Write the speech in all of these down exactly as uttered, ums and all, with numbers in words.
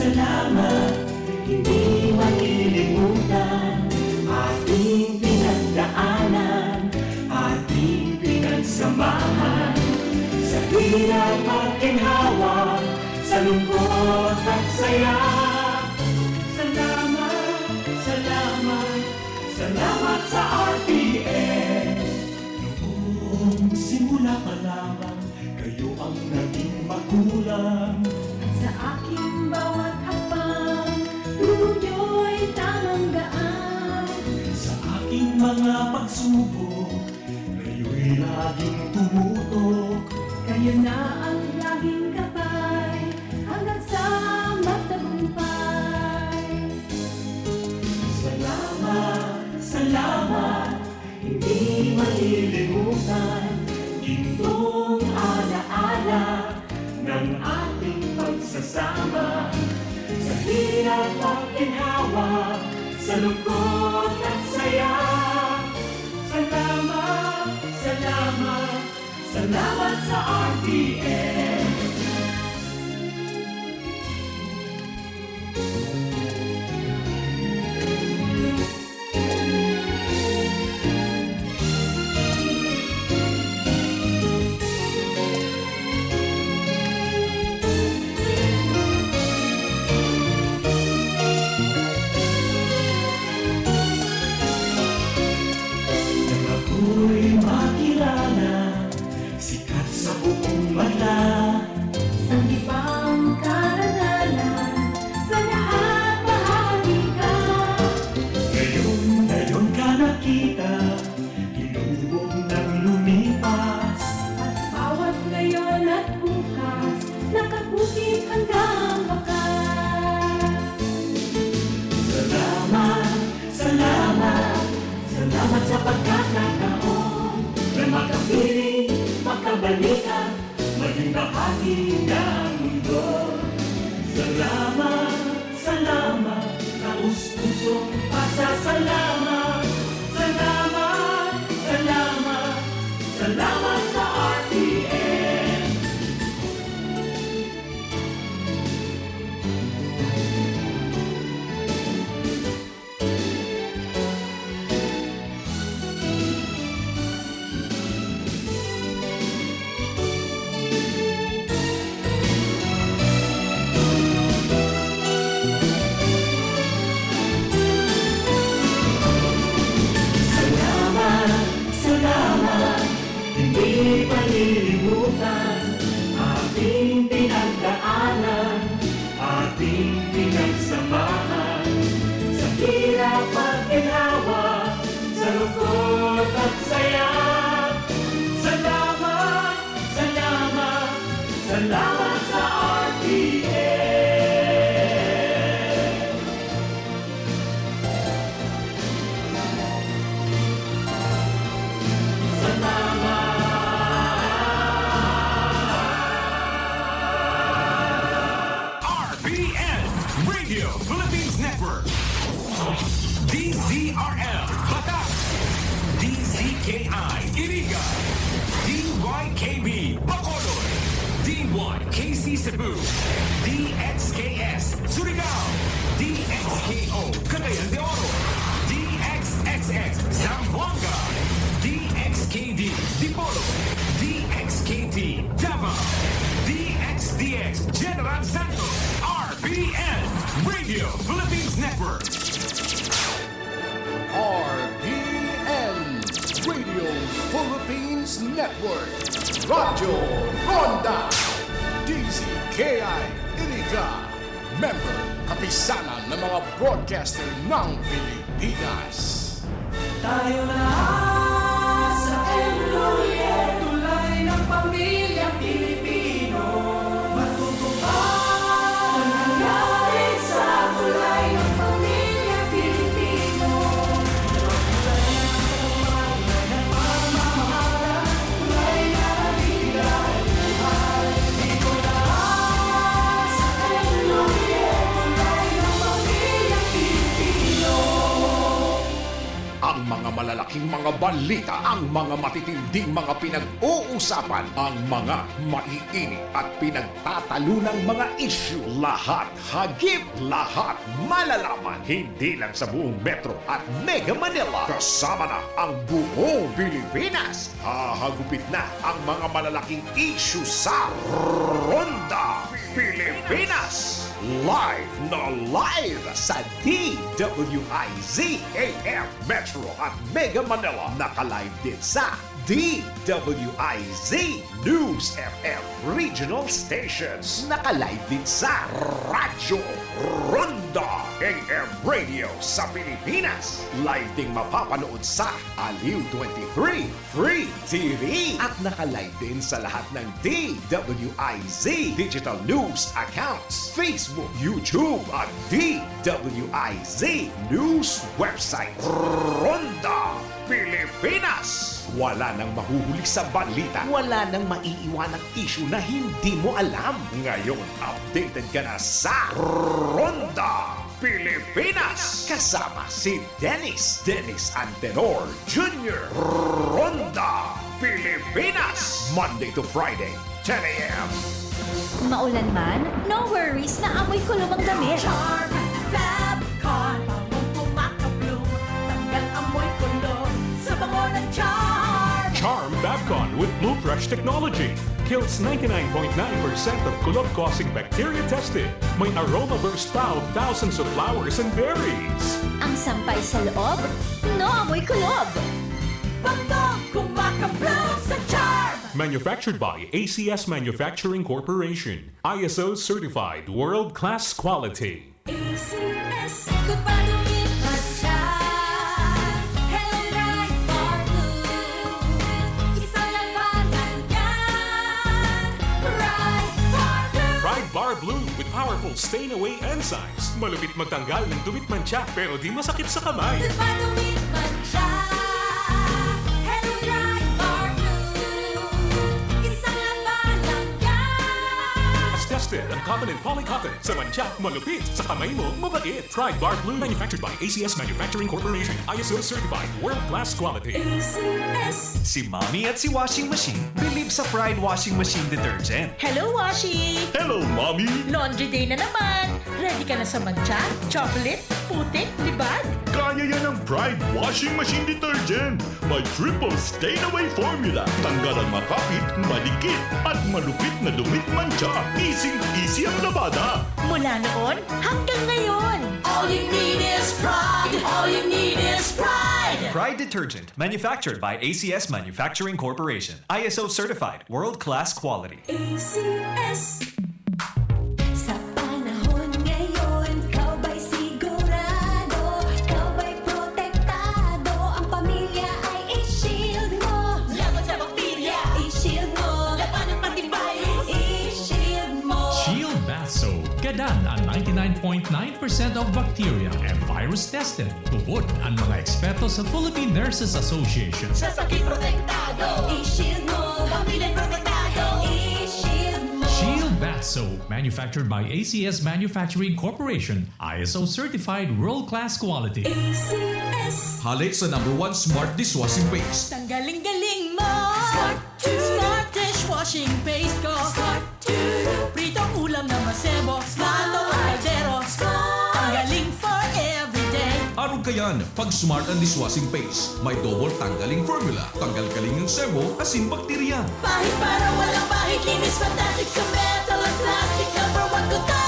Salamat, hindi malilimutan, ating pinagdaanan, ating pinagsamahan, sa hirap at ginhawa, sa lungkot at saya. Salamat, salamat, salamat sa R T N. Noong simula pa lamang, kayo ang naging magulang. Sa aking bawat hakbang, turo niyo'y tamang daan. Sa aking mga pagsubok, kayo'y laging tumutok. Kayo na ang laging gabay, hanggang sa magtagumpay. Salamat, salamat, hindi malilimutan, gintong alaala ng ating pagsasama. Sa hirap at ginhawa, sa lungkot at saya. Salamat, salamat, salamat sa R T N. Nang ako'y makilala, sikat sa buong bansa. Sanggip ang karangalan, sa lahat bahagi ka. Ngayon, ngayon ka nakita, hinubog nang lumipas. At bawat ngayon at bukas, nakabukit hanggang wakas. Salamat, salamat, salamat sa pagkakataon na makapiling, makabalikan, maging bahagi ng mundo. Salamat, salamat, taos-pusong pasasalamat. Salamat, salamat, salamat sa R T N. Salamat, salamat, hindi malilimutan, ating pinagdaanan, ating pinagsamahan, sa hirap at ginhawa, sa lungkot at saya. Salamat, salamat, salamat sa R T N. Salamat. R P N, Radio Philippines Network. D Z R L, Batac. D Z K I, Iriga. D Y K B, Bacolod. D Y K C Cebu. D X K S, Surigao. D X K O, Cagayan de Oro. D X X X, Zamboanga. D X K D, Dipolog. D X K T, Davao. D X D X, General Santos. R P N, Radio Philippines Network. R P N, Radio Philippines Network, Radyo Ronda, D Z K I Iriga, member, Kapisanan ng mga Broadcaster ng Pilipinas. Tayo na sa M Lhuillier, tulay ng pamilya Pilipino. Matutupad ang hangarin sa tulay ng pamilya Pilipino. Tulay ng pagmamahal, tulay na nagbibigay buhay. Dito lahat sa M Lhuillier, tulay ng pamilya Pilipino. Ang mga malalaki Ang mga balita, ang mga matitinding mga pinag-uusapan, ang mga maiinit at pinagtatalunang mga isyu, lahat, hagip lahat, malalaman, hindi lang sa buong Metro at Mega Manila, kasama na ang buong Pilipinas. Hahagupit na ang mga malalaking isyu sa Ronda Pilipinas. Live na live sa D W I Z A M Metro at Mega Manila. Naka-live din sa D W I Z News F M Regional Stations. Naka-live din sa Radyo Ronda A M Radio sa Pilipinas. Live ding mapapanood sa Aliw twenty-three Free T V. At naka-live din sa lahat ng D W I Z digital news accounts, Facebook, YouTube, at D W I Z news website. Ronda Pilipinas. Wala nang mahuhuli sa balita. Wala nang maiiwanang isyu na hindi mo alam. Ngayon, updated ka na sa Ronda Pilipinas. Kasama si Dennis, Dennis Antenor Junior. Ronda Pilipinas. Monday to Friday, ten a.m. Maulan man, no worries na amoy kulom ang damit. Charm Fab Con, bangong kumakabloom, tanggal amoy kulom sa bango ng Charm. Charm Fabcon with Blue Fresh technology kills ninety-nine point nine percent of kulom-causing bacteria tested. May aroma burst pa of thousands of flowers and berries. Ang sampay sa loob, no amoy kulob. Bangong kumakabloom sa Charm. Manufactured by A C S Manufacturing Corporation. I S O certified world-class quality. A C S, good pa lumipad siya. Hello Pride Bar Blue. Isa lang pangalan. Pride Bar Blue. Pride Bar Blue with powerful stain away enzymes. Malupit magtanggal ng dumi't mantsa pero di masakit sa kamay. Good pa lumipad siya. Hello Pride Bar Blue. Isa lang pangalan. Tested ang cotton and poly cotton. Sa mantsa, malupit. Sa kamay mo, mabait. Pride Bar Blue. Manufactured by A C S Manufacturing Corporation. I S O certified. World-class quality. A C S. Si Mommy at si Washing Machine believe sa Pride Washing Machine Detergent. Hello, Washi! Hello, Mommy! Laundry day na naman! Ready ka na sa mantsa, chocolate, putik, libag? Kaya yan ng Pride Washing Machine Detergent. May triple stain away formula. Tanggal ang makapit, madikit, at malupit na dumi't mantsa. Easy-easy ang labada. Mula noon hanggang ngayon! All you need is pride. All you need is pride. Pride Detergent, manufactured by A C S Manufacturing Corporation. I S O certified, world-class quality. A C S. Sa panahon ngayon, ikaw ba'y sigurado? Ikaw ba'y protektado? Ang pamilya ay i-shield mo. Laban sa bakterya, i-shield mo. Labanan pati virus, i-shield mo. Shield Bath Soap. Gadan ang ninety-nine point nine percent of bacteria and virus tested. Tubod ang mga eksperto sa Philippine Nurses Association. Sa sakit protektado, i-shield mo. Pamilya protektado, i-shield mo. Shield Bath Soap, manufactured by A C S Manufacturing Corporation, I S O certified world-class quality. A C S. Hale sa number one smart dishwashing paste. Tanggaling-galing mo. Smart Smart dishwashing paste ko. Smart Pritong ulam na masebo. Smart ang kaldero. Tanggaling for everyday. Arog kayan, pag smart ang dishwashing paste. May double tanggaling formula. Tanggal galing ang sebo, asin bakterya. Pahid para walang bahid. Linis fantastic sa metal at plastic. Number one ko ta.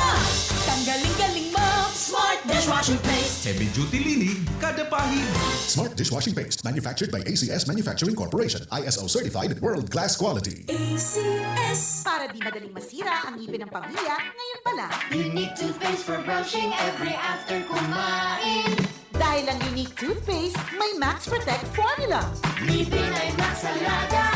Tanggaling-galing mo. Smart dishwashing paste. Heavy duty linig, kada pahid. Smart dishwashing paste, manufactured by A C S Manufacturing Corporation, I S O certified, world class quality. A C S. Para di madaling masira ang ngipin ng pamilya, ngayon pa lang. Unique toothpaste for brushing every after kumain. Dahil ang Unique Toothpaste may Max Protect Formula. Ngipin ay Max Alaga.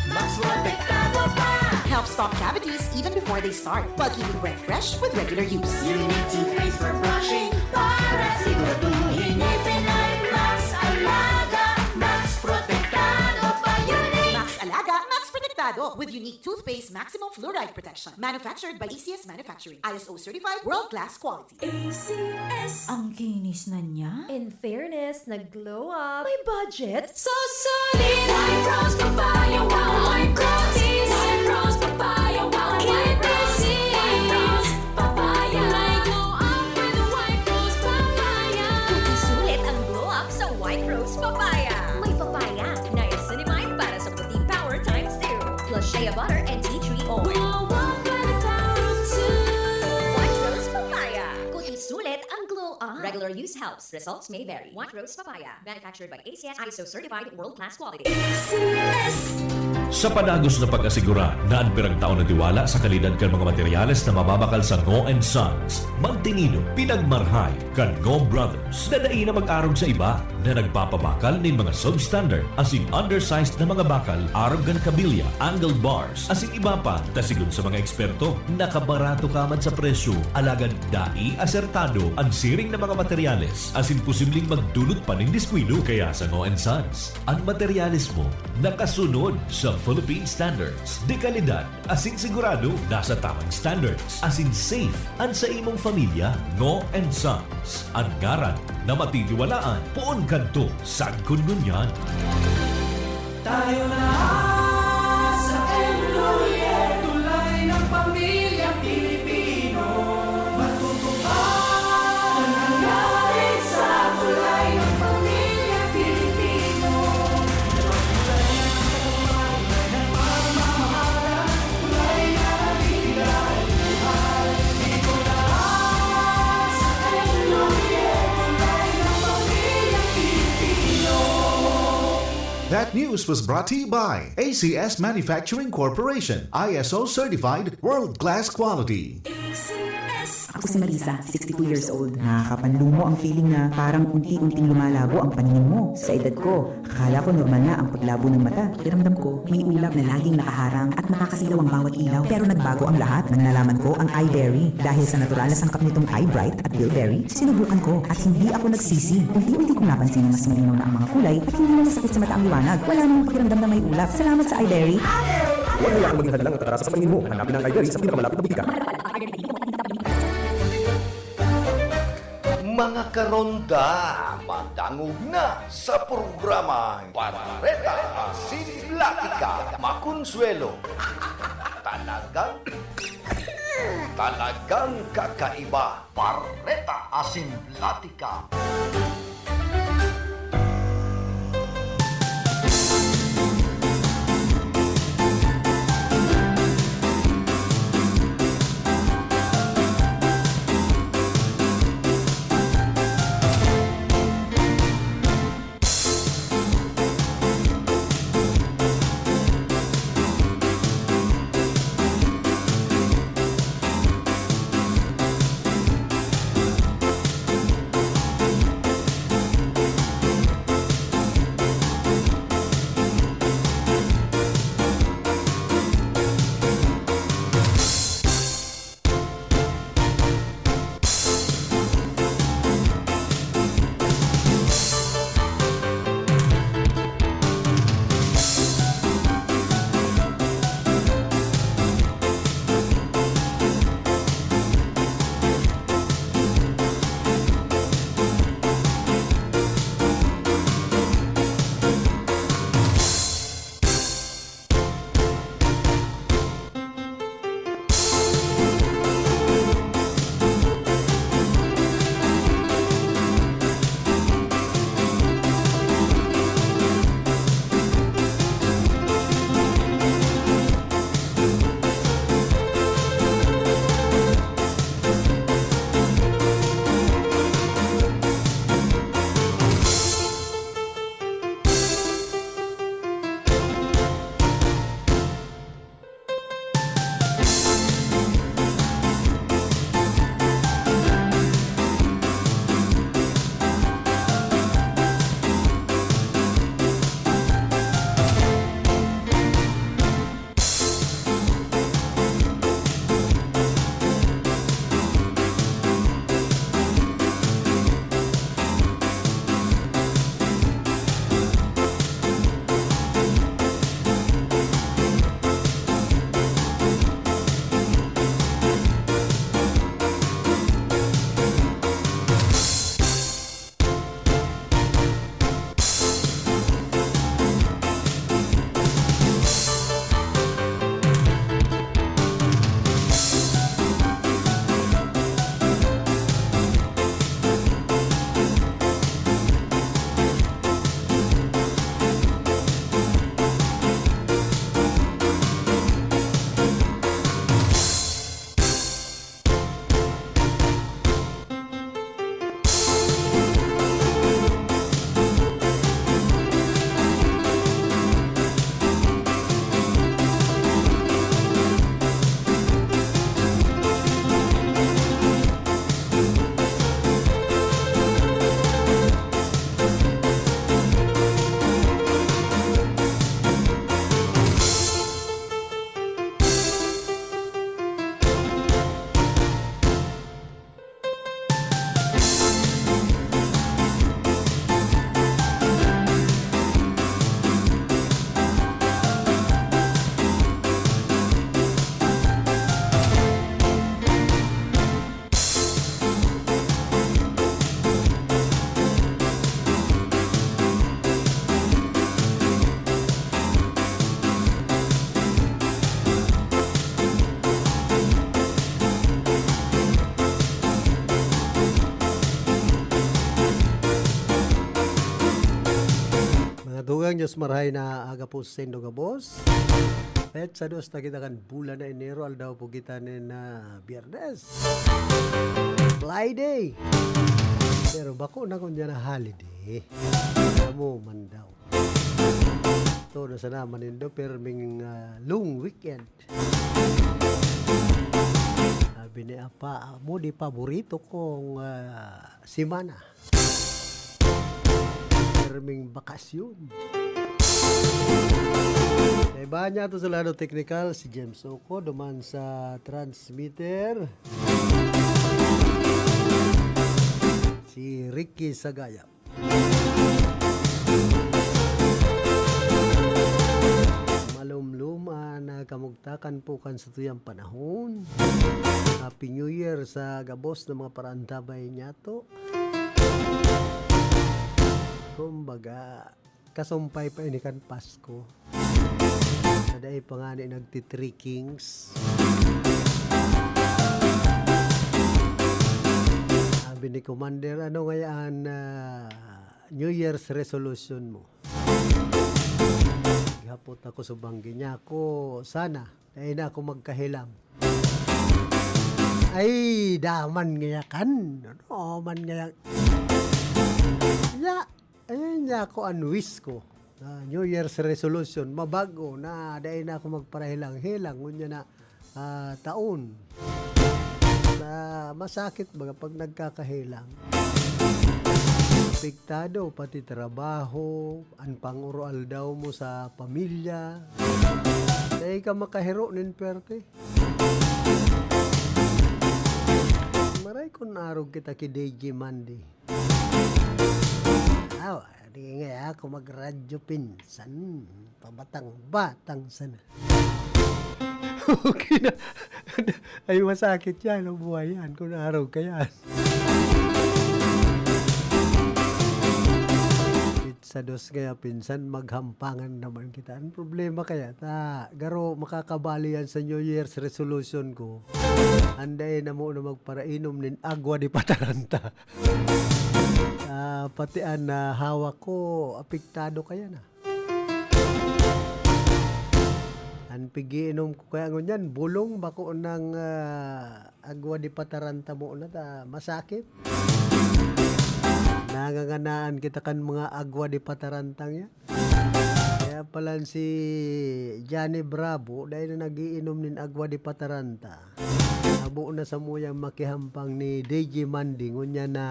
Max Protektado pa. Helps stop cavities even before they start, while keeping breath fresh with regular use. Unique Toothpaste for brushing para siguraduhin ngipin ay Max Alaga. Max Protektado pa. Unique. Max Alaga, Max Protektado. With unique toothpaste maximum fluoride protection. Manufactured by A C S Manufacturing. I S O certified, world-class quality. A C S. Ang kinis na niya. In fairness, nag-glow up. May budget? Susulit! White Rose Papaya, wow! White Rose! White Rose Papaya, wow! White Rose! White Rose Papaya! May glow up with White Rose Papaya! Sulit ang glow up sa White Rose Papaya! May papaya, niacinamide para sa puting power times zero, plus shea butter and tea tree oil. Glow up with the power of two! White Rose Papaya! Kuti sulit ang glow up! Regular use helps. Results may vary. White Rose Papaya. Manufactured by A C S, I S O certified, world-class quality. Sa padagos na pag-asigura na an piragtao na tiwala sa kalidad kan mga materyales na mababakal sa Ngo and Sons, magtinido, pinagmarhay kan Ngo Brothers na dai na mag-arog sa iba na nagpapabakal nin mga substandard asin undersized na mga bakal arog kan kabilya, angled bars, asin iba pa. Ta sigon sa mga eksperto, nakabarato ka man sa presyo, alagad dai asertado an siring na mga materyales asin posibleng magdulot pa nin diskuido. Kaya sa Ngo and Sons, an materyales mo nakasunod sa Philippine standards de kalidad asin sigurado nasa tamang standards asin safe an sa imong pamilya. Ngo and Sons, an ngaran na matitiwalaan poon kadto sagkod ngunyan. Tayo na sa Enroller, tulay ng pamilya Pilipino. Matutupad ang hangarin sa tulay ng pamilya Pilipino. Tulay ng pagmamahal, tulay na nagbibigay buhay. Dito na sa Enroller, tulay ng pamilya Pilipino. That news was brought to you by A C S Manufacturing Corporation, I S O certified, world-class quality. Ako si Marisa, sixty-two years old. Nakakapanlumo ang feeling na parang unti-unting lumalabo ang paningin mo. Sa edad ko, akala ko normal na ang paglabo ng mata. Pakiramdam ko, may ulap na laging nakaharang at nakakasilaw ang bawat ilaw. Pero nagbago ang lahat nang nalaman ko ang iBerry. Dahil sa natural na sangkap nitong iBright at Bilberry, sinubukan ko at hindi ako nagsisi. Unti-unti kong napansin na mas malinaw na ang mga kulay at hindi na masakit sa mata ang liwanag. Wala nang pakiramdam na may ulap. Salamat sa iBerry! Huwag hayaan maging hadlang ang katarasa sa paningin mo. Hanapin ang iBerry sa pinakamalapit na butika. Mga karonda, madangog na sa programang Bareta Asin Platika, Makonsuelo. Talagang, talagang kakaiba. Bareta Asin Platika. Dios, marahay na aga po sa indo gabos. Petsa dos na kita kan bulan na Enero, aldaw po kita nin, ah, Biyernes. Friday. Pero bako na kun diyan na holiday. Amo man daw. Ito na sana manindo, perming, ah, long weekend. Sabi ni Apa, amo di paborito kong, ah, semana. Perming bakasyon. Kaibahan niya ito sa lado teknikal, si James Oco, duman sa transmitter. Si Ricky Sagayap. Malumlum an, ah, kamugtakan po kan satuyang panahon. Happy New Year sa gabos na mga paraantabay niyato. Kumbaga, kasumpay pa ini kan Pasko. Na dai pa ngani nagti-Three Kings. Sabi ni Commander, "Ano ngaya an, ah, New Year's resolution mo?" Gihapot ako sa banggi niya ako, "Sana, dai na ako magkahelang." Ay, daman ngaya kan. Ano man ngaya? Ya, ayun niya ako an wish ko. Ah, New Year's resolution, mabago na dai na ako magparahelang-helang, ngunyan na, ah, taon. Na masakit baga pag nagkakahelang. Apektado pati trabaho, an pangoroaldaw mo sa pamilya. Dai ka makahiro nin perte. Maray kun arog kita ki D J Mandy. Aw, di nga ako magradyo pinsan. Pabatang-batang sana. Okay na. Ay, masakit yan. Ang buhay yan. Kung arog ka yan. Sa dos kaya pinsan, maghampangan naman kita. Ang problema kaya, ta, garo, makakabali yan sa New Year's resolution ko. Anday na mo na magparainom nin agwa di pataranta. Ah, pati an, ah, hawak ko, apektado kaya na. An pigiinom ko kaya ngunyan, bulong, bako nang, ah, agwa di pataranta mo na ta, masakit. Nanganganaan kita kan mga agwa di patarantang yan. Kaya pala si Johnny Bravo, dahil na nagiinom nin agwa di pataranta. Abo na sa muyang makihampang ni D J Mandy, ngunya na,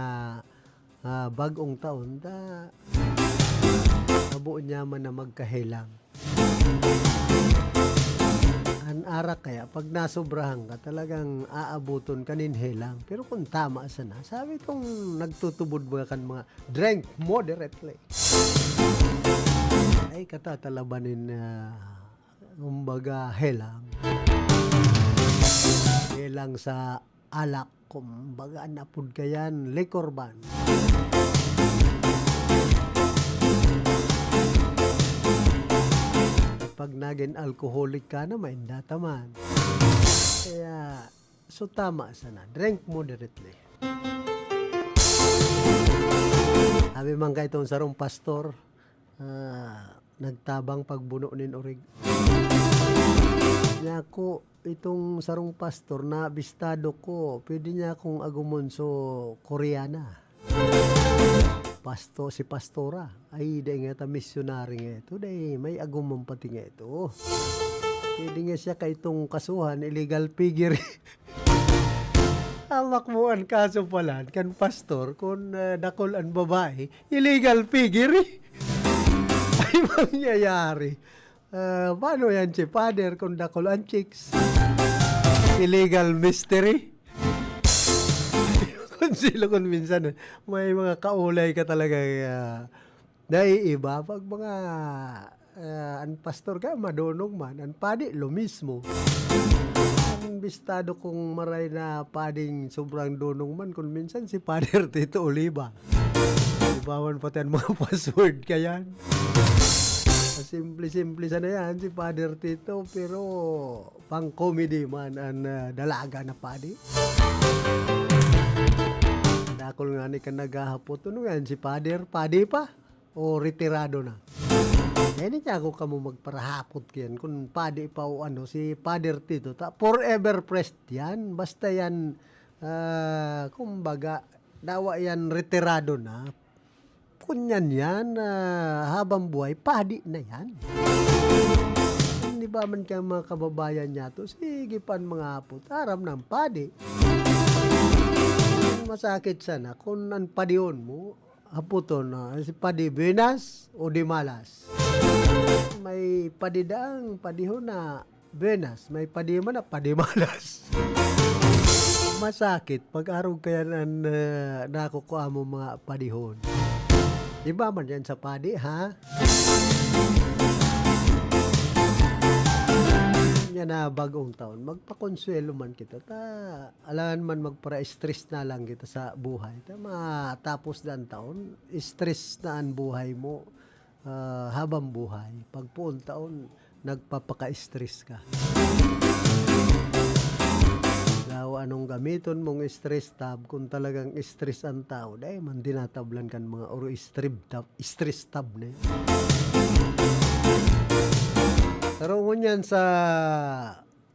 ah, bag-ong taon, ta, abo niya man na magkahelang. An arak kaya, pag nasobrahan ka, talagang aabuton ka nin helang. Pero kung tama sana, sabi tong nagtutubod mga kan mga drink moderately. Ay, katatalaban nin, ah, kumbaga, helang. Helang sa alak, kumbaga, an apod kayan, liquor ban. Pag nagin alcoholic ka na, mainda ta man. Kaya, so tama sana, drink moderately. Sabi man ka itong sarong pastor, ah, nagtabang pagbuno nin orig. Niya ako, itong sarong pastor na bistado ko, pwede niya akong agumon so Koreana. Pasto-, si pastora. Ay, dai nga ta misyonary nga ito. Dai, may agumon pati nga ito. Pwede nga siya ka itong kasuhan, illegal piggery. Hawak mo an kaso pala, kan pastor, kung, ah, dakul an babae, illegal piggery. Ay, mangyayari. Ah, paano yan si Father kung dakul an chicks? Illegal mystery. Kung sila, kung minsan, may mga kaulay ka talaga, ah, naiiba. Pag mga, ah, an pastor ka, madonong man. An padi, lo mismo. An bistado kong maray na pading sobrang donong man, kung minsan si Father Tito Oliva. Ibawan pati ang mga password ka yan. Simple-simple sana yan, si Father Tito, pero pang-comedy man ang, ah, dalaga na padi. Dakul nga ni ka naghahapot, "Ano yan, si Father? Padi pa? O retirado na?" Ay, hindi niya ako kamo magparahapot yan. Kung padi pa o ano, si Father Tito, ta, forever priest yan. Basta yan, ah, kumbaga, dawa yan, retirado na. Kunyan yan, ah, habang buhay, padi na yan. Di ba man kaya mga kababayan niya to? Sige pa ang mga hapot, aram ng padi. Masakit sana kung ang padihon mo, haputon na, si padi buenas o de malas. May padi daang padihon na buenas, may padi man na padi malas. Masakit pag arog kaya nan, ah, nakukua mo mga padihon. Di ba man yan sa padi, ha? Yan na bagong taon. Magpakonsuelo man kita. Ta, alangan man magpara-stress na lang kita sa buhay. Ta, matapos na ang taon, stress na ang buhay mo, ah, habang buhay. Pag puon taon, nagpapaka-stress ka. Now, anong gamiton mong stress tab? Kung talagang stress ang tao, dahil man dinatablan kan mga oro stress tab, stress tab na yun. Pero ngunyan sa,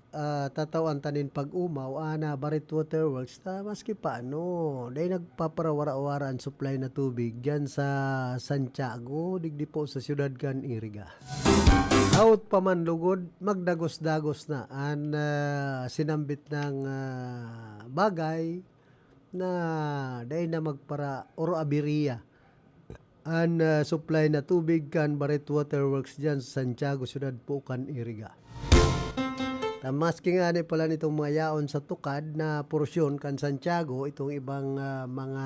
ah, tatawan ta nin pag-umaw, ana, Barit Water Works, ta maski paano, dai nagpaparawara-wara an supply na tubig diyan sa Santiago, digdi po sa siyudad kan Iriga. Out pa man lugod, magdagos-dagos na an, ah, sinambit ng, ah, bagay na dai na magpara-, or abiriya an, ah, supply na tubig kan Barit Water Works diyan sa Santiago, siyudad po kan Iriga. Ta maski ngani pala nitong mga yaon sa tukad na porsyon kan Santiago, itong ibang, ah, mga,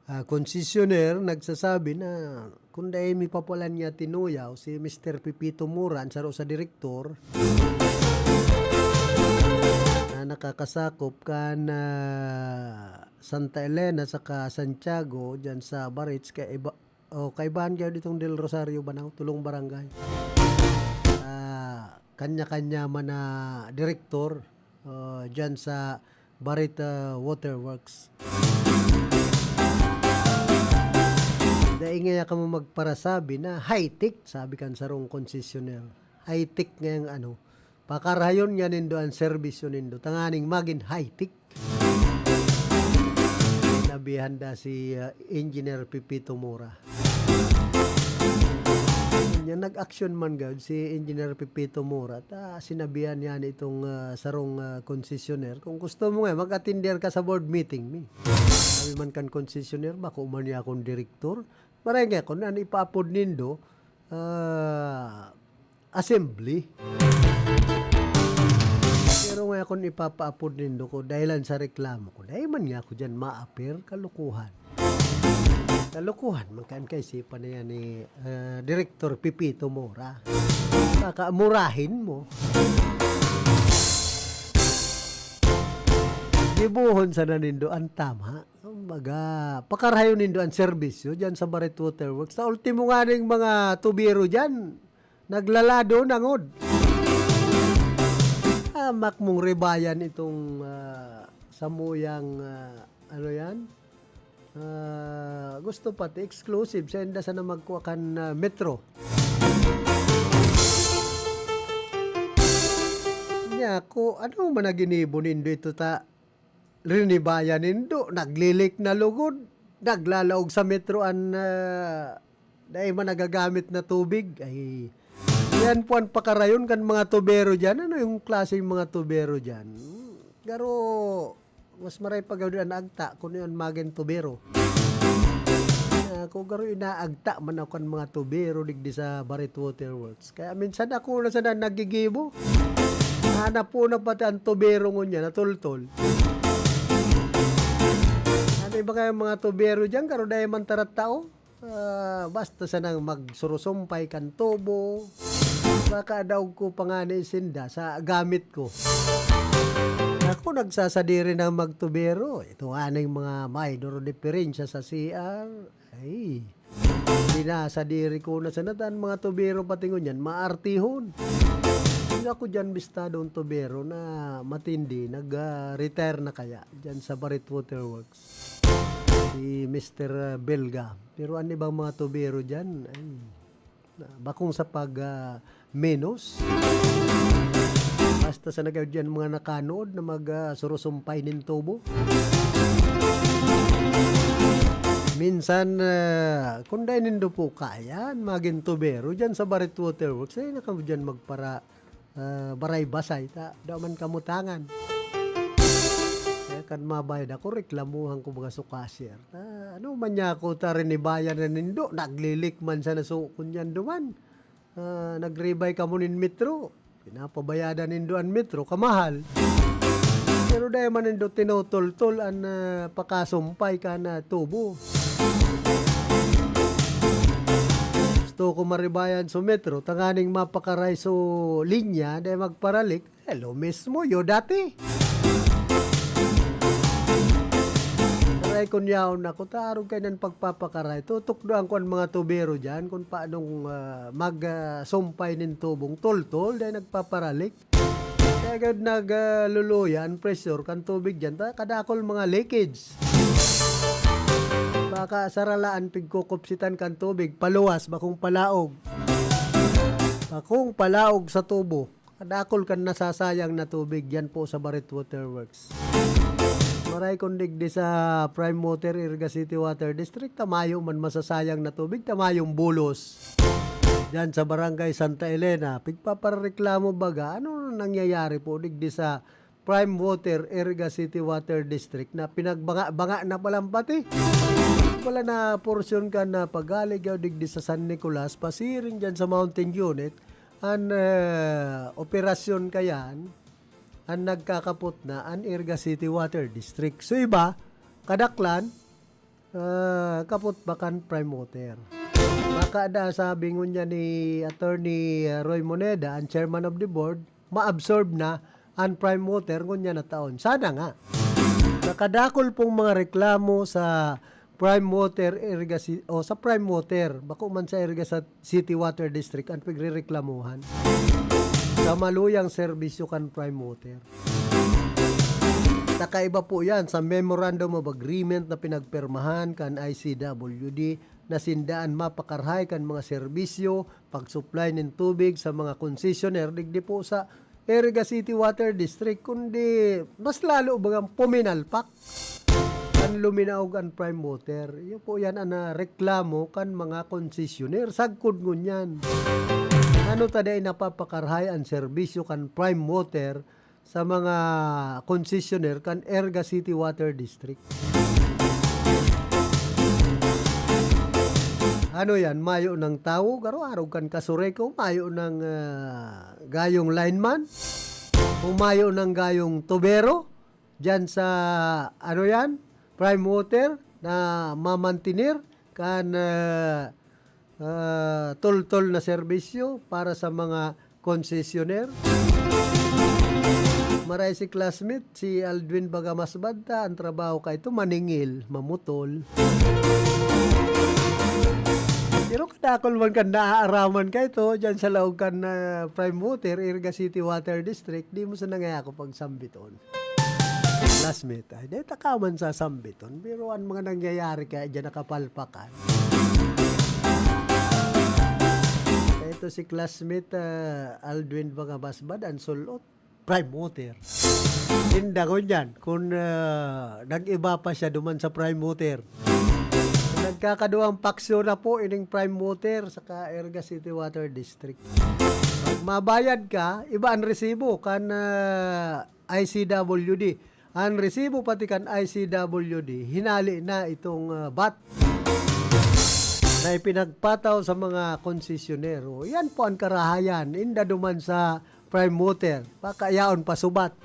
ah, konsesyonero nagsasabi na kung dai mi pa pala niya tinuyaw, si Mister Pipito Mura, ang saro sa direktor, na nakakasakop kan, ah, Santa Elena saka Santiago, diyan sa Barits, kaiba-, o, kaibahan kayo ditong Del Rosario, Banao, tulong barangay. Ah, kanya-kanya man na direktor, ah, diyan sa Barit, ah, Water Works. Dai ngaya kamo magparasabi na high-tech, sabi kan sarong konsesyonero. High-tech ngayang ano, pakarayon niya nindo an serbisyo nindo, tanganing magin high-tech. Sinabihan da si, ah, Engineer Pipito Mora. Yan, nag-aksyon man gawd si Engineer Pipito Mora, ta sinabihan niya nitong, ah, sarong, ah, konsesyonero, "Kung gusto mo nga, mag-atender ka sa board meeting mi." Sabi man kan konsesyonero, "Bako man niya akong direktor." Maray nga, kung ano ipaapod nindo, ah, assembly. Pero nga, kung ipapaapod nindo ko, dahilan sa reklamo ko, dahil man nga ako dyan maapir, kalukuhan. Kalukuhan, man kan kaisipan na yan ni, ah, Direktor Pipito Mora. Baka murahin mo. Gibuhon sana nindo ang tama. Kumbaga, pakarayon nindo ang serbisyo dyan sa Barret Water Works. Sa ultimo nga ning mga tubero dyan, naglalado na ngod. Hamak mong ribayan itong, ah, samuyang, ah, ano yan? Ah, gusto pati exclusive. Sa inda sana magkuha kan, ah, metro. Niya, ko, ano man na ginibo nindo ito ta? Rinibayan nindo, naglilik na lugod, naglalaog sa metro an, ah, dai man nagagamit na tubig. Ay, yan po ang pakarayon kan mga tubero dyan. Ano yung klaseng mga tubero dyan? Garo, mas maray pa gawin ang agta kung yun magin tubero. Ah, kung garo inaagta man ako kan mga tubero digdi sa Barret Water Works. Kaya minsan ako na sana nagigibo. Hanap po na pati ang tubero ngunyan, natultol. Ano iba kaya mga tubero dyan? Karo dahil man tarat tao? Ah, basta sanang magsurusumpay kan tubo. Baka daog ko pa nga ni sinda sa gamit ko. Ako nagsasadiri ng magtubero. Ito nga na yung mga minor diferensya sa C R. Ay, pinasadiri ko na sana tan mga tubero pati ngunyan, maartihon. Hindi ako dyan bistadong tubero na matindi, nag, ah, retire na kaya dyan sa Barret Water Works. Si Mister Belga. Pero ang ibang mga tubero dyan, ay, Bakong sa pag, ah, menos. Basta sa nagayon diyan mga nakanood na mag, ah, surusumpay nin tubo. Minsan, ah, kung dai nindo po kaya, magin tubero diyan sa Barit Waterworks, ay na kamo diyan magpara-, ah, baray-basay, ta, da man kamo tangan. Kaya kan mabayad ako, reklamuhan ko mga sukasir. Ta, ano man niya ako, ta, rinibayan na nindo, naglilik man sa naso-, kunyan duman. Ah, nagribay kamo nin metro. Pinapabayadan nindo an metro, kamahal. Pero dai man nindo tinutultol an, ah, pakasumpay kan, ah, tubo. Gusto ko maribayan sa metro, tanganing mapakaray sa linya, dai magparalik. Eh, lo mismo, yo dati. Aray, kun yaon ako, ta arog kainan pagpapakaray. Tutukdoan ko an mga tubero diyan kun paanong, ah, mag, ah, sumpay nin tubong toltol, dai nagpaparalik. Kaya gad nag, ah, luluya an pressure kan tubig diyan, ta kadakol mga leakage. Baka saralaan pigkukupsitan kan tubig, paluwas, bakong palaog. Bakong palaog sa tubo. Kadakol kan nasasayang na tubig diyan po sa Barit Waterworks. Maray kun digdi sa Prime Water, Iriga City Water District, ta mayo man masasayang na tubig, ta mayong bulos. Diyan sa Barangay Santa Elena, pigpapareklamo baga, ano na nangyayari po digdi sa Prime Water, Iriga City Water District na pinagbanga-banga na palang pati? Wala na porsyon ka na pagalig yaw digdi sa San Nicolas, pasiring diyan sa Mountain Unit, an, eh, operasyon kayan, an nagkakapot na an Iriga City Water District. So iba, kadaklan, ah, kapot pa kan Prime Water. Baka da sabi ngunyan ni Attorney Roy Moneda, an chairman of the board, maabsorb na an Prime Water ngunyan na taon. Sana nga. Nakadakol pong mga reklamo sa Prime Water Iriga Ci-, o sa Prime Water, bako man sa Iriga sa City Water District, ang pagrereklamuhan sa maluyang serbisyo kan Prime Water. Nakaiba po yan sa Memorandum of Agreement na pinagpirmahan kan I C W D na sinda an mapakarhay kan mga serbisyo, pag-supply nin tubig sa mga concessionaire, digdi po sa Iriga City Water District, kundi mas lalo bagang puminalpak an luminaog an Prime Water. Iyo po yan an, ah, reklamo kan mga concessionaire. Sagkod ngunyan. Ano ta dai napapakarhay an serbisyo kan Prime Water sa mga concessionaire kan Iriga City Water District? Ano yan? Mayo ng tawo? Garo-arog kan Casureco? Mayo ng, ah, gayong lineman? O mayo ng gayong tubero? Diyan sa, ano yan? Prime Water na mamantener kan, ah, ah, toltol na serbisyo para sa mga concessionaire. Maray si classmate, si Aldwin Bagamas Banta, ang trabaho ka ito, maningil, mamutol. Pero kadakol man kan naaaraman ka ito, dyan sa laog kan, ah, Prime Water, Iriga City Water District, di mo sa nangaya ako pagsambiton. Classmate, ay, dahil taka man sa sambiton, pero ang mga nangyayari kaya dyan nakapalpakan. Ito si classmate, ah, Aldwin Bangabasbad, ang sulot, Prime Water. Tinda ko dyan, kung, ah, nag-iba pa siya duman sa Prime Water. Nagkakaduwang paksyo na po ining Prime Water saka Iriga City Water District. Pag mabayad ka, iba ang resibo kan, ah, I C W D. Ang resibo pati kan I C W D, hinali na itong, ah, bat na ipinagpataw sa mga konsesyonero. Yan po ang karahayan. Inda duman sa Prime Water, pakayaon pa subat.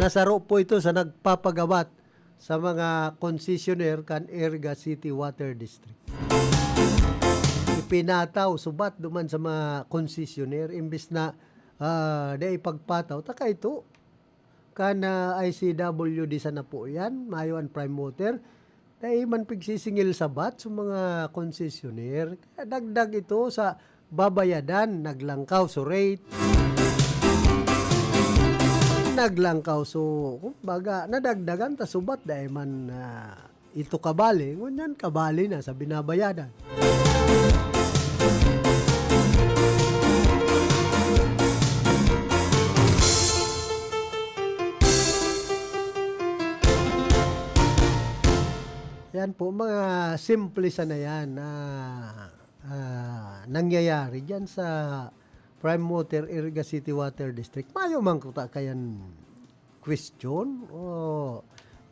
Nasaro po ito sa nagpapagabat sa mga concessionaire kan Iriga City Water District. Ipinataw subat duman sa mga concessionaire imbis na, ah, dai ipagpataw, taka ito kan, ah, I C W D sana po yan, mayo an Prime Water. Dai man pigsisingil sabat sa mga concessionaire. Kaya dagdag ito sa babayadan, naglangkaw so rate. Naglangkaw so, kumbaga, nadagdagan ta subat dai man, ah, ito kabali, ngunyan kabali na sa binabayadan. Yan po, mga simple sana yan na, ah, nangyayari diyan sa Prime Water, Iriga City Water District. Mayo man kuta kayan question. O,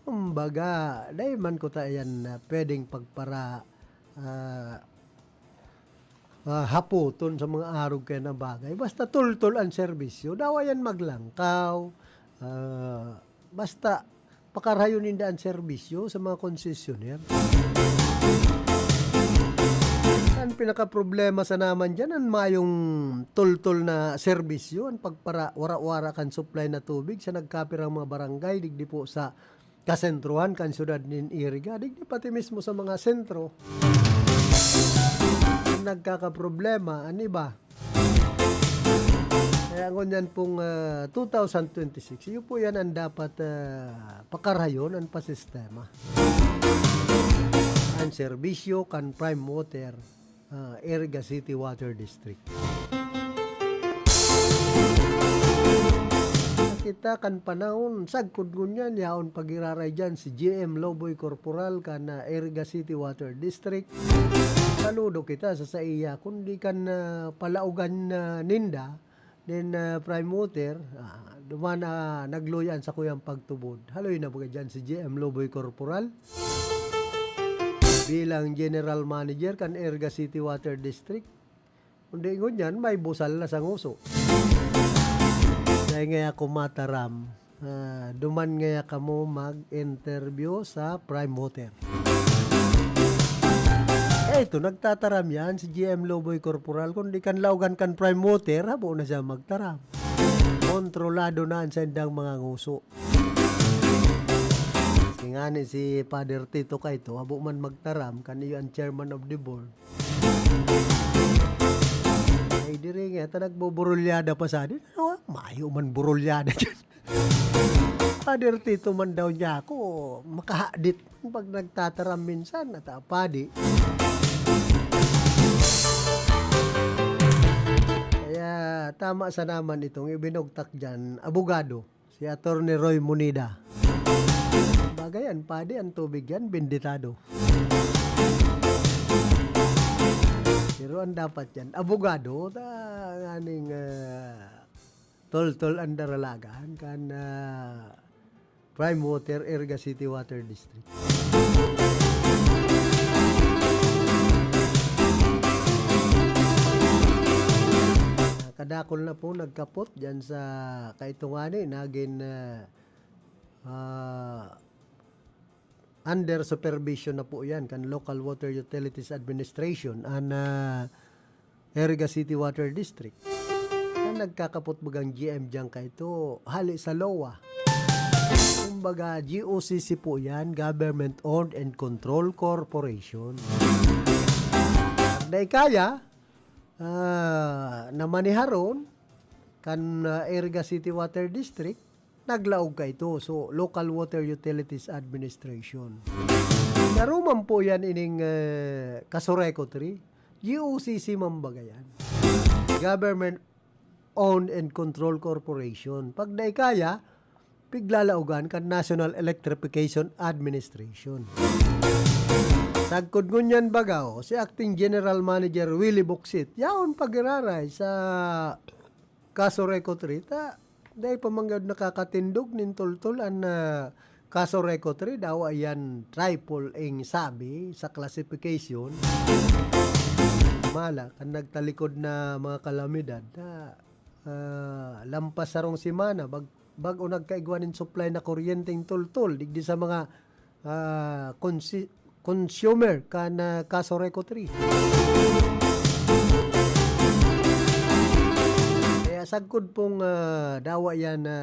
kumbaga, dai man kuta yan na pwedeng pagpara-, ah, ah, hapoton sa mga arog kaya na bagay. Basta tultol ang serbisyo, dawa yan maglangkaw. Ah, basta pakarayon ninda ang serbisyo sa mga konsesyoner. Ang pinakaproblema sa naman dyan, ang mayong tultol na serbisyo, ang pagpara-, wara-wara kan supply na tubig sa nagkapirang mga barangay, digdi po sa kasentruhan kan syudad nin Iriga, digdi pati mismo sa mga sentro. Ang nagkakaproblema, ang iba. Kaya ngunyan pong, ah, two thousand twenty-six, iyo po yan ang dapat, ah, pakarayon, ang pasistema. Ang serbisyo kan Prime Water, ah, Iriga City Water District. Kita kan panahon, sagkod ngunyan, yaon pagiraray dyan si G M Loboy Corporal kan, ah, Iriga City Water District. Saludo kita sa saiya, kundi kan, ah, palaogan na ninda, nin, ah, Prime Water, ah, duman, ah, nagluya an sakuyang pagtubod. Haloy na baga dyan si G M Loboy Corporal. Bilang General Manager kan Iriga City Water District, kundi ngunyan, may busal na sa nguso. Dai ngaya ako mataram. Ah, duman ngaya kamo mag-interview sa Prime Water. Eh, ito, nagtataram yan si G M Loboy Corporal. Kundi kan laogan kan Prime Water, habo na siya magtaram. Kontrolado na ang saindang mga nguso. Kasi nga ni si Father Tito kaito, habo man magtaram, kan iyo ang chairman of the board. Ay, diri nga, ta nagbuburulyada pa sa atin. Ano, mayo man burulyada dyan. Father Tito man daw niya ako, makahadit pag nagtataram minsan, at, ah, padi. Kaya tama sa naman itong ibinugtak dyan, abogado, si Attorney Roy Moneda. Bagay, ang padi, ang tubig yan, benditado. Pero ang dapat yan, abogado, ta, nganing, ah, toltol ang daralagan kan, ah, Prime Water, Iriga City Water District. Ah, kadakol na po nagkapot dyan sa kaitungani, nagin, ah, ah, under supervision na po yan kan Local Water Utilities Administration, an, ah, Iriga City Water District. Ang nagkakapot bagang G M diyan kaito, hali sa lowa. Kumbaga, G O C C po yan, Government Owned and Control Corporation. Dai kaya, ah, na maniharon kan, ah, Iriga City Water District, naglaog kaito. So, Local Water Utilities Administration. Naruman po yan ining, eh, Casureco three. G O C C man baga yan. Government Owned and Control Corporation. Pag dai kaya, piglalaogan kan National Electrification Administration. Sagkod ngunyan baga, oh, si Acting General Manager Willie Boksit, yaon pagiraray sa Casureco three, ta dai pa man gad nakakatindog nin toltol an, ah, Casureco three, dawa yan triple A ang sabi sa classification. Mala, kan nagtalikod na mga kalamidad na, ah, lampas sarong semana, bag-, bag-o nagkaigwa nin supply na kuryenteng toltol, digdi sa mga, ah, konsi-, consumer kan, ah, Casureco three. Kaya sagkod pong, ah, dawa yan na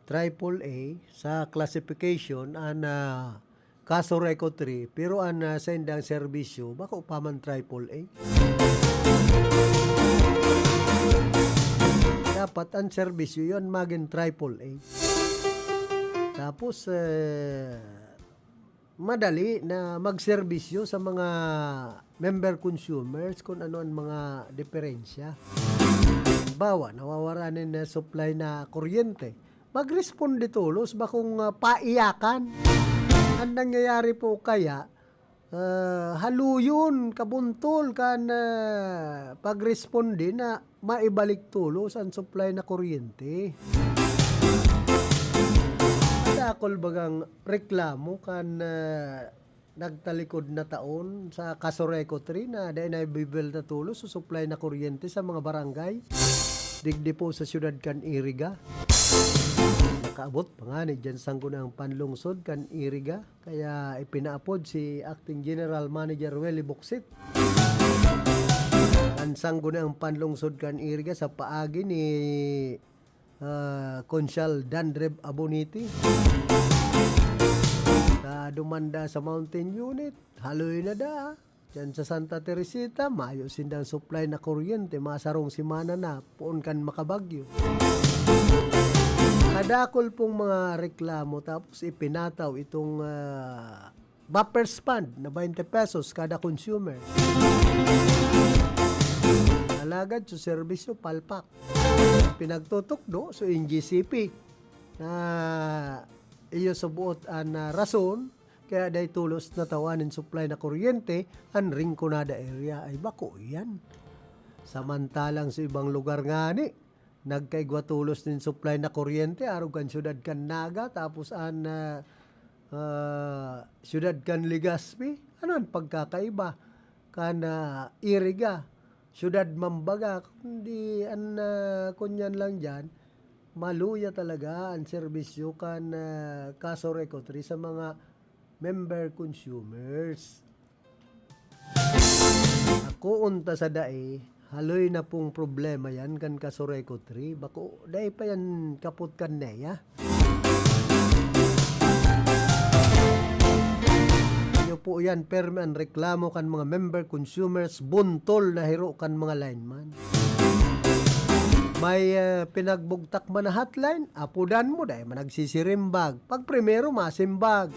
triple A sa classification an, ah, Casureco three, pero an, ah, saindang serbisyo, bako pa man triple A. Dapat ang serbisyo yon magin triple A. Tapos, eh, madali na magserbisyo sa mga member consumers kung ano ang mga diferensya. Halimbawa, nawawara nin, ah, supply na kuryente. Magresponde tolos, bakong, ah, paiyakan. Ang nangyayari po kaya, ah, haluyon, kabuntol kan, ah, pagresponde na maibalik tolos an supply na kuryente. Dakul bagang reklamo kan, ah, nagtalikod na taon sa Casureco three na dai na ibibelta tolos o supply na kuryente sa mga barangay digdi po sa siyudad kan Iriga. Nakaabot pa ngani diyan sa Sangguniang Panlungsod kan Iriga, kaya ipinaapod si Acting General Manager Welly Boksit. Ang Sangguniang Panlungsod kan Iriga sa paagi ni ah, Konsyal Dandreb Abonite. Sa dumanda sa Mountain Unit, haloy na da. Diyan sa Santa Teresita, mayo sindang supply na kuryente, masarong semana na, poon kan makabagyo. Kadakol pong mga reklamo, tapos ipinataw itong, ah, Buffers Fund na twenty pesos kada consumer. Alagad sa serbisyo, palpak. Pinagtutukdo sa N G C P na iyo sa buot an, ah, rason kaya dai tolos natawan nin supply na kuryente an Rinconada area ay bako iyan. Samantalang sa ibang lugar ngani, nagkaigwa tolos nin supply na kuryente arog kan siyudad kan Naga, tapos an, ah, ah, siyudad kan Legazpi. Ano an pagkakaiba? Kan, ah, Iriga, siyudad man baga, kundi an, ah, kunyan lang diyan, maluya talaga an serbisyo kan, ah, Casureco three sa mga member consumers. Ako unta sa dai, haloy na pong problema yan kan Casureco three. Bako, dai pa yan kapot kan NEA. Iyo po yan, permi an reklamo kan mga member consumers, buntol na hiro kan mga lineman. May, ah, pinagbugtak man na hotline, apodan mo, dai man nagsisirimbag. Pag primero, masimbag.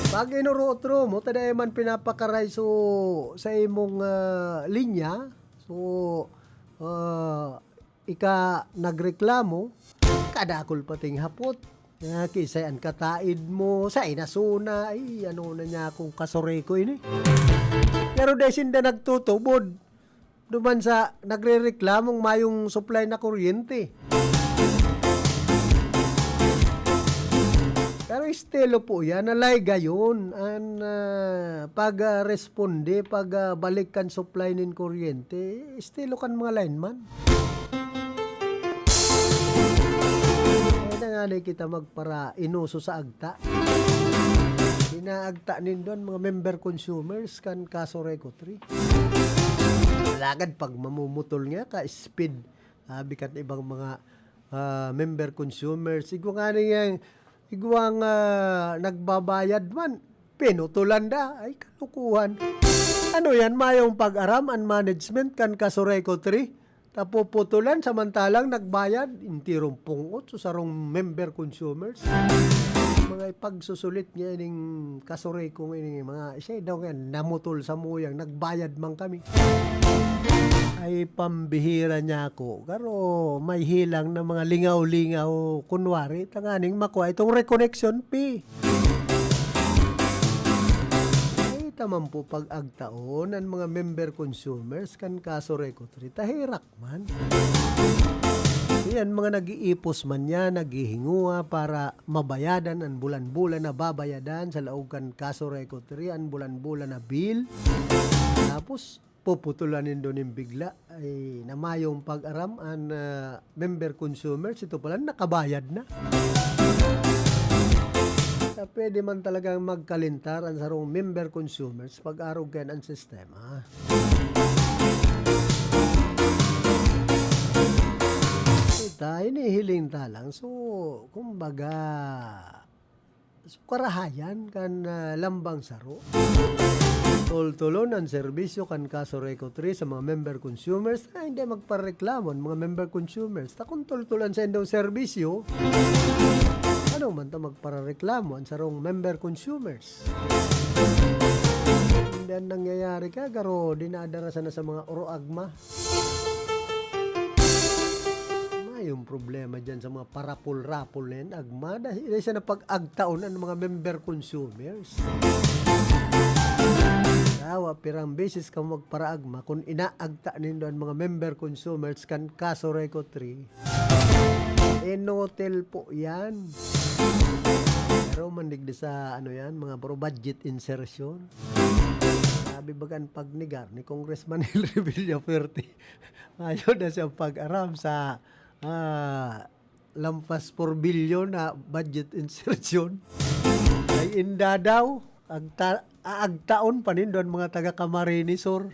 Pag inuro-otro mo, ta dai man pinapakaray so, sa imong, ah, linya. So, ah, ika nagreklamo, kadakol pating hapot. Ah, kisay an kataid mo, sa inasuna, ay, ano na niya akong Casureco ini. Pero dai sinda nagtutubod. Duman sa nagrereklamong mayong supply na kuryente. Pero estilo po yan, na laygayon an, ah, pag, ah, responde, pag, ah, balik kan supply nin kuryente. Estilo kan mga lineman. Kaya na nga na kita magpara-inuso sa agta. Inaagta nindo an mga member consumers kan Casureco three. Alagad pag mamumutol nga ka, speed. Sabi kan ibang mga, ah, member consumers, igwa nga niyang, igwang, ah, nagbabayad man, pinutulan da. Ay, kalukuhan. Ano yan? Mayong pag-aram an management kan Casureco three? Tapuputulan samantalang nagbayad, intirong pungot sa sarong member consumers. Mga ipagsusulit niya ining Casureco nga ining mga, siya daw nga namutol sa muyang, nagbayad man kami. Ay, pambihira niya ako. Garo, may hilang na mga lingaw-lingaw, kunwari, tanganing makua itong reconnection fee. Ay, taman po pag-agtaon ang mga member consumers kan Casureco three. Tahirak man. Yan, mga nag-iipos man yan, naghihingua para mabayadan an bulan-bulan na babayadan sa laog kan Casureco three, an bulan-bulan na bill. Tapos, puputulan nindo nin bigla. Ay, na mayong pag-aram an, ah, member consumers. Ito pala, nakabayad na. Sa pwede man talagang magkalintar an sarong member consumers pag-arog kan an sistema. Ita, hinihiling ta lang. So, kumbaga, so, karahayan kan, ah, lambang saro. Tultulon an serbisyo kan Casureco three sa mga member consumers. Ay, hindi magpareklamo an mga member consumers. Ta kun tultulon sa indong serbisyo, ano man ta magpareklamo an sarong member consumers? Hindi an nangyayari ka, garo, dinadara sana sa mga oroagma. Yung problema dyan sa mga parapol-rapol na yan, agma, dahil siya na pag-agtaon ang mga member consumers. Dawa, pirang beses ka magparaagma kung inaagta nindo ang mga member consumers kan kaso RECO three. Inotel po yan. Pero mandigdi sa ano yan, mga pro budget insertion. Sabi bagan pagnigar ni Congressman Henry Villafuerte, mayo na siyang pag-aram sa ah, lampas four billion na budget insertion. Ay inda daw, agta-, aagtaon pa nindo ang mga taga Camarines Sur.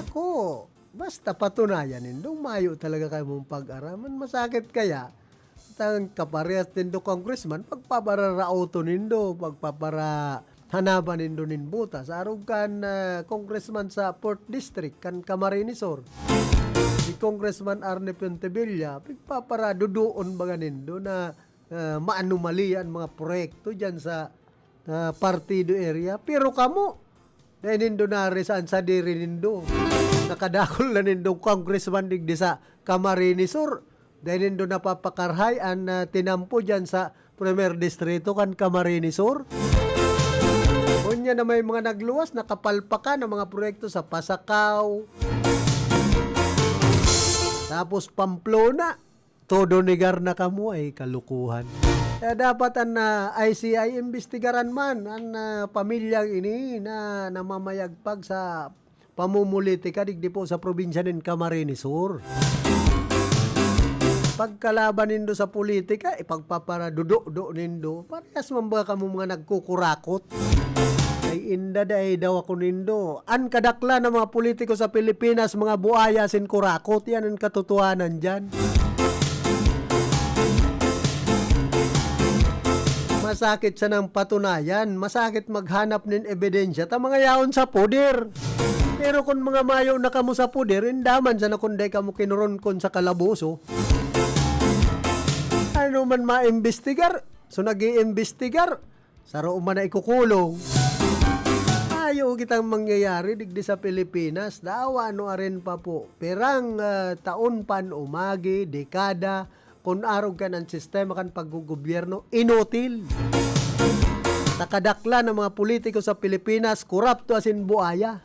Ako, basta patunayan nindong mayo talaga kayo mong pag-araman. Masakit kaya, tang kaparehas nindo congressman, pagpapararaoton nindo, pagpapara-, hanaban nindo nin buta. Sa arog kan, ah, congressman sa fourth District, kan Camarines Sur, si Congressman Arne Pontevilla, pagpaparadudoon baga nindo na, ah, maanomalya an mga proyekto dyan sa, ah, partido area. Pero kamo, dai nindo narisan sa diri nindo. Nakadakol na nindong congressman digdi sa Camarines Sur. Dai nindo napapakarhay an, ah, tinampo dyan sa Primer Distrito kan Camarines Sur. Unya na may mga nagluwas, nakapalpakan ang mga proyekto sa Pasacao. Tapos Pamplona, todo negar na kamo, ay kalukuhan. Kaya dapat an, ah, I C I imbestigaran man an, ah, pamilyang ini na namamayagpag sa pamumulitika digdi po sa probinsya nin Camarines Sur. Pagkalaban nindo sa politika, ipagpaparadudo-do nindo. Parehas man ba kamo mga nagkukurakot? Ay inda, dai daw ako nindo. An kadaklan na mga politiko sa Pilipinas, mga buaya sin kurakot. Yan ang katotohanan dyan. Masakit sanang patunayan, masakit maghanap nin ebidensya ta mga yaon sa poder. Pero kun mga mayo na kamo sa poder, inda man sana kun dai kamo kinoronkon sa kalaboso. Ano man maimbestigar? So, nag-iimbestigar, saro man na ikukulong. Mayo kitang mangyayari digdi sa Pilipinas. Dawa ano arin pa po. Pirang, ah, taon pa an umagi, dekada, kun arog kan an sistema kan paggogobyerno, inutil. Takadaklan ang mga politiko sa Pilipinas, korapto asin buaya.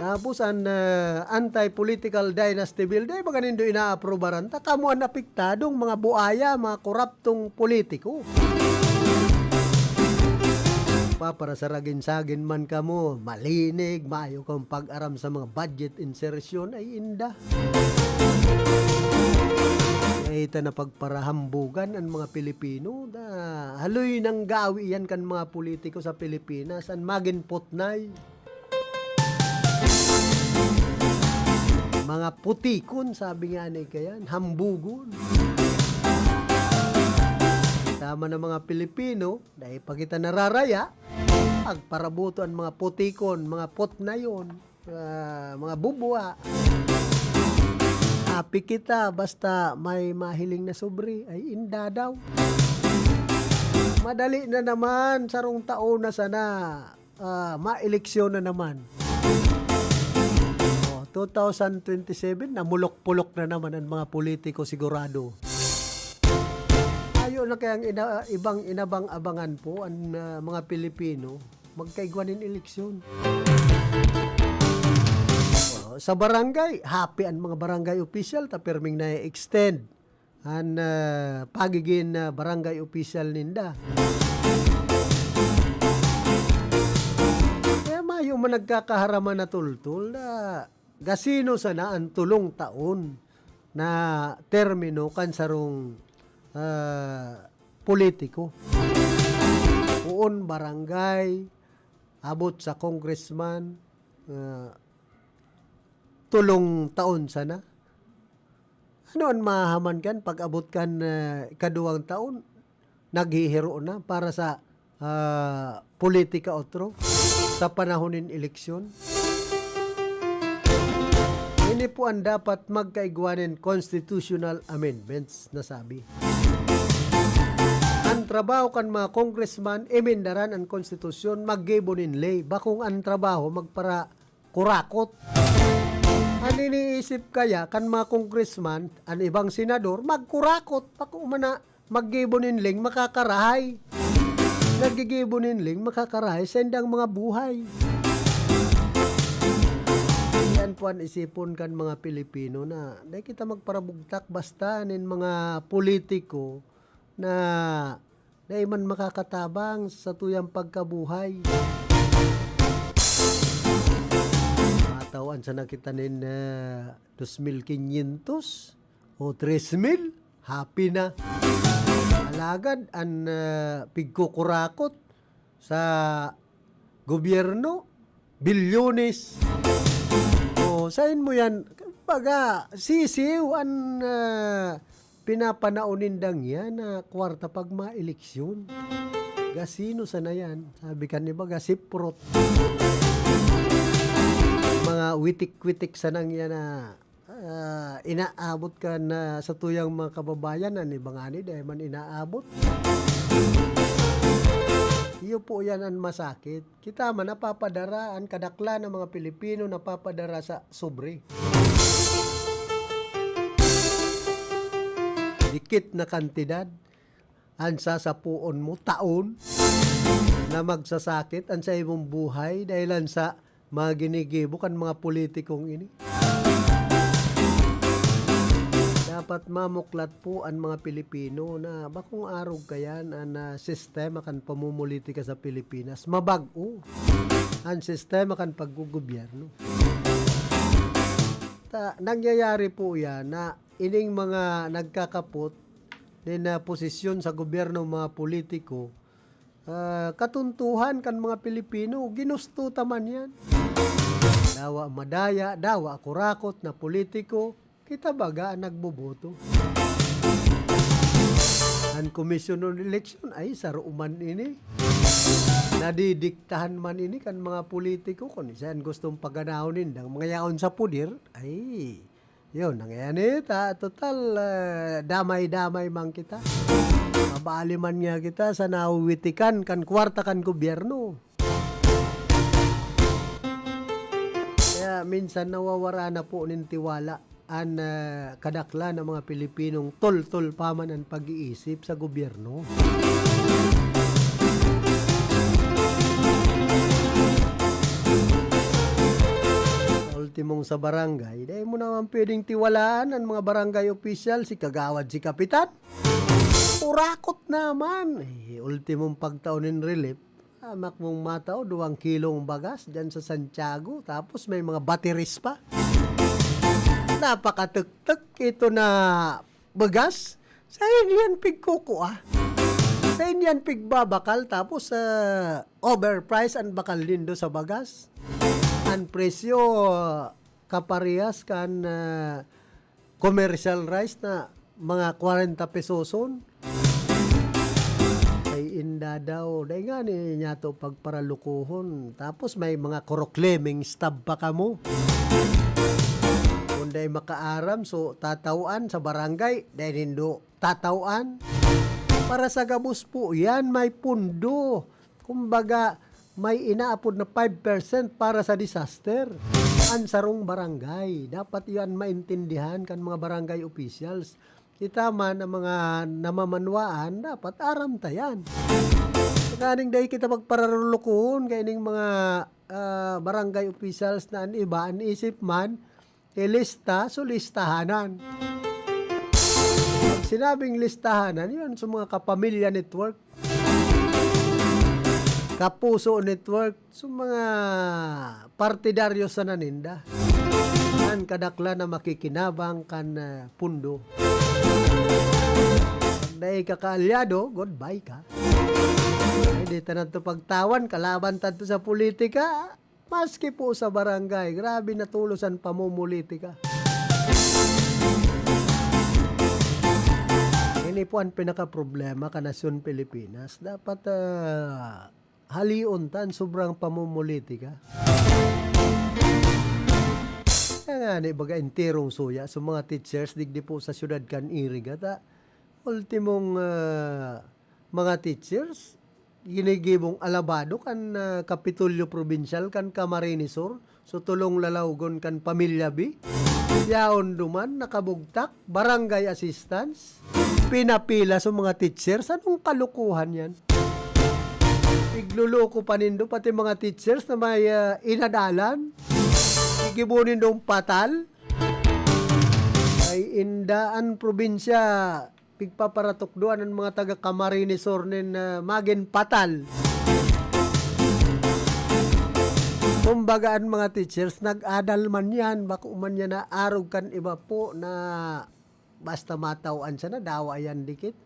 Tapos an, ah, anti-political dynasty bill, dai ba ganindo inaaprubaran? Ta kamo an apektadong mga buaya, mga koraptong politiko. Paparasaragin-sagin man kamo, malinig, mayo kang pag-aram sa mga budget insertion, ay inda. Ay, ta na pagparahambugan an mga Pilipino. Da, haloy nang gawi yan kan mga politiko sa Pilipinas. An magin potnay. Mga putikon, sabi nga ni kayan, hambugon. Tama na mga Pilipino, dahil pa kita nararaya, pagparabuto an mga putikon, mga potnayon, ah, mga bubwa. Happy kita, basta may mahiling na sobre, ay inda daw. Madali na naman, sarong taon na sana, ah, maeleksyon na naman. Oh, two thousand twenty-seven, namulok-pulok na naman ang mga politiko sigurado. Ayo na kayang ina-, ibang inabang-abangan po ang, ah, mga Pilipino, magkaigwa nin eleksyon. Oh, sa barangay, happy ang mga barangay official, ta pirming na-extend an, ah, pagigin, ah, barangay official ninda. Kaya mayo man nagkakaharaman na tultol na gasino sana an tolong taon na termino kan sarong, ah, politiko. Poon barangay, abot sa congressman, ah, tolong taon sana. Ano an mahaman kan pag-abot kan, ah, ikaduwang taon? Naghihiro na para sa, ah, politika otro sa panahon nin eleksyon. Ini po ang dapat magkaigwa nin constitutional amendments na sabi. Ang trabaho kan mga congressman, emendaran ang konstitusyon, maggibo nin ley. Bakong ang trabaho, magpara-, kurakot. An iniisip kaya kan mga congressman, an ibang senador, magkurakot. Bako man na maggibo nin ling makakarahay. Naggigibo nin ling makakarahay sa indang mga buhay. Yan po an isipon kan mga Pilipino na dai kita magparabugtak basta nin mga politiko na dai man makakatabang sa tuyang pagkabuhay. Matawan sana kita nin, ah, dos mil quinientos o tres mil, happy na. Alagad an, ah, pigkukurakot sa gobyerno, bilyones. O, sain mo yan? Kumbaga, sisiw an, ah, pinapanaon nindang yan na kwarta pag mga eleksyon. Gasino sana yan? Sabi kan iba, gasiprot. Mga witik-witik sanang yan na, ah, inaabot kan, ah, satuyang mga kababayan, an iba ngani, dai man inaabot. Iyo po yan an masakit. Kita man, napapadara, an kadaklan na mga Pilipino napapadara sa sobre. Dikit na kantidad an sasapuon mo, taon, na magsasakit an sa imong buhay dahilan sa mga ginigibo kan mga politikong ini. Dapat mamuklat po an mga Pilipino na bakong arog kayan an, ah, sistema kan pamumulitika sa Pilipinas. Mabag-o an sistema kan paggogobyerno. Ta-, nangyayari po yan na ining mga nagkakapot nin, ah, posisyon sa gobyerno, mga politiko, ah, katuntuhan kan mga Pilipino, ginusto ta man yan. Dawa madaya, dawa kurakot na politiko, kita baga an nagboboto. An Commission on Election ay saro man ini. Nadidiktahan man ini kan mga politiko. Kun saan gustong paganahon nindang mga yaon sa puder, ay, yun, nangyayari ta. Total, ah, damay-damay man kita. Mabali man nga kita sa nawitikan kan kwarta kan gobyerno. Kaya minsan nawawara na po nin tiwala an, ah, kadaklan na mga Pilipinong toltol pa man an pag-iisip sa gobyerno. Sa ultimong sa barangay, dai mo naman pwedeng tiwalaan an mga barangay official, si kagawad, si kapitan. Kurakot naman. Eh, ultimong pagtao nin relief, hamak mong matao, duwang kilong bagas dyan sa Santiago, tapos may mga bateries pa. Napakatuktok ito na bagas. Sain yan pigkukua? Sain yan pigbabakal? Tapos, ah, overprice an bakal nindo sa bagas. An presyo, ah, kaparehas kan, ah, commercial rice na mga kwarenta pesoson. Ay, inda daw. Dai ngani niyato pagparalukuhon. Tapos may mga kuruklemeng stab pa kamo. Kung dai makaaram, so, tatawan sa barangay, dai nindo tatawan. Para sa gabos po, yan may pundo. Kumbaga, may inaapod na five percent para sa disaster. An sarong barangay, dapat iyan maintindihan kan mga barangay officials. Kita man ang mga namamanwaan, dapat aram ta yan. Tanganing dai kita magpararulukuhon kaining mga, ah, barangay officials na an iba, an isip man, ilista, so listahanan. Pag sinabing listahanan, yun, sa mga Kapamilya Network, Kapuso Network, sa mga partidaryo sana ninda. An kadaklan na makikinabang kan, ah, pundo. Pag dai ka kaalyado, goodbye ka. Ay, di ta na to pagtawan, kalaban ta to sa politika. Maski po sa barangay, grabe na tulos an pamumulitika. Ini po an pinakaproblema kan nasyon Pilipinas. Dapat, ah, halion ta an sobrang pamumulitika. Kaya nga, ni baga enterong suya sa mga teachers, digdi po sa siyudad kan Iriga, ta ultimong, ah, mga teachers, ginigibong alabado kan, ah, Kapitolyo Probinsyal kan Camarines Sur, so tolong lalawgon kan Pamilya B. Yaon duman, nakabugtak, barangay assistance, pinapila sa mga teachers. Anong kalokohan yan? Igloloko pa nindo pati mga teachers na may, ah, inadalan. Igibo nindong patal. Ay inda an probinsya, pigpaparatukdoan an mga taga Camarines Sur nin, ah, magin patal. Kumbaga, an mga teachers, nag-adal man yan, bako man yan naarog kan iba po na basta matawan siya na, dawa yan dikit.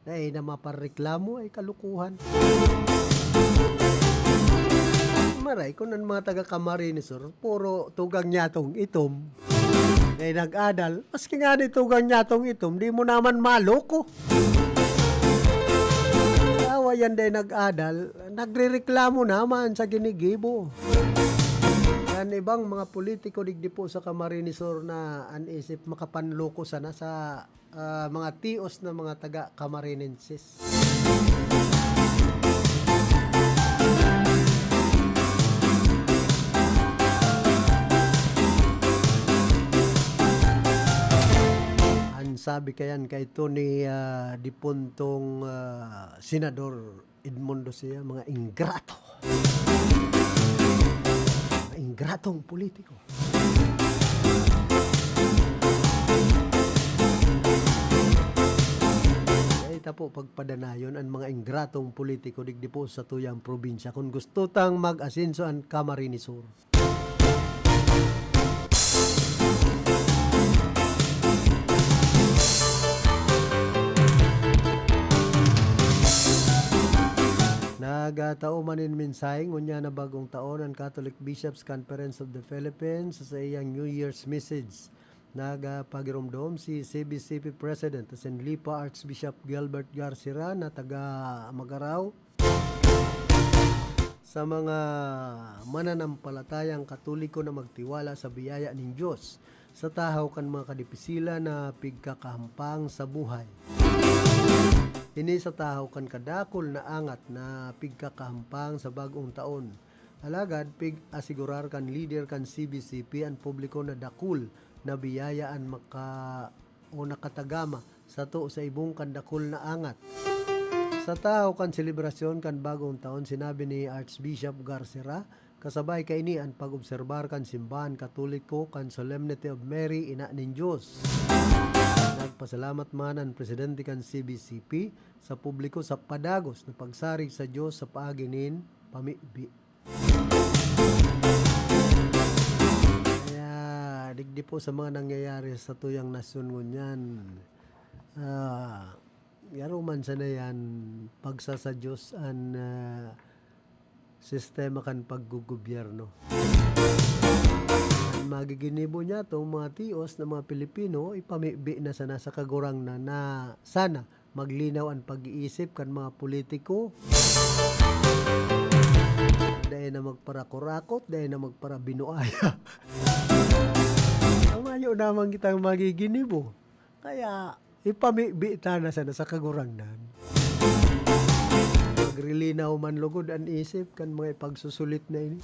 Dai na mapareklamo, ay kalukuhan. Maray, kun an mga taga Camarines Sur, puro tugang nyatong itom. Dai nag-adal, maski nga ni tugang nyatong itom, di mo naman maloko. Awa yan, dai nag-adal, nagrereklamo naman sa ginigibo. Yan ibang mga politiko digdi po sa Camarines Sur na an isip makapanloko sana sa ah, mga tios na mga taga Camarinenses. An sabi kayan kaito ni, ah, dipuntong, ah, Senador Edmundo Sia, mga ingrato. Mga ingratong politiko. Dai ta po pagpadanayon an mga ingratong politiko digdi po sa tuyang probinsya kun gusto tang mag-asenso an Camarines Sur. Nagatao man nin mensahe ngunyan na bagong taon an Catholic Bishops' Conference of the Philippines sa iyang New Year's message. Nagapagiromdom si C B C P President asin Lipa Archbishop Gilbert Garcera na taga Magarao, sa mga mananampalatayang Katoliko na magtiwala sa biyaya nin Dios sa tahaw kan mga kadipisilan na pigkakahampang sa buhay. Ini sa tahaw kan kadakul na angat na pigkakahampang sa bag-ong taon. Alagad pig-asigurar kan lider kan C B C P an publiko na dakul na biyaya an maka-, o nakatagama sato sa ibong kan dakul na angat. Sa tahaw kan selebrasyon kan bagong taon, sinabi ni Archbishop Garcera, kasabay kaini an pag-obserbar kan simbahan Katoliko kan Solemnity of Mary, Ina nin Dios. Nagpasalamat man an presidente kan C B C P sa publiko sa padagos na pagsarig sa Dios sa paagi nin pamibi. Kaya, digdi po sa mga nangyayari sa tuyang nasyon ngunyan, ah, garo man sana yan, pagsasadyos an, ah, sistema kan paggugobyerno. An magiginibo niya, itong mga tios na mga Pilipino, ipamibi na sana sa Kagurangnan na sana maglinaw an pag-iisip kan mga politiko. Dai na magparakurakot, dai na magparabinuaya. Ang mayo naman kitang magiginibo. Kaya, ipamibi ta na sana sa Kagurangnan. Maglilinaw man lugod an isip kan mga ipagsusulit na ini.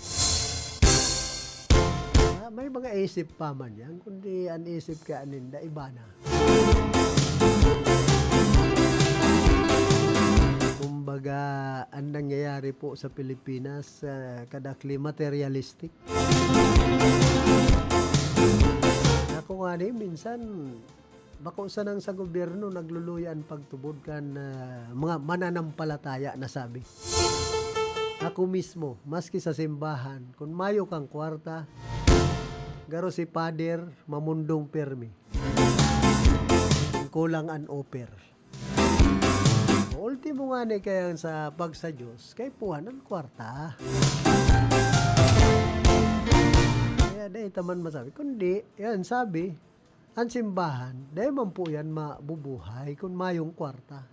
Ah, may mga isip pa man yan, kundi an isip kaya ninda iba na. Kumbaga, ang nangyayari po sa Pilipinas, ah, kadakli materialistic. Ako nga ni, minsan, bako sanang sa gobyerno nagluluya an pagtubod kan, ah, mga mananampalataya na sabi. Ako mismo, maski sa simbahan, kun mayo kang kwarta, garo si pader, mamundong pirmi. Kun kulang an offer. Ultimo nga ni kaya sa pagsadyos, kaipuhan an kwarta. Kaya dai ta man masabi. Kundi, yan, sabi, an simbahan, dai man po yan mabubuhay kun mayong kwarta.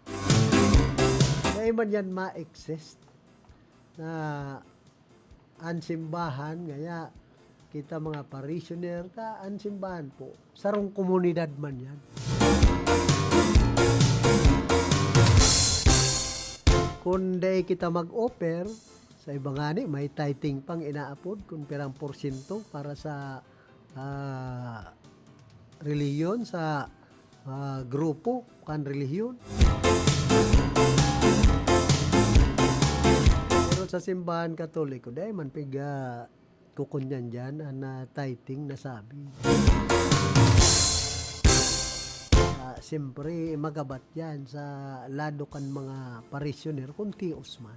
Dai man yan ma-exist na an simbahan, ngaya kita mga parishioner, ta an simbahan po, sarong komunidad man yan. Kun dai kita mag-offer, sa iba ngani, may tithing pang inaapod kun pirang porsyento para sa, ah, relihiyon, sa, ah, grupo kan relihiyon. Pero sa simbahan Katoliko, dai man pig-, ah, kukunyan diyan an, ah, tithing na sabi. Ah, siyempre, magabat yan sa lado kan mga parishioner, kung tios man.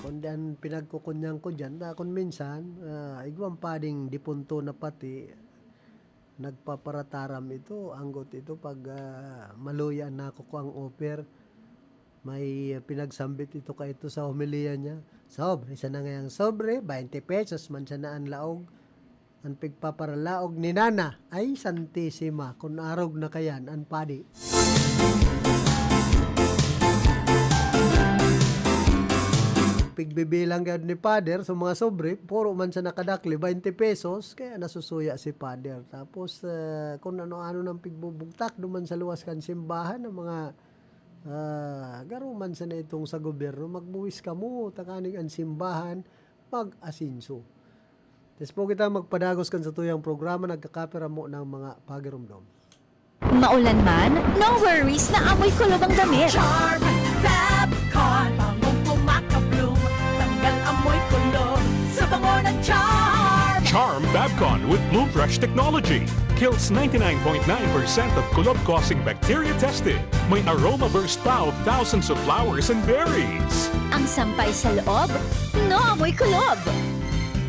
Kundi an pinagkukunyan ko diyan, na kun minsan, ah, igwang pading dipunto na pati, nagpaparataram ito, anggot ito pag, ah, maluya na ako ko ang offer. May pinagsambit ito kaito sa homilya niya. Sobre, siya na ngayang sobre, baynte pesos man siya na an laog. An pigpaparalaog ni Nana, ay, Santisima, kun arog na kayan, an padi. Pigbibilang gayod ni Father sa mga sobre, puro man siya nakadakli, baynte pesos, kaya nasusuya si Father. Tapos, ah, kun ano-ano nang pigbubugtak duman sa luwas kan simbahan, ang mga, ah, garo man sana itong sa gobyerno, magbuwis kamo, tanganing an simbahan mag-asenso. Tapos po kita magpadagos kan satuyang programa, nagkakapira mo ng mga pagirumdom. Maulan man, no worries na amoy kulob ang damit. Charm Fabcon, bangong kumakabloom, tanggal amoy kulob sa bango ng Charm. Charm Fabcon with Bloom Fresh technology kills ninety-nine point nine percent of kulob-causing bacteria tested. May aroma burst pa of thousands of flowers and berries. Ang sampay sa loob, no amoy kulob.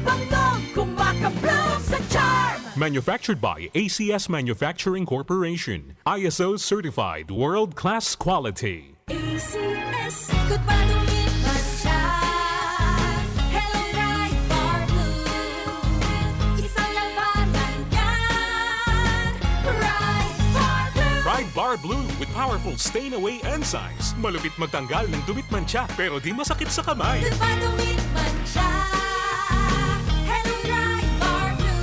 Bangong kumakabloom sa Charm. Manufactured by A C S Manufacturing Corporation. I S O certified, world-class quality. A C S. Ikot pa, dumit man siya. Hello, Pride Bar Blue. Isang labanan yan. Pride Bar Blue. Pride Bar Blue with powerful stain away enzymes. Malupit magtanggal ng dumit mantsa, pero di masakit sa kamay. Ikot pa, dumit man siya. Hello, Pride Bar Blue.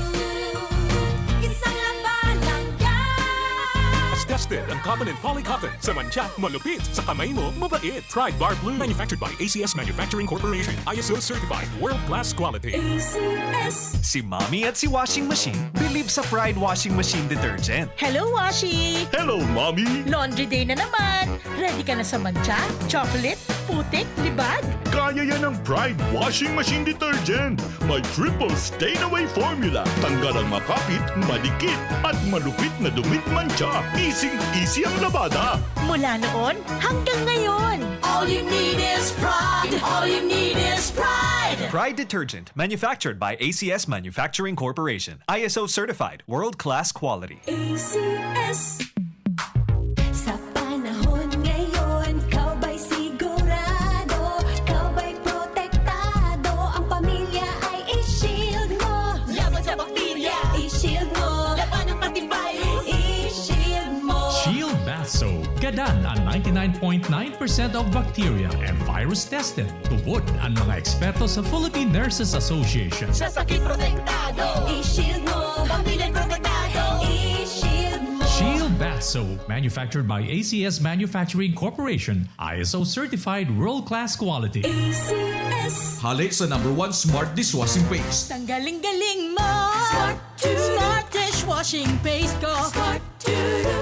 Isang labanan yan. Mas tested ang cotton and poly cotton. Sa mantsa, malupit. Sa kamay mo, mabait. Pride Bar Blue. Manufactured by A C S Manufacturing Corporation. I S O certified. World class quality. A C S. Si Mommy at si Washing Machine believe sa Pride Washing Machine Detergent. Hello, Washi! Hello, Mommy! Laundry day na naman! Ready ka na sa mantsa, chocolate, putik, libag? Kaya yan ng Pride Washing Machine Detergent. May triple stain away formula. Tanggal ang makapit, madikit, at malupit na dumit mantsa. Easing-easy ang labada. Mula noon hanggang ngayon. All you need is Pride. All you need is Pride. Pride Detergent, manufactured by A C S Manufacturing Corporation. I S O certified, world-class quality. A C S. Sa panahon ngayon, ikaw ba'y sigurado? Ikaw ba'y protektado? Ang pamilya ay i-shield mo. Laban sa bakterya, i-shield mo. Labanan pati virus, i-shield mo. Shield Bath Soap. Gadan an ninety-nine point nine percent of bacteria and virus tested. Tubod an mga eksperto sa Philippine Nurses Association. Sa sakit protektado, i-shield mo. Pamilya protektado, i-shield mo. Shield Bath Soap, manufactured by A C S Manufacturing Corporation, I S O certified world-class quality. A C S. Hale sa number one smart dishwashing paste. Tanggaling-galing mo! Smart Smart dishwashing paste ko. Smart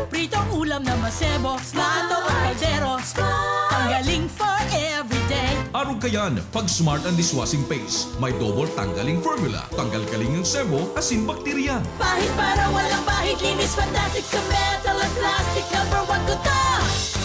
Pritong ulam na masebo. Smart ang kaldero. Smart. Tanggaling for everyday. Arog kayan, pag Smart ang dishwashing paste, may double tanggaling formula. Tanggal kaling ang sebo, asin bakterya. Pahid para walang bahid, linis fantastic sa metal at plastic. Number one ko to.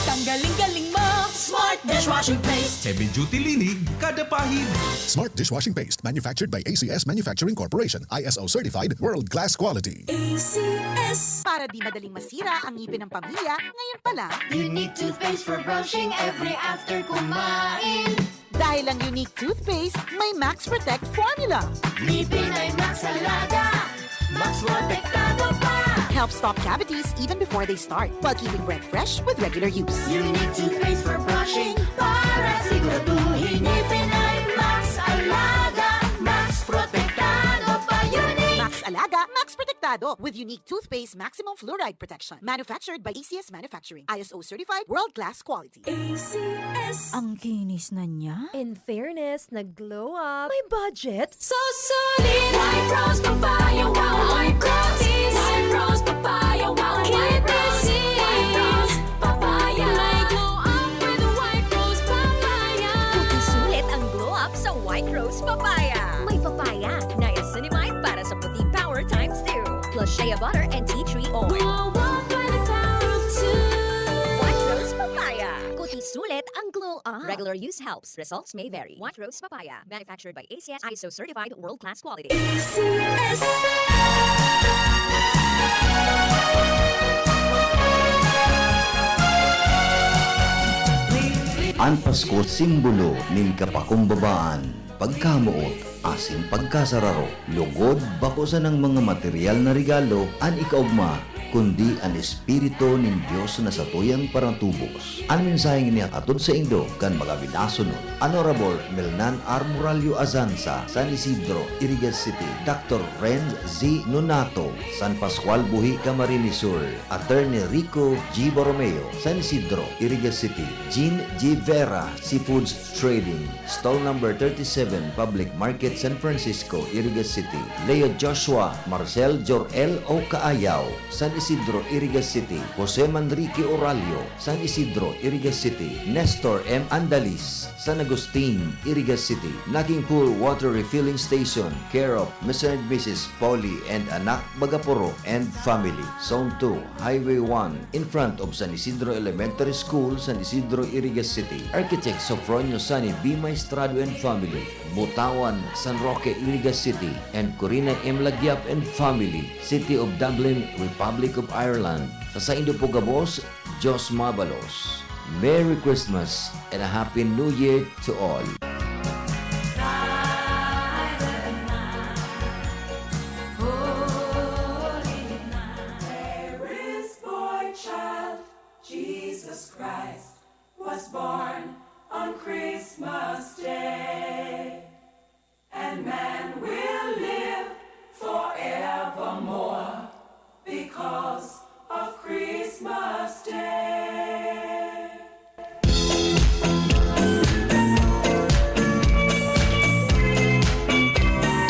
Tanggaling-galing mo. Smart dishwashing paste. Heavy duty linig, kada pahid. Smart dishwashing paste, manufactured by A C S Manufacturing Corporation, I S O certified, world class quality. A C S. Para di madaling masira ang ngipin ng pamilya, ngayon pa lang. Unique toothpaste for brushing every after kumain. Dahil ang Unique toothpaste may Max Protect formula. Ngipin ay Max Alaga, Max Protektado pa. Helps stop cavities even before they start, while keeping breath fresh with regular use. Unique toothpaste for brushing para siguraduhin ngipin ay Max Alaga, Max Protektado pa. Unique. Max Alaga, Max Protect Tado with unique toothpaste maximum fluoride protection. Manufactured by A C S Manufacturing. I S O certified, world-class quality. A C S. Ang kinis na niya. In fairness, nag-glow up. May budget. So solid! White Rose Papaya, wow! White Rose! White Rose Papaya, wow! White Rose! White Rose Papaya! May glow up with White Rose Papaya! Puti sulit ang glow up sa White Rose Papaya. May papaya, niacinamide para sa puti power times two. Plus shea butter and tea tree oil. Glow up by the power of two. White Rose Papaya. Puti sulit ang glow up. Regular use helps. Results may vary. White Rose Papaya. Manufactured by A C S, I S O certified, world-class quality. A C S. An Pasko, simbolo nin kapakumbabaan, pagkamoot, asin pagkasararo. Lugod, bako sanang mga material na regalo an ikaogma, kundi an Espiritu nin Dios na satuyang paratubos. An mensaheng ini hatod saindo kan mga minasunod, Honorable Melnan R. Morallo Azanza, San Isidro, Iriga City, Doctor Renz Z. Nonato, San Pascual Buhi, Camarines Sur, Attorney Rico G. Borromeo, San Isidro, Iriga City, Jean G. Vera, Seafoods Trading, Stall Number thirty-seven, Public Market, San Francisco, Iriga City, Leo Joshua, Marcel Jor-el O. Caayaw, San Isidro, Iriga City, Jose Manrique Oralio, San Isidro, Iriga City, Nestor M. Andalis, San Agustin, Iriga City, Naging Pool Water Refilling Station, care of Mister and Missus Polly and Anak Bagaporo and family, Zone two, Highway one, in front of San Isidro Elementary School, San Isidro, Iriga City. Architect Sofronio Sani B. Maestrado and family, Butawan, San Roque, Iriga City, and Corina M. Lagiap and family, City of Dublin, Republic of Ireland. Sa saindo po gabos, Diyos mabalos. Merry Christmas and a Happy New Year to all. Silent night, holy night, there is boy child, Jesus Christ, was born on Christmas Day. And man will live forevermore because of Christmas Day.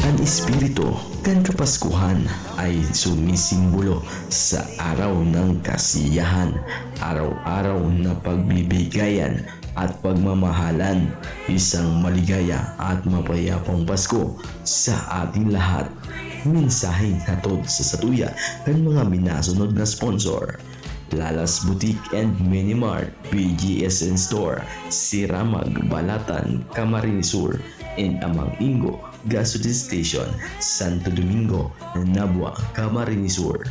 An espiritu kan Kapaskuhan ay sumisimbolo sa araw ng kasiyahan, araw-araw na pagbibigayan at pagmamahalan. Isang maligaya at mapayapang Pasko sa ating lahat. Mensaheng hatod sa satuya kan mga minasunod na sponsor: Lala's Boutique and Mini Mart, B G S N Store, Siramag, Balatan, Camarines Sur, and Amang Ingo Gasoline Station, Santo Domingo, Nabua, Camarines Sur.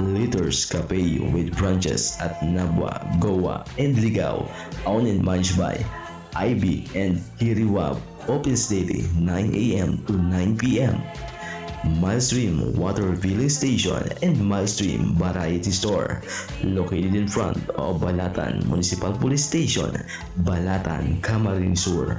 Litters Cafe with branches at Nabua, Goa, and Ligao, owned and managed by I B and Hiriwab. Opens daily, nine a m to nine p m. Milestream Water Refilling Station and Milestream Variety Store, located in front of Balatan Municipal Police Station, Balatan, Camarines Sur.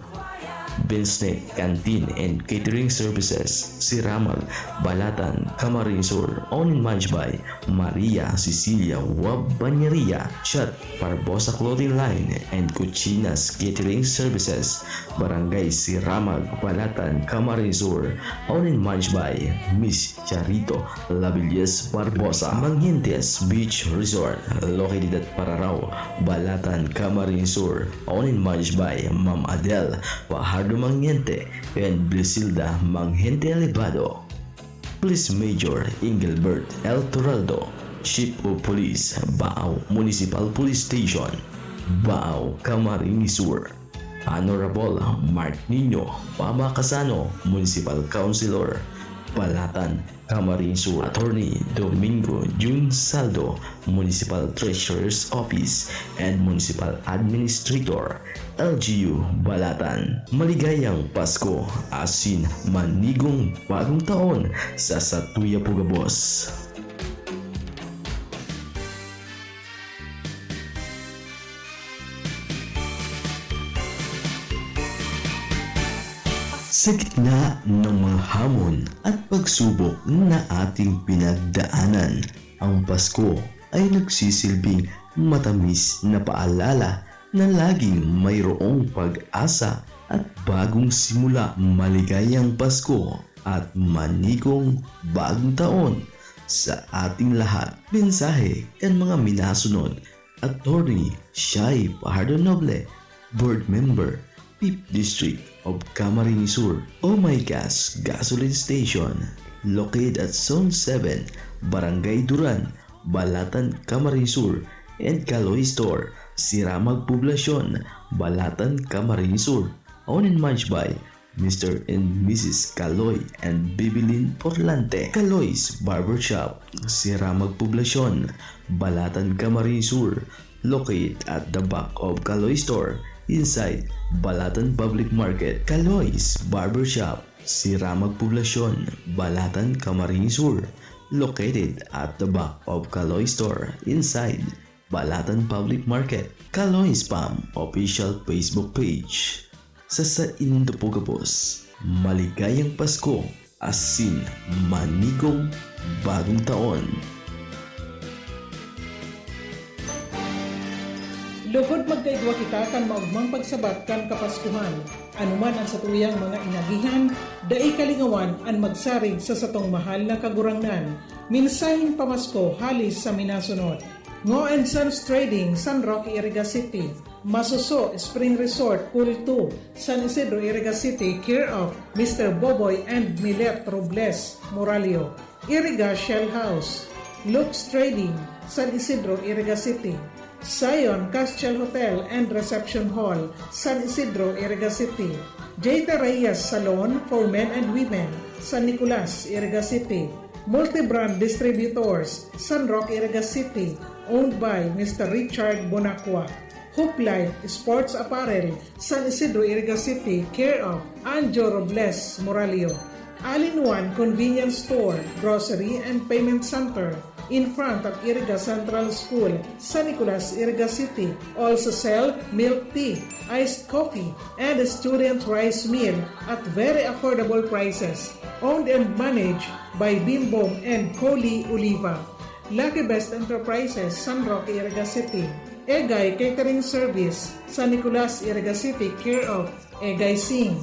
Binsnet Canteen and Catering Services, Siramag, Balatan, Camarines Sur, owned and managed by Maria Cecilia Wab Bañeria, Chat Barbosa Clothing Line and Cuchinas Catering Services, Barangay Siramag, Balatan, Camarines Sur, owned and managed by Miss Charito Labillas Barbosa. Mangientes Beach Resort, located at Pararao, Balatan, Camarines Sur, owned and managed by Ma'am Adel Fajardo Mangiente and Brisilda Mangiente Elevado. Police Major Engelbert L. Toraldo, Chief of Police, Baao Municipal Police Station, Baao, Camarines Sur. Honorable Mark Nino Baba Casano, Municipal Councilor, Balatan, Camarines Sur. Attorney Domingo Jun Saldo, Municipal Treasurer's Office and Municipal Administrator, L G U, Balatan. Maligayang Pasko asin manigong bagong taon sa satuya po gabos. Sa gitna ng mga hamon at pagsubok na ating pinagdaanan, ang Pasko ay nagsisilbing matamis na paalala na laging mayroong pag-asa at bagong simula. Maligayang Pasko at manigong bagong taon sa ating lahat. Mensahe kan mga minasunod, Attorney Shai Fajardo Noble, Board Member, Fifth District of Camarines Sur, Oh My Gas Gasoline Station, located at Zone seven, Barangay Duran, Balatan, Camarines Sur, and Kaloy Store, Siramag Poblacion, Balatan, Camarines Sur, owned and managed by Mister and Missus Kaloy and Bibilin Porlante. Kaloy's Barbershop, Siramag Poblacion, Balatan, Camarines Sur, located at the back of Kaloy Store, inside Balatan Public Market. Kaloy's Barbershop, Siramag Poblacion, Balatan, Camarines Sur, located at the back of Kaloy Store, inside Balatan Public Market. Kaloy's Spam Official Facebook Page. Sa saindo po gabos, maligayang Pasko, asin manigong bagong taon. Lugod magkaigwa kita kan maogmang pagsabat kan Kapaskuhan. Anuman an satuyang mga inagihan, dai kalingawan an magsarig sa satong mahal na Kagurangnan. Mensaheng pamasko hali sa minasunod. Ngo and Sons Trading, San Roque, Iriga City. Masuso Spring Resort, Pool two, San Isidro, Iriga City, care of Mister Boboy and Milet Robles Moralio. Iriga Shell House, Lux Trading, San Isidro, Iriga City. Zion Castle Hotel and Reception Hall, San Isidro, Iriga City. J T Reyes Salon for Men and Women, San Nicolas, Iriga City. Multibrand Distributors, San Roque, Iriga City, owned by Mister Richard Bonacqua. Hoop Life Sports Apparel, San Isidro, Iriga City, care of Anjo Robles Moralio. All-in-One Convenience Store, Grocery and Payment Center, in front of Iriga Central School, San Nicolas, Iriga City. Also sell milk tea, iced coffee, and student rice meal at very affordable prices. Owned and managed by Bimbong and Coley Oliva. Lucky Best Enterprises, San Roque, Iriga City. Egay Catering Service, San Nicolas, Iriga City, care of Egay Singh.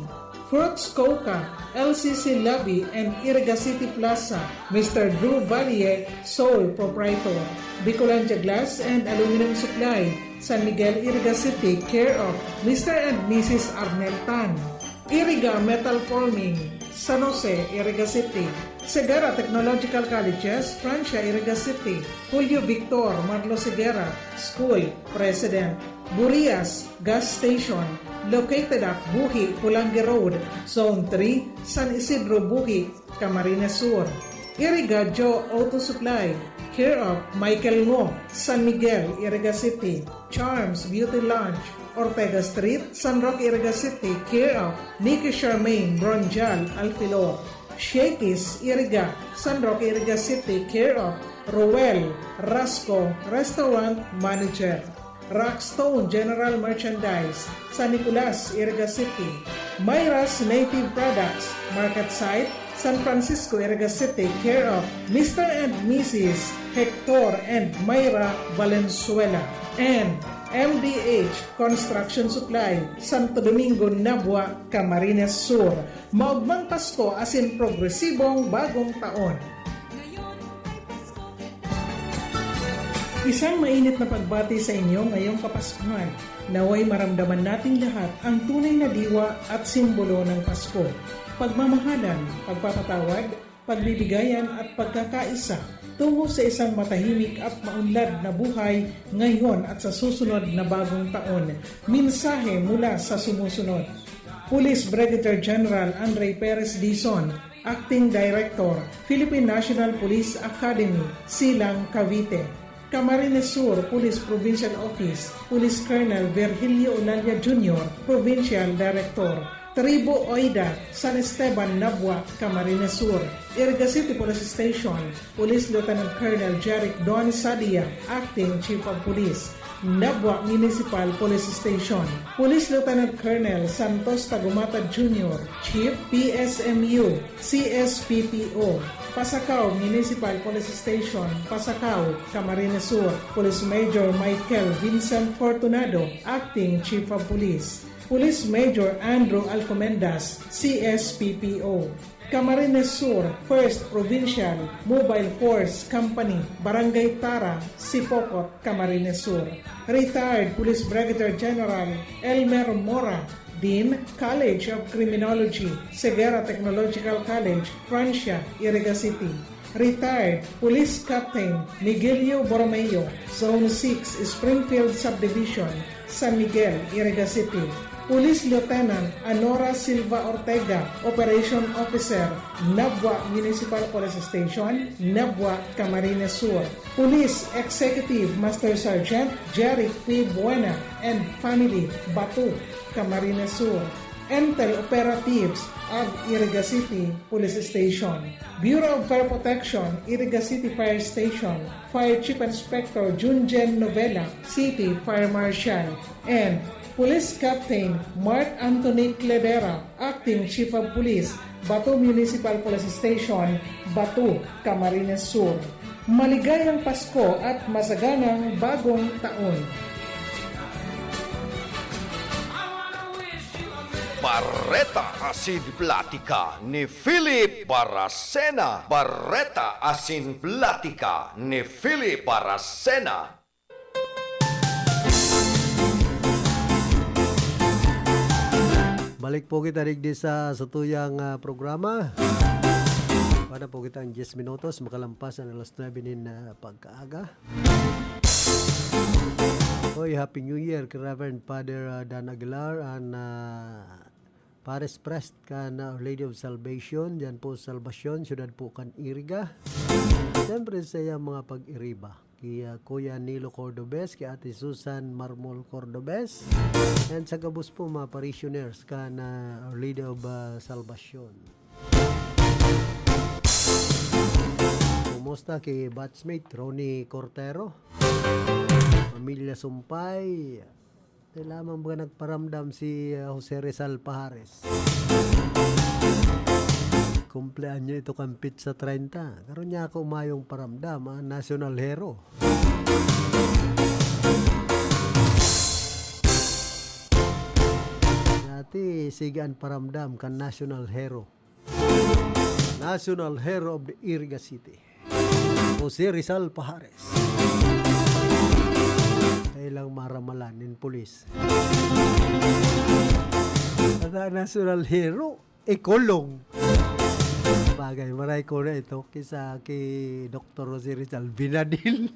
Fruits Coca, L C C Lobby and Iriga City Plaza, Mister Drew Valle, sole proprietor. Bicolandia Glass and Aluminum Supply, San Miguel, Iriga City, care of Mister and Missus Arnel Tan. Iriga Metal Forming, San Jose, Iriga City. Segarra Technological Colleges, Francia, Iriga City. Julio Victor Marlos Higuera, School President. Burias Gas Station, located at Buhi, Pulangi Road, Zone three, San Isidro, Buhi, Camarines Sur. Iriga Joe Auto Supply, care of Michael Ngo, San Miguel, Iriga City. Charms Beauty Lounge, Ortega Street, San Roque, Iriga City, care of Nikki Charmaine Bronjal Alfilor. Shakey's Iriga, San Roque, Iriga City, care of Roel Rasco, Restaurant Manager. Rockstone General Merchandise, San Nicolas, Iriga City. Myra's Native Products, Market Site, San Francisco, Iriga City, care of Mister and Missus Hector and Myra Valenzuela. And M D H Construction Supply, Santo Domingo, Nabua, Camarines Sur. Maogmang Pasko asin progresibong Bagong Taon! Isang mainit na pagbati sa inyo ngayong Kapaskuhan. Naway maramdaman nating lahat ang tunay na diwa at simbolo ng Pasko. Pagmamahalan, pagpapatawad, pagbibigayan at pagkakaisa tungo sa isang matahimik at maunlad na buhay ngayon at sa susunod na bagong taon. Mensahe mula sa sumusunod. Police Brigadier General Andre Perez Dizon, Acting Director, Philippine National Police Academy, Silang, Cavite. Camarines Sur Police Provincial Office, Police Colonel Virgilio Olalia Junior, Provincial Director. Tribu Oida, San Esteban, Nabua, Camarines Sur. Iriga City Police Station, Police Lieutenant Colonel Jeric Don Sadia, Acting Chief of Police. Nabua Municipal Police Station. Police Lieutenant Colonel Santos Tagumatad Junior, Chief P S M U, C S P P O, Pasacao Municipal Police Station, Pasacao, Camarines Sur. Police Major Michael Vincent Fortunado, Acting Chief of Police. Police Major Andrew Alcomendas, C S P P O. Camarines Sur, First Provincial Mobile Force Company, Barangay Tara, Sipocot, Camarines Sur. Retired Police Brigadier General Elmer Mora, Dean, College of Criminology, Ceguera Technological College, Francia, Iriga City. Retired Police Captain Miguelio Borromeo, Zone six, Springfield Subdivision, San Miguel, Iriga City. Police Lieutenant Anora Silva Ortega, Operation Officer, Nabua Municipal Police Station, Nabua, Camarines Sur. Police Executive Master Sergeant Jeric P. Buena and family, Batu, Camarines Sur. Intel Operatives of Iriga City Police Station. Bureau of Fire Protection, Iriga City Fire Station, Fire Chief Inspector Junjen Novela, City Fire Marshal, and Police Captain Mark Anthony Cledera, Acting Chief of Police, Batu Municipal Police Station, Batu, Camarines Sur. Maligayang Pasko at masaganang Bagong Taon! Bareta asin Platika ni Philip Baracena. Bareta asin Platika ni Philip Baracena. Balik po kita digdi sa satuyang ah, programa. Para po kita ang diyes minutos, makalampas ang alas nuebe nin ah, pagkaaga. Hoy, Happy New Year kay Reverend Father ah, Dan Aguilar and ah, Paris Prest kan ah, Our Lady of Salvation, diyan po sa Salvacion, syudad po kan Iriga. Siyempre sa iyang mga pag-iriba, ki ah, Kuya Nilo Cordobes, ki Ate Susan Marmol Cordobes, and sa gabos po mga parishioners kan ah, Our Lady of ah, Salvacion. Kumusta ki batchmate Ronnie Cortero? Pamilya Sumpay, ito lamang ba nagparamdam si ah, Jose Rizal Pajares? Kumpleanyo ito kan petsa treinta. Karon niya ako mayong paramdam, ah, national hero. Dati, sige an paramdam kan national hero. National Hero of the Iriga City, Jose Rizal Pajares. Kailang maramalan nin pulis. Kada national hero, ikulong. Bagay, maray ko na ito kisa ki Doktor Jose Rizal binadil.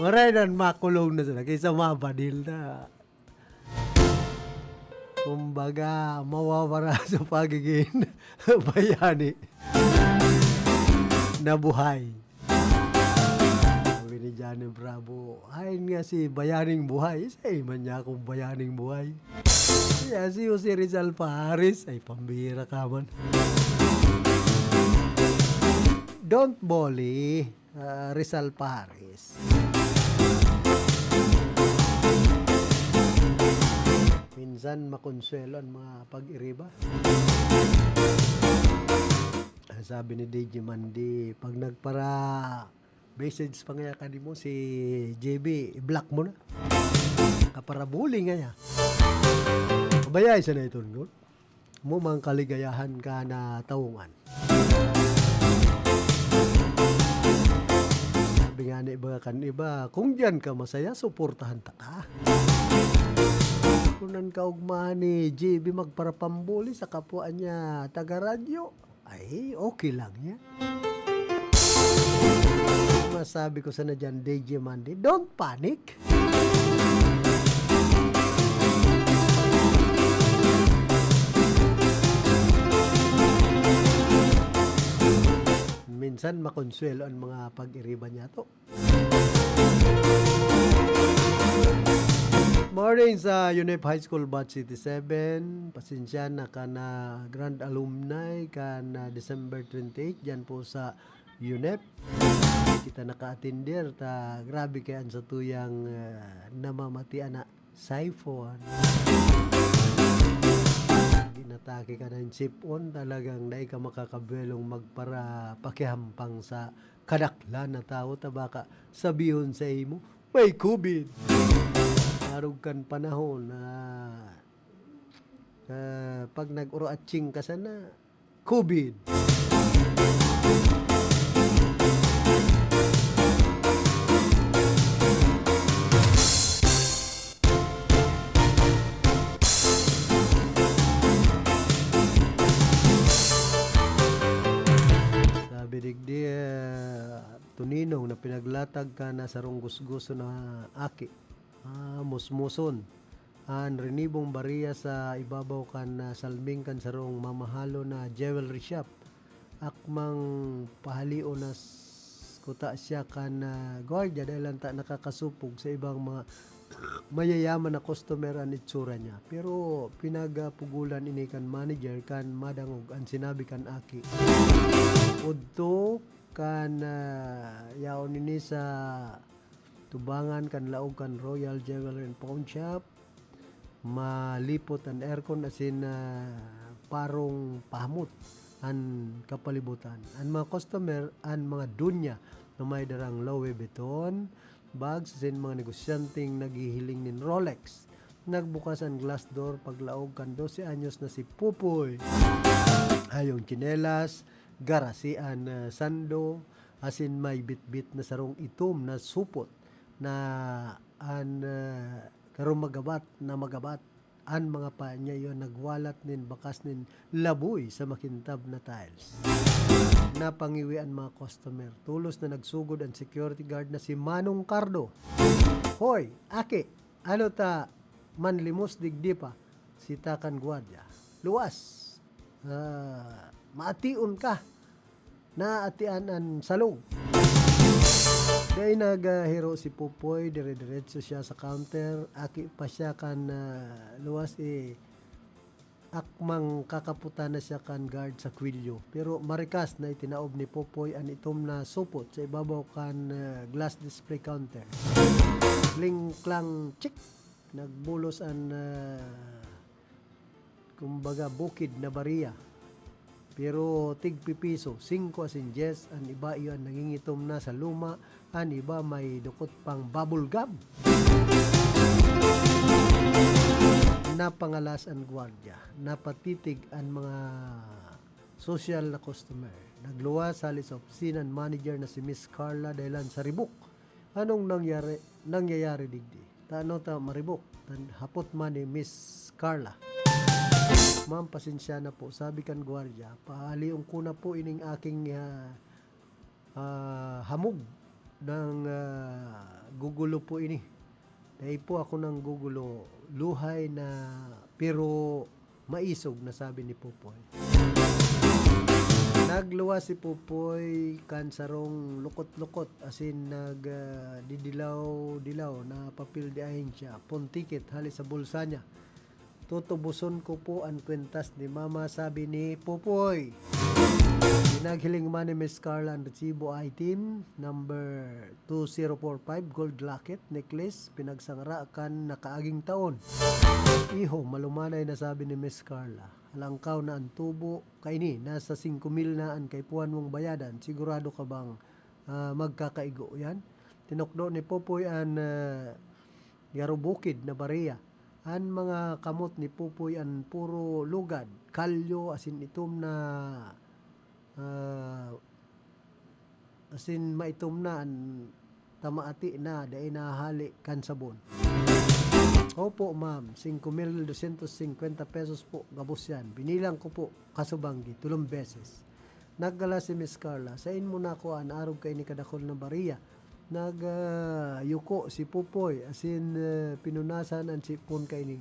Maray nan makulong na sila kisa mabadil na. Kumbaga, mawawara sa pagiging bayani na buhay. Sabi ni Johnny Bravo, "Hain nga si bayaning buhay, isa man niya akong bayaning buhay." Kaya si Jose Rizal Paris, ay pambira ka man. Don't bully ah, Rizal Paris. Minsan makonsuelo ang mga pag-iriba. Sabi ni D J Mandy, pag nagpara-message pa ngaya kanimo si J B, i-block mo na. Kaparabuli ngaya. Kabayay sa na iton, no? Mo mang kaligayahan ka na taungan. Sabi nga ni iba kan iba, kung diyan ka masaya, suportahan ta ka. Kung nan kaugmahan ni J B magparapambuli sa kapwa niya taga-radyo, ay, okay lang yan. Masabi ko sana dyan, D J Mandy, don't panic. Minsan makonsuelo ang mga pag-iriba niya to. Morning sa UNEP High School Batch eighty-seven. Pasensya na ka na grand alumni kan ah, December twenty-eight dyan po sa UNEP. kita naka-atender ta grabe kay an satuyang, ah, namamatian na siphon. Ginatake ka na nin sipon, talagang dai ka makakabuwelong magpara-, pakihampang sa kadaklan na tawo ta baka sabihon sa imo, "May covid." Arog kan panahon na, ah, pag nag-uro-atsing ka sana, covid. Sabi digdi, ah, Toninong, na pinaglatag ka na sarong gusguso na aki. Ah, musmuson. An rinibong bariya sa ibabaw kan, ah, salming kan sarong mamahalon na jewelry shop. Akmang pahalion na s-, kuta siya kan, ah, gwardiya dahil lang ta nakakasupog sa ibang mga mayayaman na customer an itsura niya. Pero pinagapugulan ini kan manager kan madangog an sinabi kan aki. Udto kan, ah, yaon ini sa tubangan kan laog kan Royal Jewelry and Pawn Shop, malipot an aircon asin, ah, parong pahamot an kapalibutan. An mga customer, an mga dunya na may darang Louis Vuitton bags asin mga negosyanteng naghihiling nin Rolex. Nagbukas an glass door paglaog kan dose anyos na si Pupoy. Hayong tsinelas, garasi an, ah, sando, asin may bitbit na sarong itom na supot na an, ah, garo magabat na magabat an mga paa niya, iyo nagwalat nin bakas nin laboy sa makintab na tiles. Napangiwi an mga customer. Tolos na nagsugod an security guard na si Manong Cardo. "Hoy, aki, ano ta manlimos digdi pa?" Sita kan gwardiya. "Luwas! Ah, maation ka! Naatian an salog!" Dai naghiro si Pupoy, dire-diretso siya sa counter. Aki pa siya kan, ah, luwas, eh, akmang kakaputan na siya kan guard sa kwelyo. Pero marikas na itinaob ni Pupoy an itom na supot sa ibabaw kan, ah, glass display counter. Kling-klang, chik! Nagbulos an, ah, kumbaga, bukid na bariya. Pero tigpipiso, singko asin dyes, an iba iyo an nangingitom na sa luma, an iba may dukot pang bubble gum. Napangalas an gwardiya, napatitig an mga sosyal na customer. Nagluwas hali sa opisina an manager na si Miss Carla dahelan sa ribok. "Anong nangyari, nangyayari digdi? Tano ta maribok?" tan hapot man ni Miss Carla. "Ma'am, pasensya na po," sabi kan gwardiya. "Pahalion ko na po ining aking, ah, ah, hamog ng, ah, gugulo po ini." "Dai po ako nanggugulo, luhay na pero maisog na," sabi ni Pupoy. Nagluwas si Pupoy kan sarong lukot-lukot asin nag, ah, didilaw-dilaw na papel de ahensya, pawn ticket hali sa bulsa niya. "Tutuboson ko po an kwentas ni Mama," sabi ni Pupoy. Pinaghiling man ni Miss Carla an resibo, item number two zero four five, gold locket, necklace, pinagsangara kan nakaaging taon. "Iho, malumanay na," sabi ni Miss Carla. "Halangkaw na an tubo. Kaini, nasa singko mil na an kaipuhan mong bayadan. Sigurado ka bang, ah, magkakaigo yan?" Tinukdo ni Pupoy an, ah, garo bukid na bariya. An mga kamot ni Pupoy an puro lugad, kalyo, asin itom na, ah, asin maitom na an tamaati na dai nahahali kan sabon. "Opo, ma'am, singko mil dosyentos singkwenta pesos po, gabos yan. Binilang ko po, kasubanggi, tolong beses." Nagkala si Miss Carla, "Sain mo nakua an arog kaini kadakul na bariya?" Nag, ah, yuko si Pupoy, asin, ah, pinunasan an sipon kaini.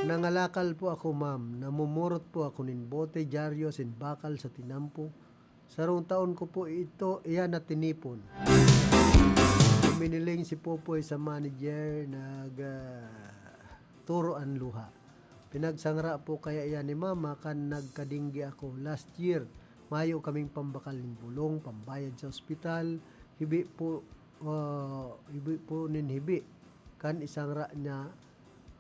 "Nangalakal po ako, ma'am. Namumurot po ako nin bote, dyaryo, asin bakal sa tinampo. Sarong taon ko po ito, iyan na tinipon." Miniling si Pupoy sa manager, nag, ah, turo an luha. "Pinagsangara po kaya iyan ni Mama kan nagkadinggi ako last year. Mayo kaming pambakal nin bolong, pambayad sa ospital, hibi po, ah, hibi po nin hibi kan isangra niya.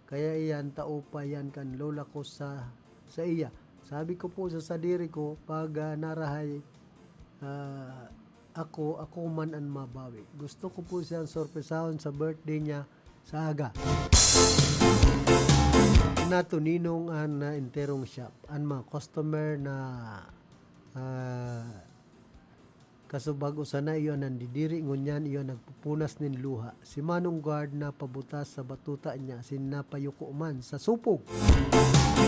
Kaya iyan, tao pa yan kan lola ko sa, sa iya. Sabi ko po sa sadiri ko, pag, ah, narahay, ah, ako, ako man an mabawi. Gusto ko po siyang sorpresahon sa birthday niya sa aga. Natuninong an, ah, enterong shop. An mga customer na, ah, kasubag-o sana iyo an nandidiri, ngunyan iyo an nagpupunas nin luha. Si Manong Guard napabutas sa batuta niya asin napayuko man sa supog.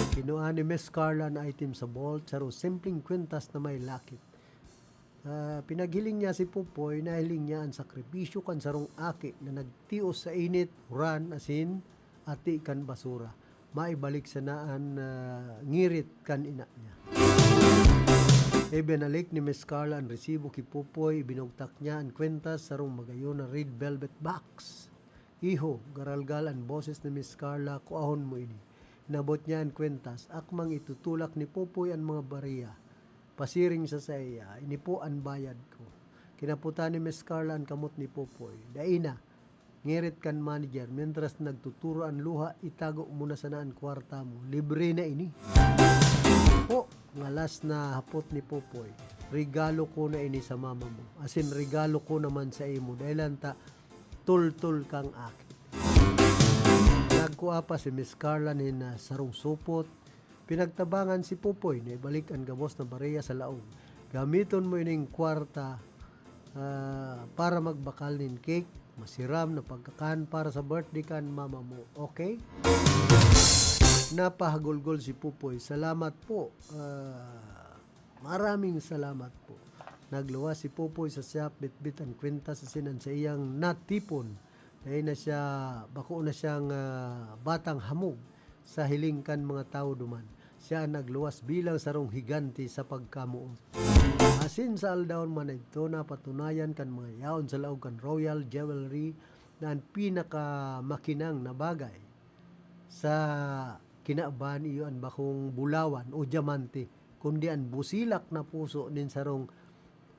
Kinua ni Miss Carla an item sa vault, sarong simpleng kwintas na may lakit. Ah, pinaghiling niya si Popoy, nahiling niya an sakripisyo kan sarong aki na nagtios sa init, uran, asin ati kan basura. Maibalik sana an, ah, ngirit kan ina niya. Ibinalik ni Miss Carla an resibo ki Popoy, ibinugtak niya an kwenta sa sarong magayon na red velvet box. "Iho," garalgal an boses ni Miss Carla, "kuahon mo ini." Inabot niya an kwentas. Akmang itutulak ni Popoy an mga bareya pasiring sa saiya. "Ini po an bayad ko." Kinaputan ni Miss Carla an kamot ni Popoy. "Dai na," ngirit kan manager, "mientras nagtuturo an luha, itago mo na sana an kwarta mo. Libre na ini." "Po," ngalas na hapot ni Popoy. "Regalo ko na ini sa mama mo. Asin regalo ko naman sa imo. Dahil ta tultol kang aki." Nagkua pa si Miss Carla nin, ah, sarong supot. Pinagtabangan si Popoy na ibalik an gabos na bareya sa laog. "Gamiton mo ining kwarta, ah, para magbakal nin cake, masiram na pagkakan para sa birthday kan mama mo, okay?" Napahagulgol si Popoy. "Salamat po. Ah, maraming salamat po." Nagluwas si Popoy sa shop, bitbit an kwenta sa sinan sa iyang natipon. Dai na siya, bako na siyang, ah, batang hamog sa hiling kan mga tawo duman. Siya an nagluwas bilang sarong higante sa pagkamoot. Asin sa aldaw man na idto, napatunayan kan mga yaon sa laog kan Royal Jewelry na an pinakamakinang na bagay sa kinaban iyo an bakong bulawan o dyamante, kundi an busilak na puso nin sarong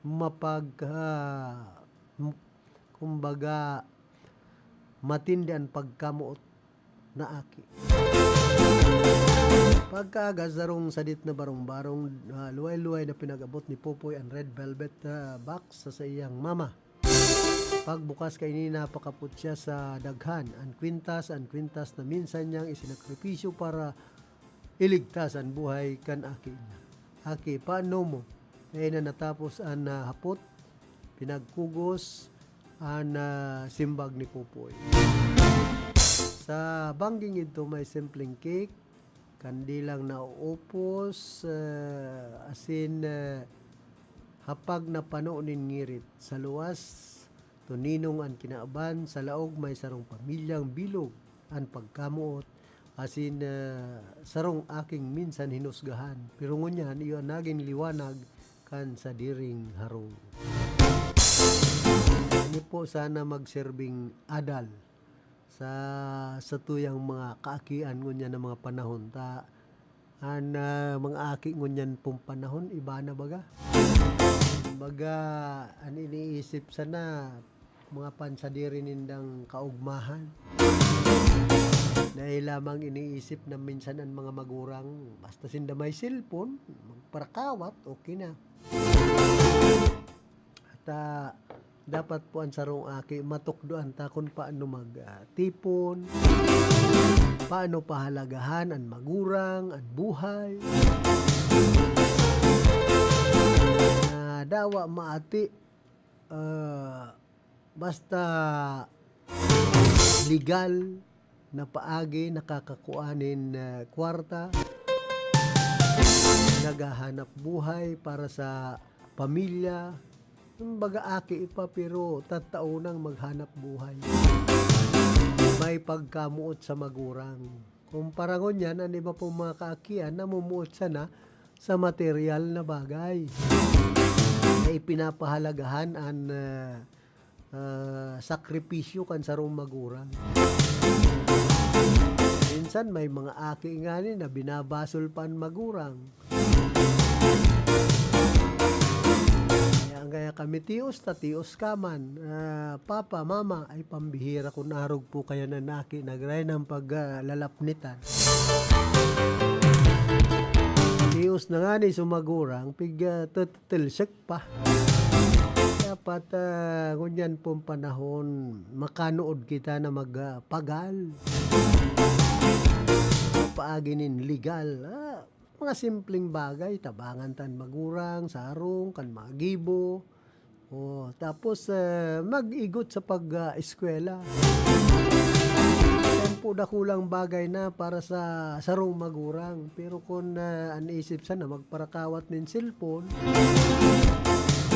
mapag-, ah, m-, kumbaga, matindi an pagkamoot na aki. Pagkaaga, sarong sadit na barong-barong, ah, luway-luway na pinag-abot ni Popoy an red velvet, ah, box sa saiyang mama. Pagbukas kaini, napakapot siya sa daghan. An kwintas, an kwintas na minsan niyang isinakripisyo para iligtas an buhay kan aki niya. "Aki, paano mo?" Dai na natapos an, ah, hapot, pinagkugos an, ah, simbag ni Popoy. Sa bangging idto may simpleng cake, kandilang nauupos, ah, asin, ah, hapag na pano nin ngirit. Sa luwas, tuninong an kinaban. Sa laog may sarong pamilyang bilog an pagkamoot, asin, ah, sarong aking minsan hinusgahan. Pero ngunyan, iyo an nagin liwanag kan sadiring harong. Ini po sana magserbing adal sa satuyang mga kaakian ngunyan na mga panahon, ta an, ah, mga aki ngunyan pong panahon, iba na baga. Baga, an iniisip sana, mga pansadiri nindang kaugmahan. Dai lamang iniisip na minsan an mga magurang, basta sinda may cellphone, magparakawat, okay na. At, ah, dapat po an sarong aki matukdoan ta kun paano mag, ah, tipon, paano pahalagahan an magurang, an buhay. Na dawa maati, ah, basta legal na paagi nakakakua nin, ah, kwarta, naghahanap buhay para sa pamilya. Kumbaga, aki pa, pero tataonang maghanap buhay. May pagkamoot sa magurang. Kumpara ngunyan, an iba pong mga kaakian, namumuot sana sa material na bagay. Na ipinapahalagahan an, ah, ah, sakripisyo kan sarong magurang. Minsan may mga aki ngani na binabasol pa an magurang. Kaya kami, "Tios ta, tios ka man, ah, papa, mama." Ay, pambihira kun arog po kaya na naki nagray ng pag, ah, lalapnitan. Tios na nga ni sumagurang, pig, ah, tututilsik pa. Dapat, ah, ngunyan pong panahon, makanood kita na mag, ah, pagal. Paagi nin legal, ah, mga simpleng bagay, tabangan tan magurang, sarong, kan magibo. Oh, tapos, eh, mag-igot sa pag, ah, eskwela. Yan po dakulang bagay na para sa sarong magurang. Pero kung, ah, an isip sana magparakawat nin cellphone,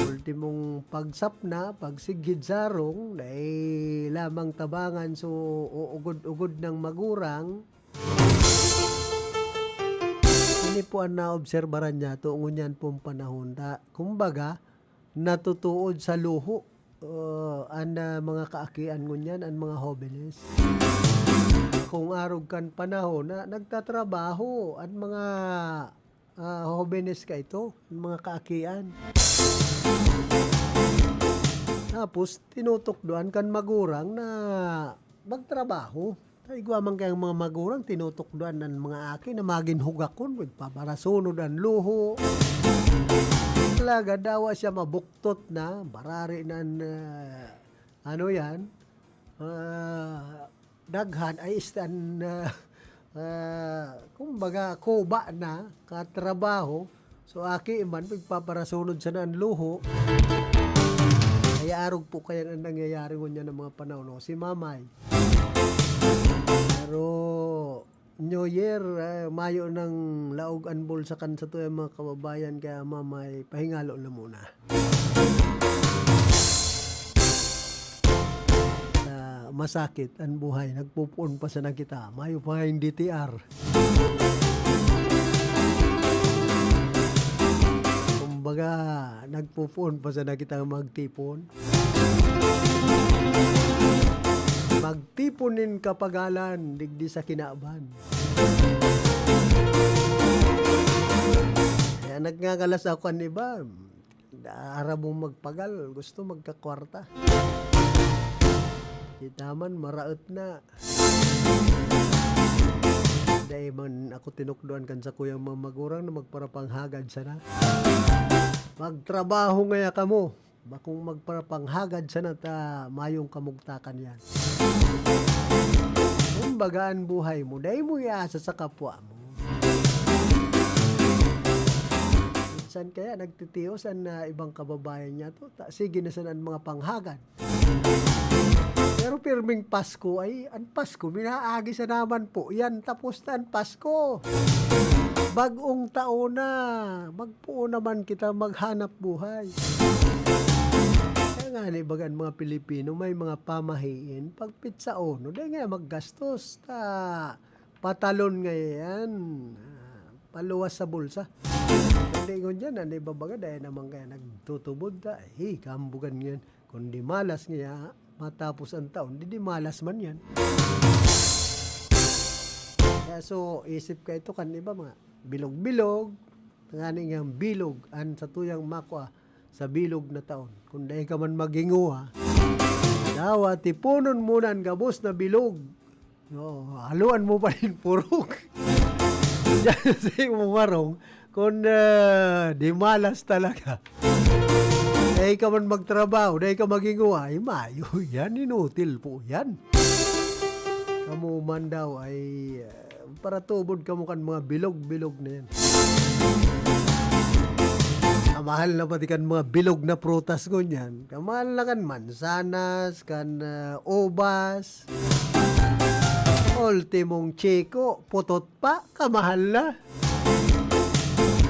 ultimong pagsapna, pagsigid sarong, dai lamang tabangan, so uugod-ugod ng magurang. Ini po an naobserbaran niya, to ngunyan pong panahon. Da, kumbaga, natutuod sa luho, ah, an, ah, mga kaakian ngunyan, an mga hobenes. Kung arog kan panahon na nagtatrabaho an mga, ah, hobenes kaito, an mga kaakian. Tapos, tinutukdoan kan magurang na magtrabaho. Ta igwa man kayang mga magurang tinutukdoan an mga aki na magin hugakon, magpaparasunod an luho. Talaga, dawa siya mabuktot na, barari na an, ah, ano yan, ah, daghan, ay, istan, ah, ah, kumbaga, kuba na, katrabaho. So, aki man, pigpaparasunod sana an luho. Kaya arog po kaya an nangyayari ngunyan ng mga panahon, no? Si Mamay. Pero, New Year, eh, mayo nang laog an bulsa kan satuyang mga kababayan, kaya Mamay, pahingalo na muna. Ah, masakit an buhay, nagpupuon pa sana kita, mayo pa nga yung D T R. Kumbaga, nagpupuon pa sana kita magtipon. Magtipon nin kapagalan, digdi sa kinaban. Kaya nagngagalas ako kan iba. Aram mong magpagal, gusto magkakwarta. Kita man, maraot na. Dai man ako tinukdoan kan sakuyang mga magurang na magparapanghagad sana. Magtrabaho ngaya kamo. Bakong magparapanghagad sana ta mayong kamugtakan yan. Kumbaga, an buhay mo, dai mo iasa sa kapwa mo. Minsan kaya nagtitios an, ah, ibang kababayan niya to. Ta, sige na sana an mga panghagad. Pero pirming Pasko ay, an Pasko, minaagi sa naman po yan. Tapos na an Pasko. Bag-ong taon na. Magpuon naman kita maghanap buhay. Kaya nga, ni baga an mga Pilipino, may mga pamahiin. Pag pitsa uno, dai nga maggastos. Ta, patalon nga yan. Ah, paluwas sa bulsa. Kundi ngunyan, an iba baga, dai naman kaya nagtutubod ta. Eh, kambugan ngayon. Kundi malas nga, matapos an taon, di, di malas man yan. Kaya so, isip ka ito kan iba, mga bilog-bilog. Ngani nga bilog, an satuyang makwa sa bilog na taon. Kung dai ka man maghinguha, dawa, tiponon mo na an gabos na bilog. Oo, haluan mo pa nin purok. Diyan sa imong harong, kung, ah, di malas talaga. Dai ka man magtrabaho, dai ka maghinguha, ay mayo yan, inutil po yan. Kamo man daw ay, ah, paratubod kamo kan mga bilog-bilog na yan. Kamahal na pati kan mga bilog na prutas ngunyan. Kamahal na kan mansanas, kan, ah, ubas. Ultimong chiko, putot pa, kamahal na.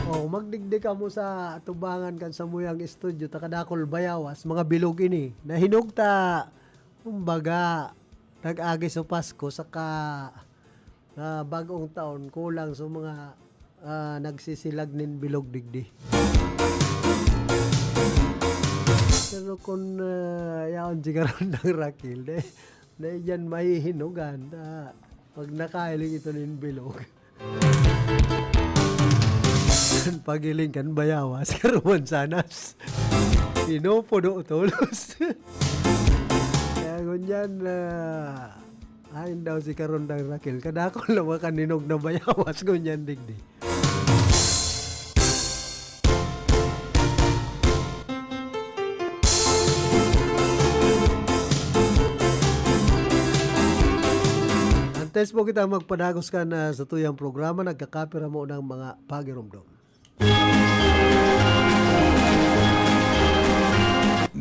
O, magdigdi kamo sa atubangan kan samuyang estudyo, ta kadakul bayawas, mga bilog ini. Nahinog ta, kumbaga, nag-agi sa Pasko, saka sa bag-ong taon, kulang sa mga, ah, nagsisilag nin bilog digdi. Pero kun, ah, yaon sigaron ng Rakil, dai, dai diyan mahihinugan. Ah, pag nakahiling ito nin bilog. Pagiling kan bayawas, karuman sanas. Pinupuno tolos. Kaya ngunyan, ah, ayon daw si Karondang Raquel, kadakol na makaninog na bayawas ngunyan digdi. Antes po kita magpadagos kan, ah, sa tuyang programa, nagkakapira mo ng mga pagiromdom.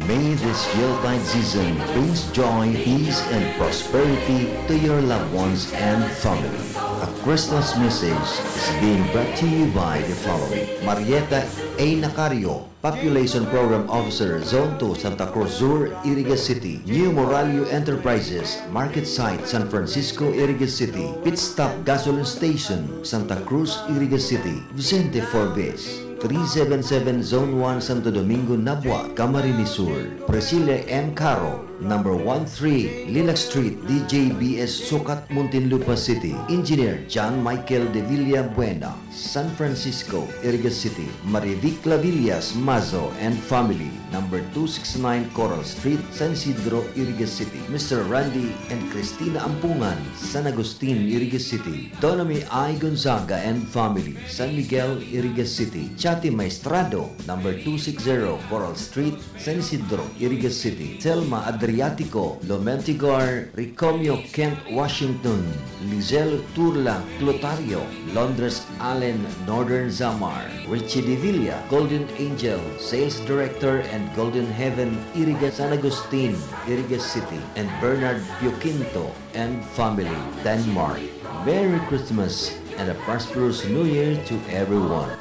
May this Yuletide season brings joy, peace, and prosperity to your loved ones and family. A Christmas message is being brought to you by the following: Marieta A. Nacario, Population Program Officer, Zone two, Santa Cruz Sur, Iriga City; New Moralio Enterprises, Market Site, San Francisco, Iriga City; Pit Stop Gasoline Station, Santa Cruz, Iriga City; Vicente Forbes, three seven seven Zone one, Santo Domingo, Nabua, Camarines Sur; Priscilla M. Caro, number one three Lilac Street, D J B S Sucat, Muntinlupa City; Engineer John Michael de Villabuena, San Francisco, Iriga City; Marivic Clavillas Mazo and family, number two six nine Coral Street, San Isidro, Iriga City; Mister Randy and Christina Ampungan, San Agustin, Iriga City; Donami I. Gonzaga and family, San Miguel, Iriga City; Chati Maestrado, number two six zero Coral Street, San Isidro, Iriga City; Selma Adriatico, Lomentigar, Ricomio, Kent, Washington; Lizelle Turla Clotario, Londres Allen, Northern Samar; Richie Devilla, Golden Angel, Sales Director and Golden Heaven, Iriga, San Agustin, Iriga City; and Bernard Pioquinto and family, Denmark. Merry Christmas and a prosperous New Year to everyone.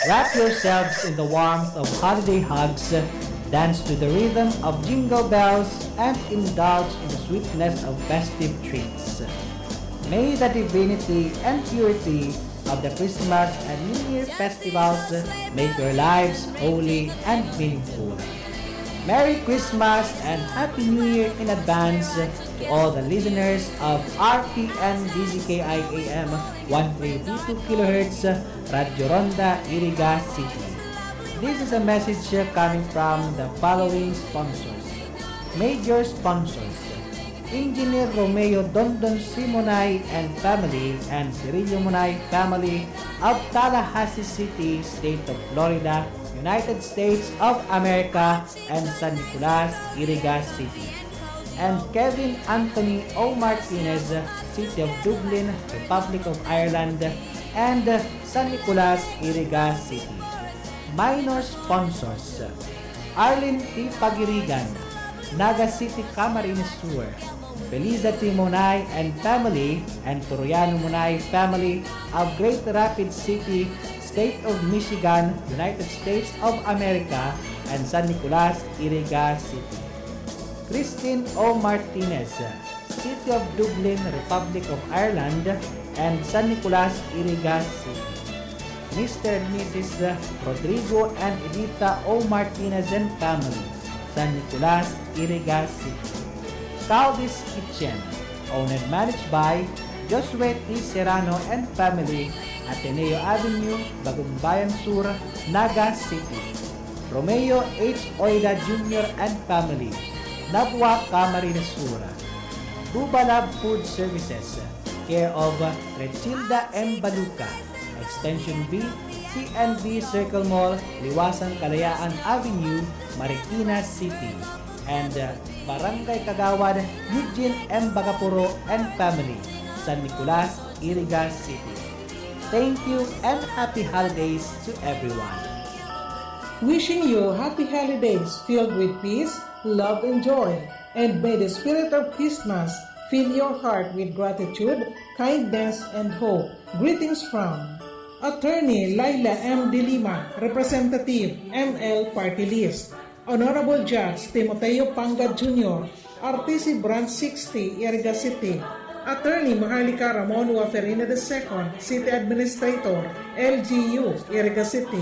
Wrap yourselves in the warmth of holiday hugs, dance to the rhythm of jingle bells, and indulge in the sweetness of festive treats. May the divinity and purity of the Christmas and New Year festivals make your lives holy and meaningful. Merry Christmas and Happy New Year in advance to all the listeners of R P N D Z K I A M one three two two kilohertz, Radyo Ronda, Iriga City. This is a message coming from the following sponsors. Major sponsors: Engineer Romeo Dondon Simonay and family and Cirillo Monay family of Tallahassee City, State of Florida, United States of America, and San Nicolas, Iriga City. And Kevin Anthony O. Martinez, City of Dublin, Republic of Ireland, and San Nicolas, Iriga City. Minor sponsors: Arlene P. Pagirigan, Naga City, Camarines Sur; Felisa Timonay and family and Toriano Monay family of Great Rapids City, State of Michigan, United States of America, and San Nicolas, Iriga City. Christine O. Martinez, City of Dublin, Republic of Ireland, and San Nicolas, Iriga City. Mister and Missus Rodrigo and Edita O. Martinez and family, San Nicolas, Iriga City. Caldi's Kitchen, owned and managed by Josue T. Serrano and family, Ateneo Avenue, Bagumbayan Sur, Naga City. Romeo H. Oida Junior and family, Nabua, Camarines Sur. Bubalab Food Services, care of Retilda M. Baluca, Extension B, C N B Circle Mall, Liwasan Kalayaan Avenue, Marikina City. And, uh, Barangay Kagawad Eugene M. Bagapuro and family, San Nicolas, Iriga City. Thank you and happy holidays to everyone. Wishing you happy holidays filled with peace, love, and joy. And may the spirit of Christmas fill your heart with gratitude, kindness, and hope. Greetings from Attorney Laila M. De Lima, Representative, M L Party List. Honorable Judge Timoteo Pangad Junior, R T C Branch sixty, Iriga City. Attorney Maharlika Ramon Waferina the second, City Administrator, L G U, Iriga City.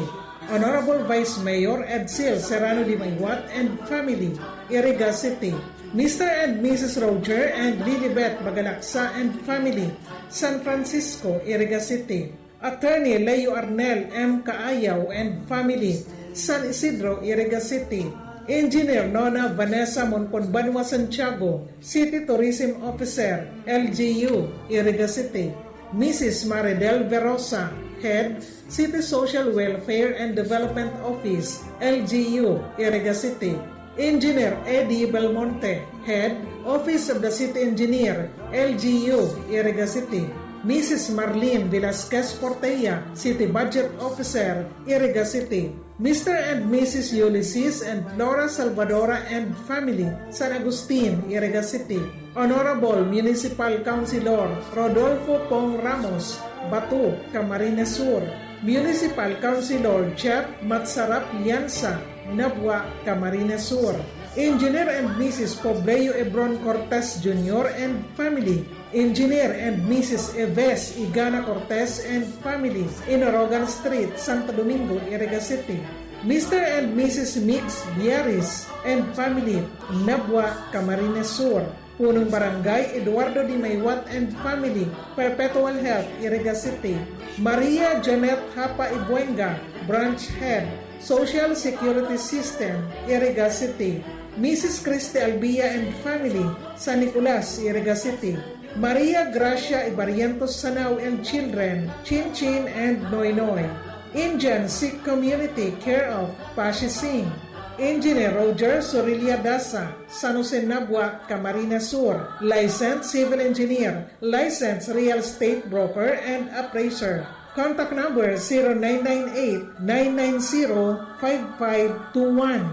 Honorable Vice Mayor Edsel Serrano de Maywat and family, Iriga City. Mister and Missus Roger and Lilibet Bagalaksa and family, San Francisco, Iriga City. Attorney Leo Arnel M. Caayaw and family, San Isidro, Iriga City. Engineer Nona Vanessa Monconbanua Santiago, City Tourism Officer, L G U, Iriga City. Missus Maridel Verosa, Head, City Social Welfare and Development Office, L G U, Iriga City. Engineer Eddie Belmonte, Head, Office of the City Engineer, L G U, Iriga City. Missus Marlene Velasquez Portella, City Budget Officer, Iriga City. Mister and Missus Ulysses and Flora Salvadora and family, San Agustin, Iriga City. Honorable Municipal Councilor Rodolfo Pong Ramos, Bato, Camarines Sur. Municipal Councilor Jeff Matsarap Lianza, Nabua, Camarines Sur. Engineer and Missus Pobleo Ebron Cortez Junior and family. Engineer and Missus Eves Igana Cortez and family, Inorogan Street, Santo Domingo, Iriga City. Mister and Missus Mix Biaris and family, Nabua, Camarines Sur. Punong Barangay Eduardo D. Maywat and family, Perpetual Health, Iriga City. Maria Janet Hapa Ibuenga, Branch Head, Social Security System, Iriga City. Missus Christy Albia and family, San Nicolas, Iriga City. Maria Gracia Ibarrientos Sanao and children, Chin Chin and Noy Noy. Indian Sikh Community care of Pashi Singh. Engineer Roger Sorilia Dasa, San Jose Nabua, Camarines Sur. Licensed Civil Engineer, Licensed Real Estate Broker and Appraiser. Contact number zero nine nine eight, nine nine zero, five five two one.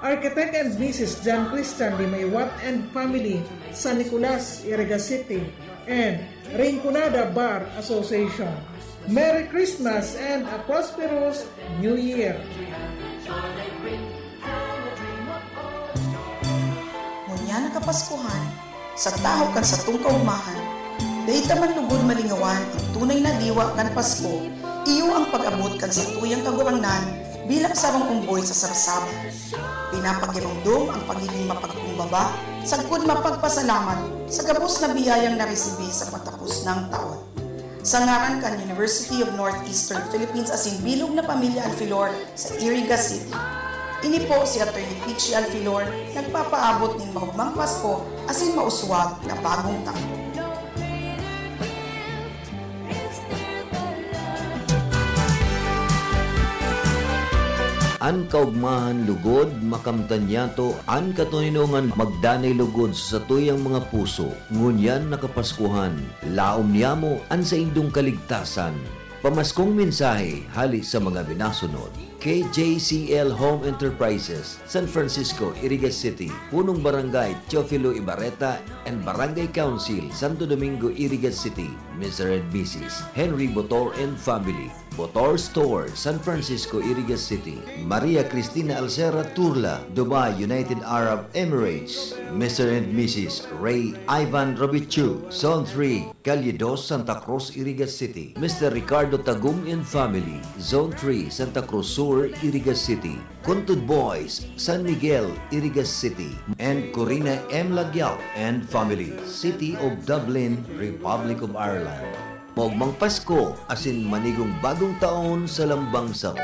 Architect and Missus John Christian Limaywat and family, San Nicolas, Iriga City, and Rinconada Bar Association. Merry Christmas and a prosperous New Year! Ngunyan na Kapaskuhan, sa tahaw kan satong kaogmahan, dai ta man lugod malingawan an tunay na diwa kan Pasko, iyo an pag-abot kan satuyang Kagurangnan bilang sarong omboy sa sarasabat. Pinapagiromdom ang pagiging mapagkumbaba sagkod mapagpasalamat sa gabos na biyayang naresibi sa patapusnang taon. Sa ngaran kan University of Northeastern Philippines asin bilog na pamilya Alfilor sa Iriga City, ini po si Attorney Peachy Alfilor nagpapaabot nin maogmang Pasko asin mauswag na Bagong Taon. An kaogmahan lugod, makamtan niyato, an katoninongan magdanay lugod sa satuyang mga puso. Ngunyan na Kapaskuhan, laom niyamo an saindong kaligtasan. Pamaskong mensahe hale sa mga minasunod. K J C L Home Enterprises, San Francisco, Iriga City, Punong Barangay Teofilo Ibarreta and Barangay Council, Santo Domingo, Iriga City, Mister and Missus Henry Botor and family, Botor Store, San Francisco, Iriga City, Maria Cristina Alcera Turla, Dubai, United Arab Emirates, Mister and Missus Ray Ivan Robichu, Zone three, Calle dos, Santa Cruz, Iriga City, Mister Ricardo Tagum and family, Zone three, Santa Cruz Sur, Iriga City, Kuntod Boys, San Miguel, Iriga City, and Corina M. Lagyal and family, City of Dublin, Republic of Ireland. Maogmang Pasko asin manigong Bagong Taon sa lambang saro.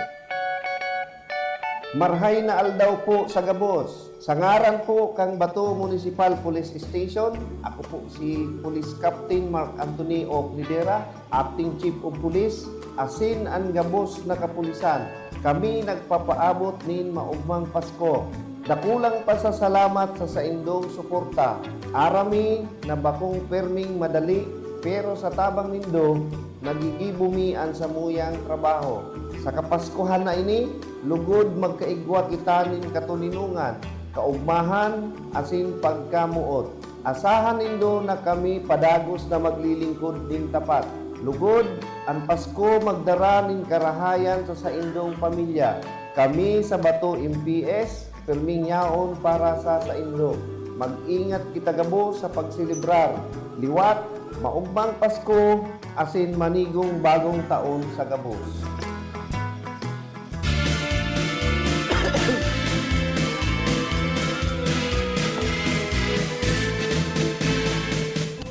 Marhay na aldaw po sa gabos. Sa ngaran po kan Bato Municipal Police Station, ako po si Police Captain Mark Anthony Oclidera, Acting Chief of Police, asin an gabos na kapulisan. Kami nagpapaabot nin maogmang Pasko. Dakulang pasasalamat sa saindong suporta. Aram mi na bakong perming madali, pero sa tabang nindo, nagigibo mi an samuyang trabaho. Sa Kapaskuhan na ini, lugod magkaigwa kita nin katoninongan, kaogmahan, asin pagkamoot. Asahan nindo na kami padagos na maglilingkod nin tapat. Lugod, an Pasko magdara nin karahayan sa saindong pamilya. Kami sa Bato M P S, pirming yaon para sa saindo. Mag-ingat kita gabos sa pagselebrar. Liwat, maogmang Pasko, asin manigong Bagong Taon sa gabos.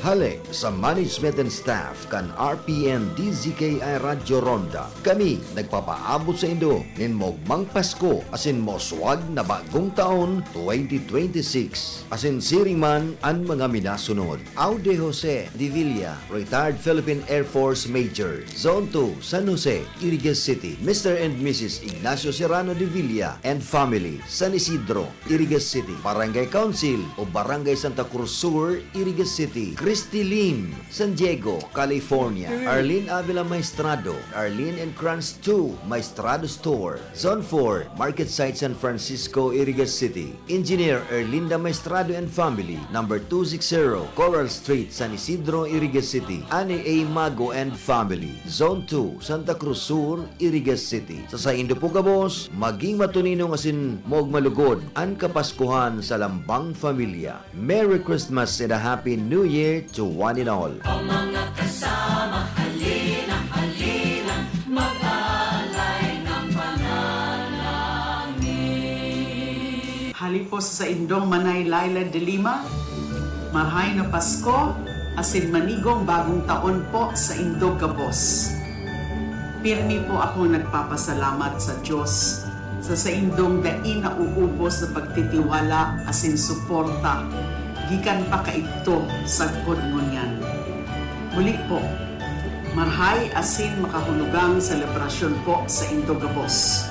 Hale sa management and staff kan R P N D Z K I Radyo Ronda, kami nagpapaabot saindo nin maogmang Pasko asin mauswag na bagong taon, twenty twenty-six. Asin siring man an mga minasunod: Aude Jose de Villa, retired Philippine Air Force Major, Zone two, San Jose, Iriga City; Mister and Missus Ignacio Serrano de Villa and family, San Isidro, Iriga City; Barangay Council o Barangay Santa Cruz Sur, Iriga City; Christy Lim, San Diego, California; Arlene Avila Maestrado, Arlene and Kranz two, Maestrado Store, Zone four, Market Site, San Francisco, Iriga City; Engineer Erlinda Maestrado and family, number two six zero, Coral Street, San Isidro, Iriga City; Annie A Mago and family, Zone two, Santa Cruz Sur, Iriga City. Sa saindo po gabos, maging matuninong asin maogma lugod an Kapaskuhan sa lambang pamilya. Merry Christmas and a Happy New Year to one and all. O mga kasama, halina, halina, mag-alay ng panalangin. Hali po sa saindong Manay Laila de Lima, marahay na Pasko, asin manigong bagong taon po sa indog gabos. Pirmi po akong nagpapasalamat sa Diyos sa saindong dai nauubos na pagtitiwala asin suporta gikan pa kaidto sagkod ngunyan. Muli po, marahay asin makahulugang selebrasyon po saindo gabos.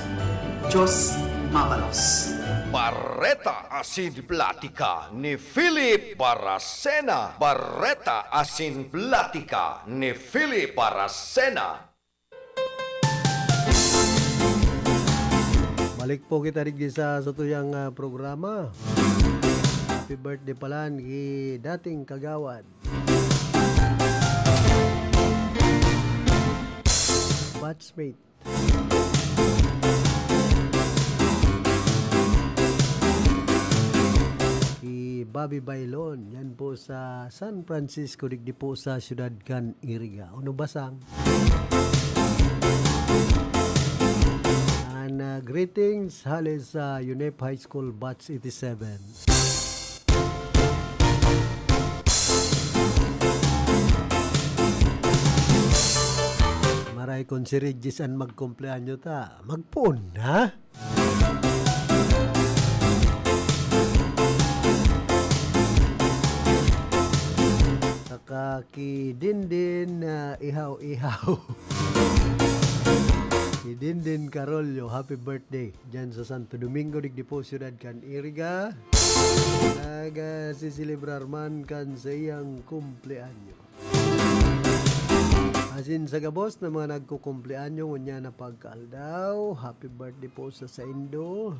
Diyos mabalos. Bareta asin platika ni Philip Baracena. Bareta asin platika ni Philip Baracena. Balik po kita digdi sa satuyang, ah, programa. Happy birthday palan ki dating kagawad. Batchmate. Ki Bobby Bailon, yan po sa San Francisco, digdi po sa siyudad kan Iriga. Uno basang. And, uh, greetings, hale sa UNEP High School Batch eighty-seven. Maray kun si Regis an magkumpleanyo ta, magpoon na. Saka ki Dindin, ah, Ihaw-Ihaw. Ki Dindin Carollo, happy birthday diyan sa Santo Domingo, digdi po, siyudad kan Iriga. Nagsiselebrar man kan saiyang kumpleanyo. Asin sa gabos na mga nagkukumpleanyo ngunyan na pagkaaldaw, happy birthday po sa saindo.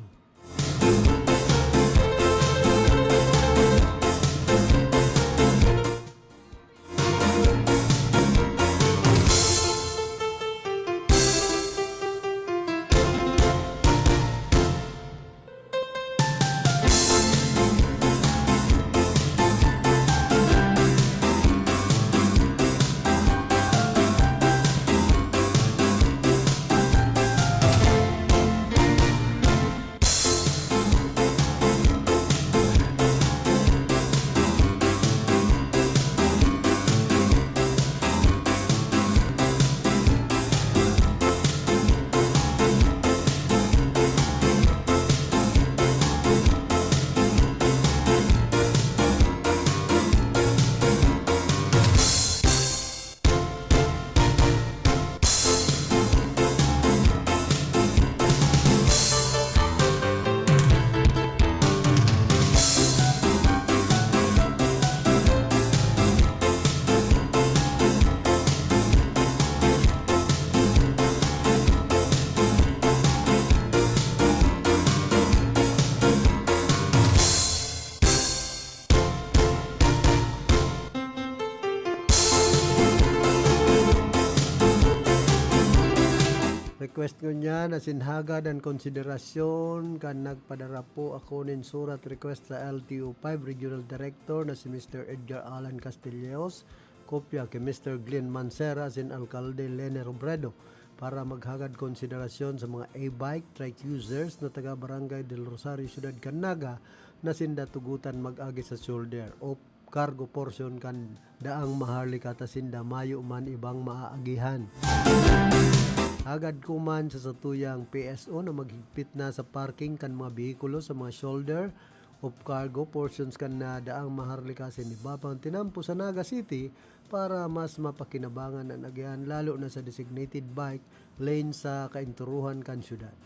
Request ngunyan asin hagad an konsiderasyon kan nagpadara po ako nin surat request sa L T O five Regional Director na si Mister Edgar Alan Castilleos, kopya ki Mister Glenn Mancera asin Alkalde Lene Robredo para maghagad konsiderasyon sa mga e-bike, trike users na taga Barangay Del Rosario, Siyudad kan Naga, na sinda tugotan mag-agi sa shoulder o cargo portion kan daang Maharlika ta sinda mayo man ibang maaagihan. Hagad ko man sa satuyang P S O na maghigpit na sa parking kan mga behikulo sa mga shoulder of cargo portions kan na daang Maharlika sa inibabang tinampo sa Naga City para mas mapakinabangan an agihan, lalo na sa designated bike lane sa kainturuhan kan syudad.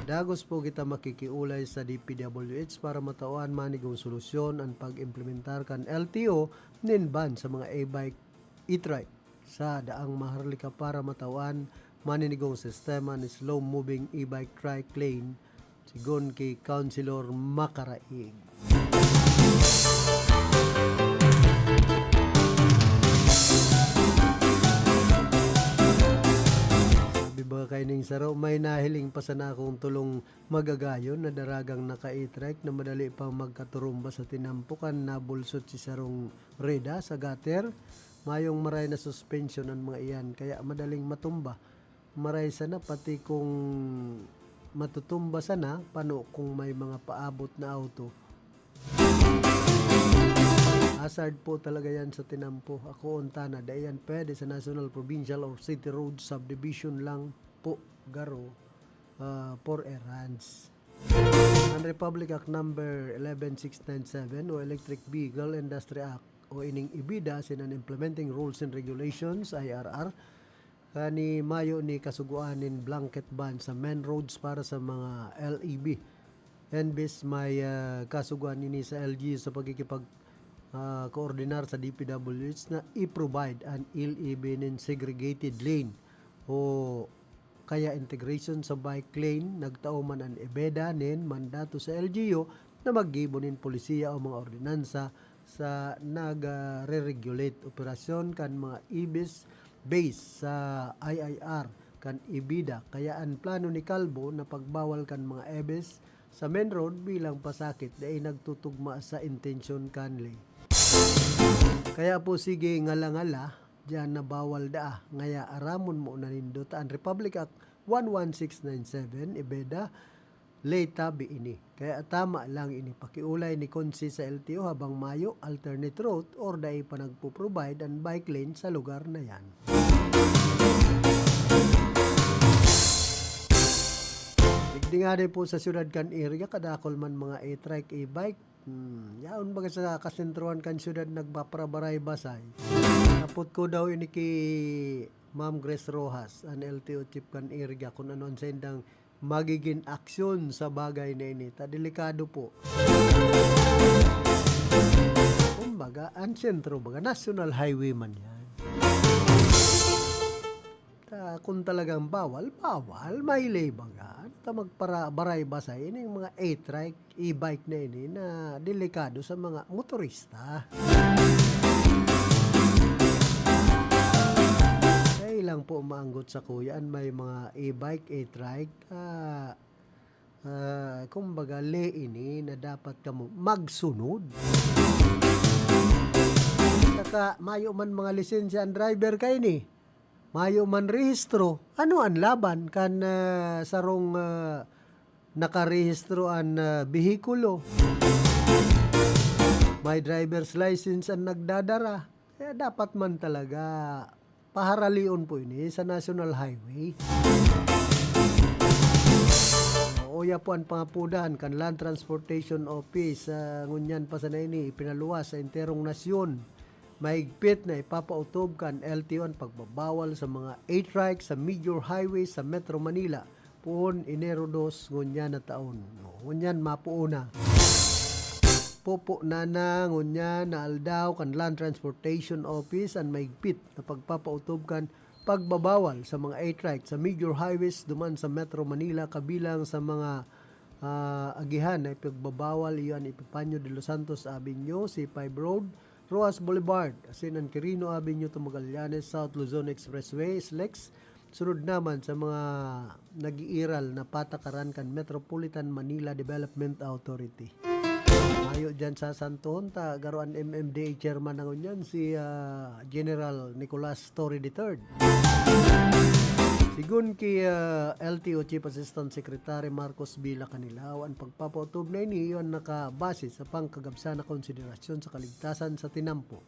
Dagos po kita makikiulay sa D P W H para matawan manigong solusyon an pag-implementar kan L T O nin ban sa mga e-bike, e-trike sa daang Maharlika para matawan maninigong sistema ni slow-moving e-bike trike lane, sigon ki Councilor Makaraig. Sabi ba kaining saro, may nahiling pa sana akong tulong magagayon na daragang naka-e-trike na madali pang magkaturumba sa tinampo kan nabulsot si sarong reda sa gutter. Mayong maray na suspension an mga iyan, kaya madaling matumba. Maray sana pati kung matutumba sana, pano kung may mga paabot na auto. Hazard po talaga yan sa tinampo. Ako unta na, dai yan pwede sa national, provincial, or city road subdivision lang po, garo, ah, for errands. Ang Republic Act Number eleven six nine seven o Electric Vehicle Industry Act o ining EVIDA asin an Implementing Rules and Regulations, I R R, kani mayo ni kasugoan nin blanket ban sa main roads para sa mga L E V. Imbes may, ah, kasugoan ini sa L G U sa pagkikipag, ah, koordinar sa D P W H na i-provide an L E V nin segregated lane o kaya integration sa bike lane, nagtao man an EVIDA nin mandato sa L G U na maggibo nin polisiya o mga ordinansa sa nagre-regulate operasyon kan mga E Vs based sa I I R kan EVIDA. Kaya an plano ni Calvo na pagbawal kan mga E Vs sa main road bilang pasakit dai nagtutugma sa intensyon kan ley. Kaya po, sige ngala-ngala, diyan na bawal daa. Ngaya aramon mo na nindo ta an Republic Act one one six nine seven, EVIDA, ley tabi ini. Kaya tama lang ini. Pakiulay ni Consi sa L T O habang mayo, alternate route or dai pa nagpo-provide an bike lane sa lugar na yan. Digdi nga din po sa siyudad kan Iriga, kadakol man mga e-trike, e-bike. Hmm, yaon baga sa kasentrohan kan siyudad nagpaparabaray-basay. Napot ko daw ini ki Ma'am Grace Rojas, an L T O chief kan Iriga, kung ano an saindang magiging aksyon sa bagay na ini. Ta delikado po. Kumbaga, ang sentro, baga, national highway man yan. Ta, kung talagang bawal, bawal. May ley baga. Ano ta magpara-, baray-basay? Ining mga e-trike, e-bike na ini na delikado sa mga motorista. Kaya lang po maanggot sa kuya, an may mga e-bike, e-trike, ah, ah, kumbaga, ley ini na dapat kamo magsunod. Saka, mayo man mga lisensya ang driver kaini. Mayo man rehistro. Ano an laban kan, ah, sarong, ah, nakarehistro an, ah, behikulo? May driver's license an nagdadara. Kaya dapat man talaga paharalion po ini sa National Highway. Uya po an pangapodan kan Land Transportation Office, ah, ngunyan pa sana ini ipinaluwas sa enterong nasyon. Mahigpit na ipapautob kan L T O an pagbabawal sa mga e-trike sa major highway sa Metro Manila poon Enero dos ngunyan na taon. O, ngunyan mapoon na. Popo na na ngunyan na aldaw kan Land Transportation Office an mahigpit na pagpapautob kan pagbabawal sa mga e-trike sa major highways duman sa Metro Manila, kabilang sa mga, ah, agihan na ipagbabawal iyo an Epifanio de los Santos Avenue, C five Road, Roxas Boulevard, asin an Quirino Avenue to Magallanes, South Luzon Expressway, SLEX, sunod naman sa mga nag-iiral na patakaran kan Metropolitan Manila Development Authority. Mayo diyan sa Santon, ta garo an M M D A chairman na ngunyan, si, ah, General Nicolas Torre the third. Sigon ki, ah, L T O Chief Assistant Secretary Marcos Villa Canilao, an pagpapautob na ini iyo an nakabase sa pangkagabsan na konsiderasyon sa kaligtasan sa tinampo.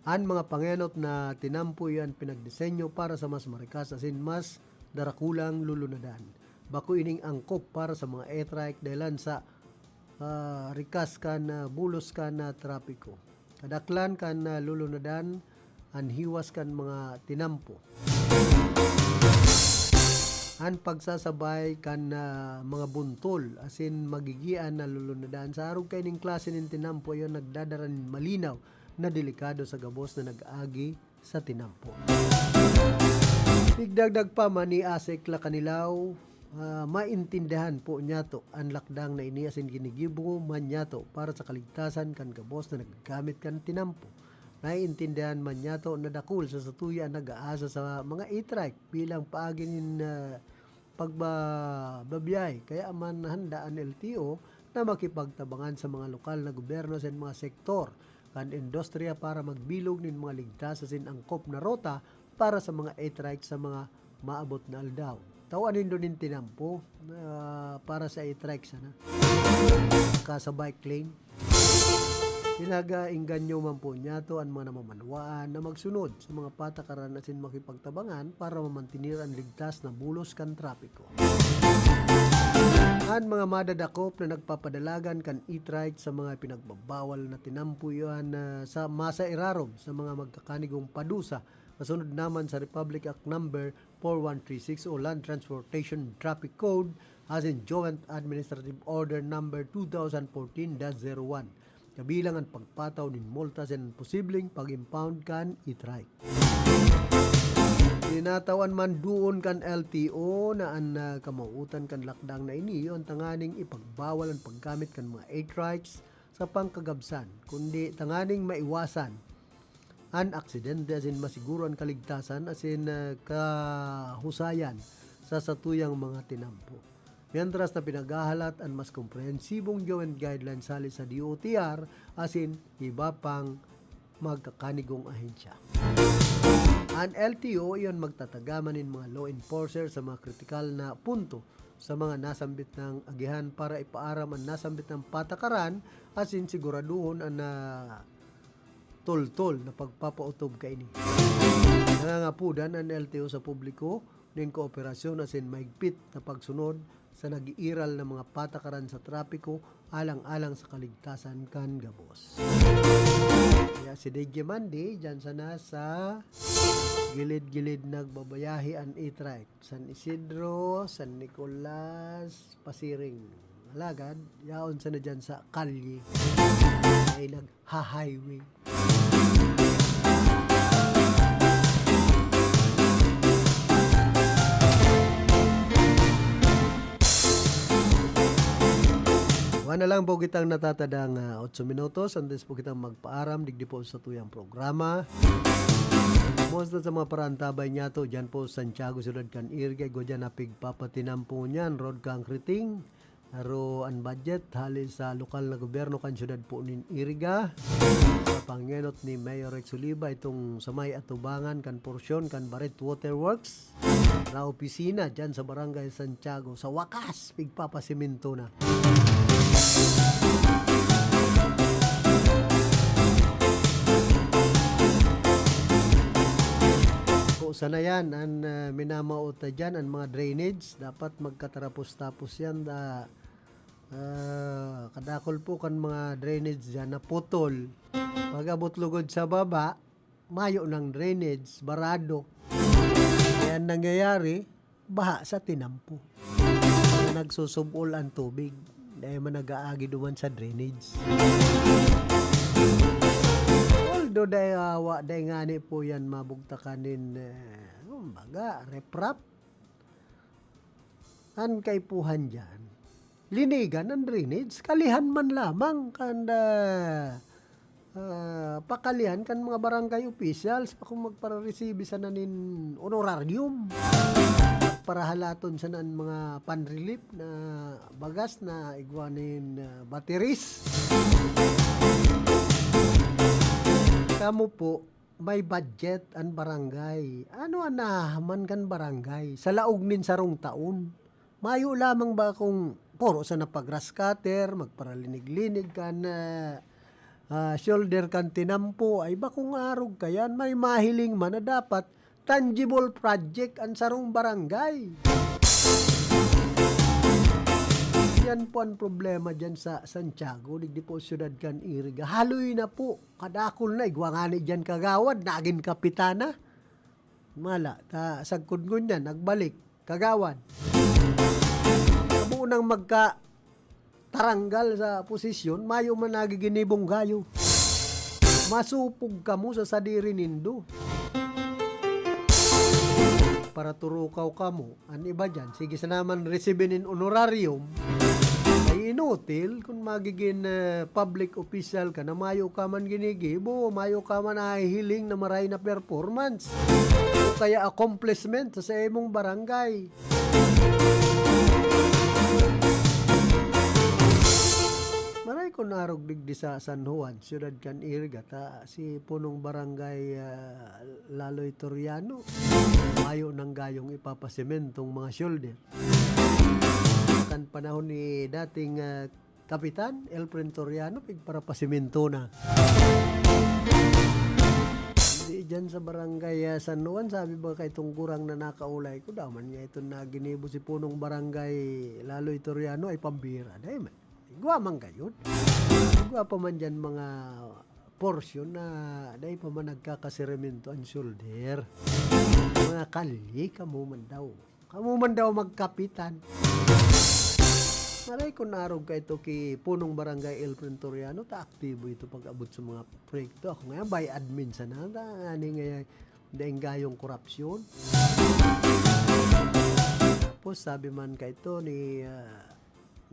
An mga pangenot na tinampo iyo an pinagdisenyo para sa mas marikas asin mas darakulang lulunadan. Bako ining angkop para sa mga e-trike dahelan sa, ah, rikas kan, ah, bulos kan, ah, trapiko. Kadaklan kan, ah, lulunadan an hiwas kan mga tinampo. An pagsasabay kan, ah, mga buntol asin magigian na lulunadan sa arog kaining klase nin tinampo iyo nagdadara nin malinaw na delikado sa gabos na nag-agi sa tinampo. Nagdagdag pa man ni Asek Lacanilao, ah, maintindihan po niyato an lakdang na ini asin ginigibo man niyato para sa kaligtasan kan gabos na nagagamit kan tinampo. Naiintindihan man niyato na dakul sa satuya an nag-aasa sa mga e-trike bilang paagi nin, ah, pagba-, babiyahe. Kaya man handa an L T O na makipagtabangan sa mga lokal na gobyerno sa mga sektor kan industriya para magbilog nin mga ligtas asin angkop na rota para sa mga e-trike sa mga maabot na aldaw. Tawan nindo nin tinampo, ah, para sa e-trike sana. Ka sa bike lane. Pinag-aengganyo man po niyato an mga namamanwaan na magsunod sa mga patakaran asin makipagtabangan para mamantener an ligtas na bulos kan trapiko. An mga madadakop na nagpapadalagan kan e-trike sa mga pinagbabawal na tinampo iyan, ah, sa masa irarom sa mga magkakanigong padusa, kasunod naman sa Republic Act Number four one three six o Land Transportation Traffic Code asin Joint Administrative Order Number two thousand fourteen dash zero one, kabilang an pagpataw nin multa sa posibleng pag-impound kan e-trike. Tinatawan man duon kan L T O na an, ah, kamawootan kan lakdang na ini iyo an tanganing ipagbawal an paggamit kan mga e-trikes sa pangkagabsan, kundi tanganing maiwasan an aksidente asin masiguro an kaligtasan asin, ah, kahusayan sa satuyang mga tinampo. Mientras na pinaghahalat an mas komprehensibong joint guidelines hali sa D O T R asin iba pang magkakanigong ahensya. An L T O iyon magtatagaman nin mga law enforcer sa mga kritikal na punto sa mga nasambit nang agihan para ipaaram an nasambit nang patakaran asin siguraduhon an, ah, toltol na pagpapautob kaini. Nangangapodan an L T O sa publiko nin kooperasyon asin mahigpit na pagsunod sa nag-iiral na mga patakaran sa trapiko alang-alang sa kaligtasan kan gabos. Kaya si D J Mandy, dyan sana sa gilid-gilid nagbabayahe an e-trike. San Isidro, San Nicolas, Pasiring. Alagad, yaon sana dyan sa kalye ay nagha-highway. Wala na lang po kitang natatadang, ah, otso minutos. Antes po kitang magpaaram, digdi po sa tuyang programa. Kumusta sa mga parantabay niyato? Diyan po sa Santiago, Siyudad kan Iriga, igwa diyan na pigpapatinampo niyan, road concreting. Pero an budget hali sa lokal na gobyerno kan siyudad po nin Iriga, sa pangenot ni Mayor Rex Oliva, itong sa may atubangan kan porsyon kan Baret Waterworks na opisina dyan sa Barangay Santiago. Sa wakas, pigpapasimento na. Kung sana yan, an, ah, minamao ta dyan, an mga drainage, dapat magkatarapos-tapos yan. Ah, ah, kadakol po kan mga drainage dyan naputol. Pag-abot lugod sa baba, mayo nang drainage, barado. Kaya an nangyayari, baha sa tinampo. Nagsusubol an tubig. Dai man nag-aagi duman sa drainage. Although dai, ah, wa-, dai ngani po yan mabugtakan nin, eh, kumbaga, riprap. An kaipuhan diyan, linigan an drainage, kalihan man lamang kan, ah, ah, pakalihan kan mga barangay officials, bako magpararesibi sana nin honorarium. Parahalaton sana an mga pan-relief na bagas na igwa nin, ah, batteries. Kamo po, may budget an barangay. Ano an nahahaman kan barangay sa laog nin sarong taon? Mayo lamang ba kung puro sana pag-grass cutter, magparalinig-linig kan, ah, ah, shoulder kan tinampo? Ay, bakong arog kayan, may mahiling man na dapat tangible project an sarong barangay. Yan po ang problema dyan sa Santiago, digdi po siyudad kan Iriga. Haloy na po, kadakul na, igwa ngani dyan kagawad, nagin kapitan na. Mala, ta, sagkod ngunyan, nagbalik, kagawad. Abo nang magka taranggal sa posisyon, mayo man nagiginibong gayo. Masupog kamo sa sadiri nindo. Para turukaw kamo, an iba diyan, sige sana man resibi nin honorarium. Ay inutil kun magigin, eh, public official ka na mayo ka man ginigibo, mayo ka man nahihiling na maray na performance o kaya accomplishment sa, sa imong barangay. Maray kun arog digdi sa San Juan, siyudad kan Iriga, ta si punong barangay, ah, Laloy Toriano, mayo nang gayong ipapasementong mga shoulder. Kan panahon ni dating, ah, Kapitan Elfren Toriano, pigparapasemento na. Di dyan sa barangay, ah, San Juan, sabi ba kay tong gurang na nakaulay ko, daw man nga iton na ginibo si punong barangay Laloy Toriano ay pambira. Dai man. Igwa man gayod. Igwa pa man dyan mga portion na dai pa man nagkakasirementoan shoulder. Mga kalye, kamo man daw. Kamo man daw magkapitan. Maray kun arog ka ito ki punong barangay Elfren Toriano, ta aktibo ito pag-abot sa mga proyekto. Ako ngayon, by admin sana. Ta, ani ngayon, daing gayong korupsyon. Tapos sabi man ka ito ni, ah,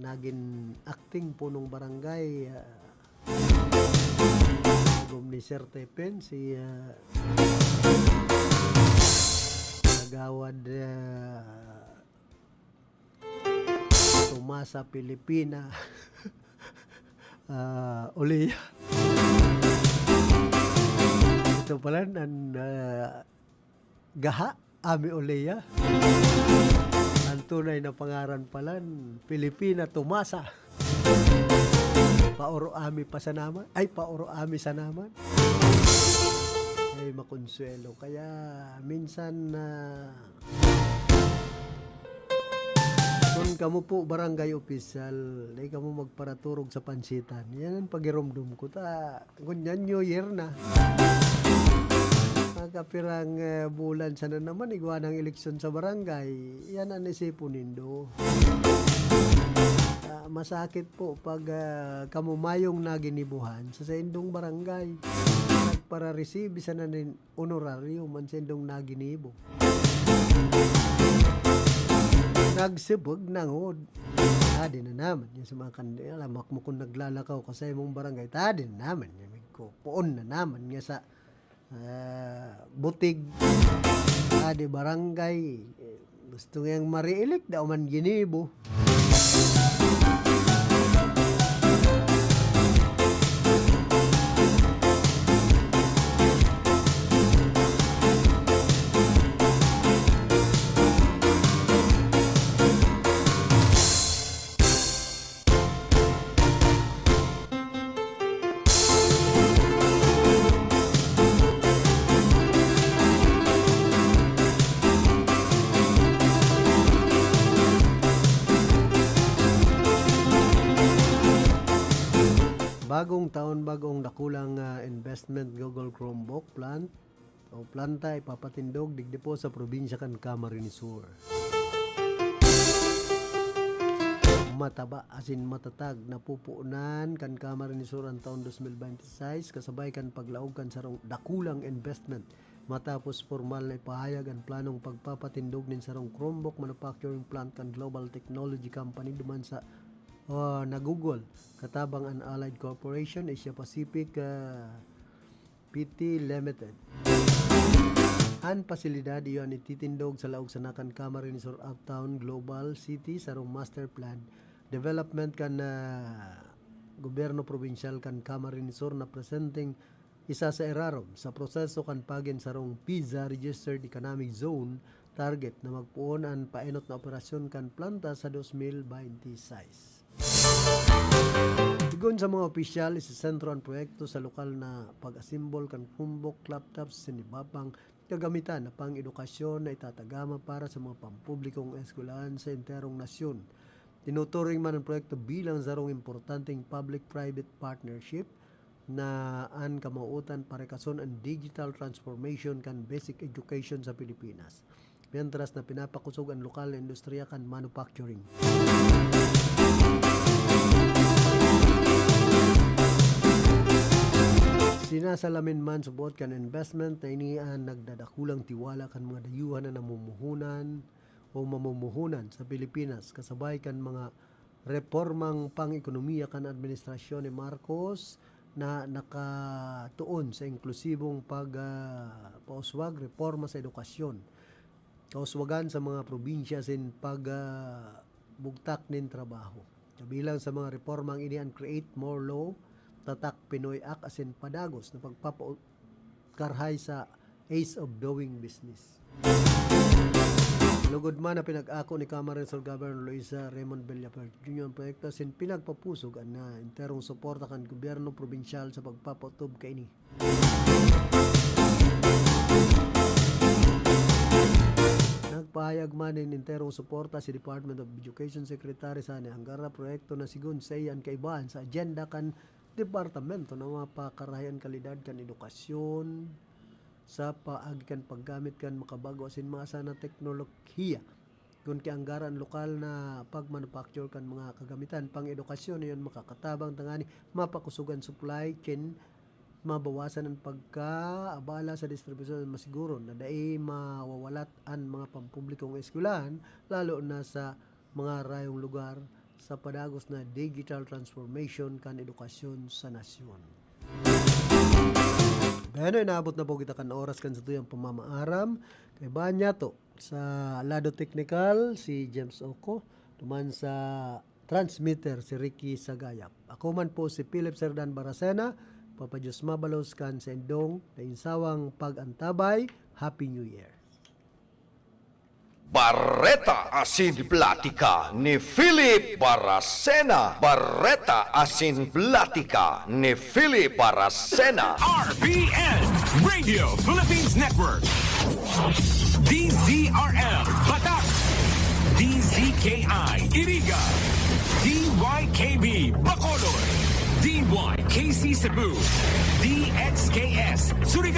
nagin acting punong barangay, ah, gum ni Sir Tepen, si, ah, Kagawad, ah, Tomasa Pilipina, ah, Olea. Ito pala, nan, ah, Gaha, Ami Olea. Ang tunay na pangaran pala, Pilipina Tomasa. Paoro Ami pa sa naman. Ay, Paoro Ami sa naman. Ay, makonsuelo. Kaya, minsan na, kun kamo po barangay official, di kamo magparaturog sa pansitan. Yan ang pagiromdom ko. Ta, ngunyan New Year na. Nakapirang, eh, bulan sana naman, igwa ng eleksyon sa barangay. Yan ang isipon nindo. Ah, masakit po pag, ah, kamo mayong naginibuhan sa saindong barangay. Nagpara-receive sana nin honorarium an saindong naginibo. Nagsibog na ngod. Tadi na naman yan sa mga kandi-, alam mo kung naglalakaw ka sa imong barangay, tadi na naman yan, ko, poon na naman nga sa, ah, butig, tadi barangay, eh, gusto ngayang mariilik, daw man ginibo. Bagong taon, bagong dakulang, ah, investment, Google Chromebook plant o planta ipapatindog digdi po sa probinsya kan Camarines Sur. Mataba asin matatag na pupuonan kan Camarines Sur an taon dos mil bente sais, kasabay kan paglaog kan sarong dakulang investment matapos pormal na ipahayag an planong pagpapatindog nin sarong Chromebook manufacturing plant kan global technology company duman sa, ah, na Google, katabang an Allied Corporation, Asia Pacific, ah, P T Limited. An pasilidad iyo an ititindog sa laog sana kan Camarines Sur Uptown Global City, sarong master plan development kan, ah, gobyerno probinsyal kan Camarines Sur na presenteng isa sa irarom sa proseso kan pagin sarong PIZA Registered Economic Zone target na magpoon an paenot na operasyon kan planta sa dos mil baynte seis. Sigon sa mga opisyal, isisentro an proyekto sa lokal na pag-assemble kan Chromebook, laptops, asin iba pang kagamitan na pang-edukasyon na itatagama para sa mga pampublikong eskwelahan sa enterong nasyon. Tinuturing man ang proyekto bilang sarong importanteng public-private partnership na an kamawot-an parekason an digital transformation kan basic education sa Pilipinas, mientras na pinapakosog an lokal na industriya kan manufacturing. Sinasalamin man subot kan investment na ini an nagdadakulang tiwala kan mga dayuhan na namumuhunan o mamumuhunan sa Pilipinas, kasabay kan mga reformang pang-ekonomiya kan administrasyon ni Marcos na nakatuon sa inklusibong pag, ah, pauswag, reforma sa edukasyon, kauswagan sa mga probinsya asin pag, ah, bugtak nin trabaho. Kabilang sa mga reformang ini an Create More Law, Tatak Pinoy Act asin padagos na pagpapa-, karhay sa ease of doing business. Lugod man na pinag-ako ni Camarines Sur Governor Luisa Raymond Villafuerte Junior an proyekto asin pinagpapusog an, ah, enterong suporta kan gobyerno probinsyal sa pagpapautob kaini. Nagpahayag man nin enterong suporta si Department of Education Secretary Sonny Angara, proyekto na sigon saiya an kaibahan sa agenda kan departamento na mapakarahay an kalidad kan edukasyon sa paagi kan paggamit kan makabago asin masa na teknolohiya. Kun ki Angara, an lokal na pag-manufacture kan mga kagamitan pang-edukasyon na iyan makakatabang tangani mapakosog an supply chain, mabawasan an pagkaabala sa distribusyon, masiguro na dai mawawalat an mga pampublikong eskwelahan, lalo na sa mga rayong lugar, sa padagos na digital transformation kan edukasyon sa nasyon. Bueno, inabot na po kita kan oras kan satuyang pamamaaram. Kaibahan niyato, sa lado teknikal, si James Oco, duman sa transmitter, si Ricky Sagayap. Ako man po si Philip Serdan Baracena, Papa Diyos mabalos kan saindong dainsawang pag-antabay. Happy New Year! Bareta asin Platika ni Philip Baracena. Bareta asin Platika ni Philip Baracena. R P N, Radio Philippines Network. D Z R L, Batac. D Z K I, Iriga. D Y K B, Bacolod. D Y K C Cebu. D X K S, Surigao.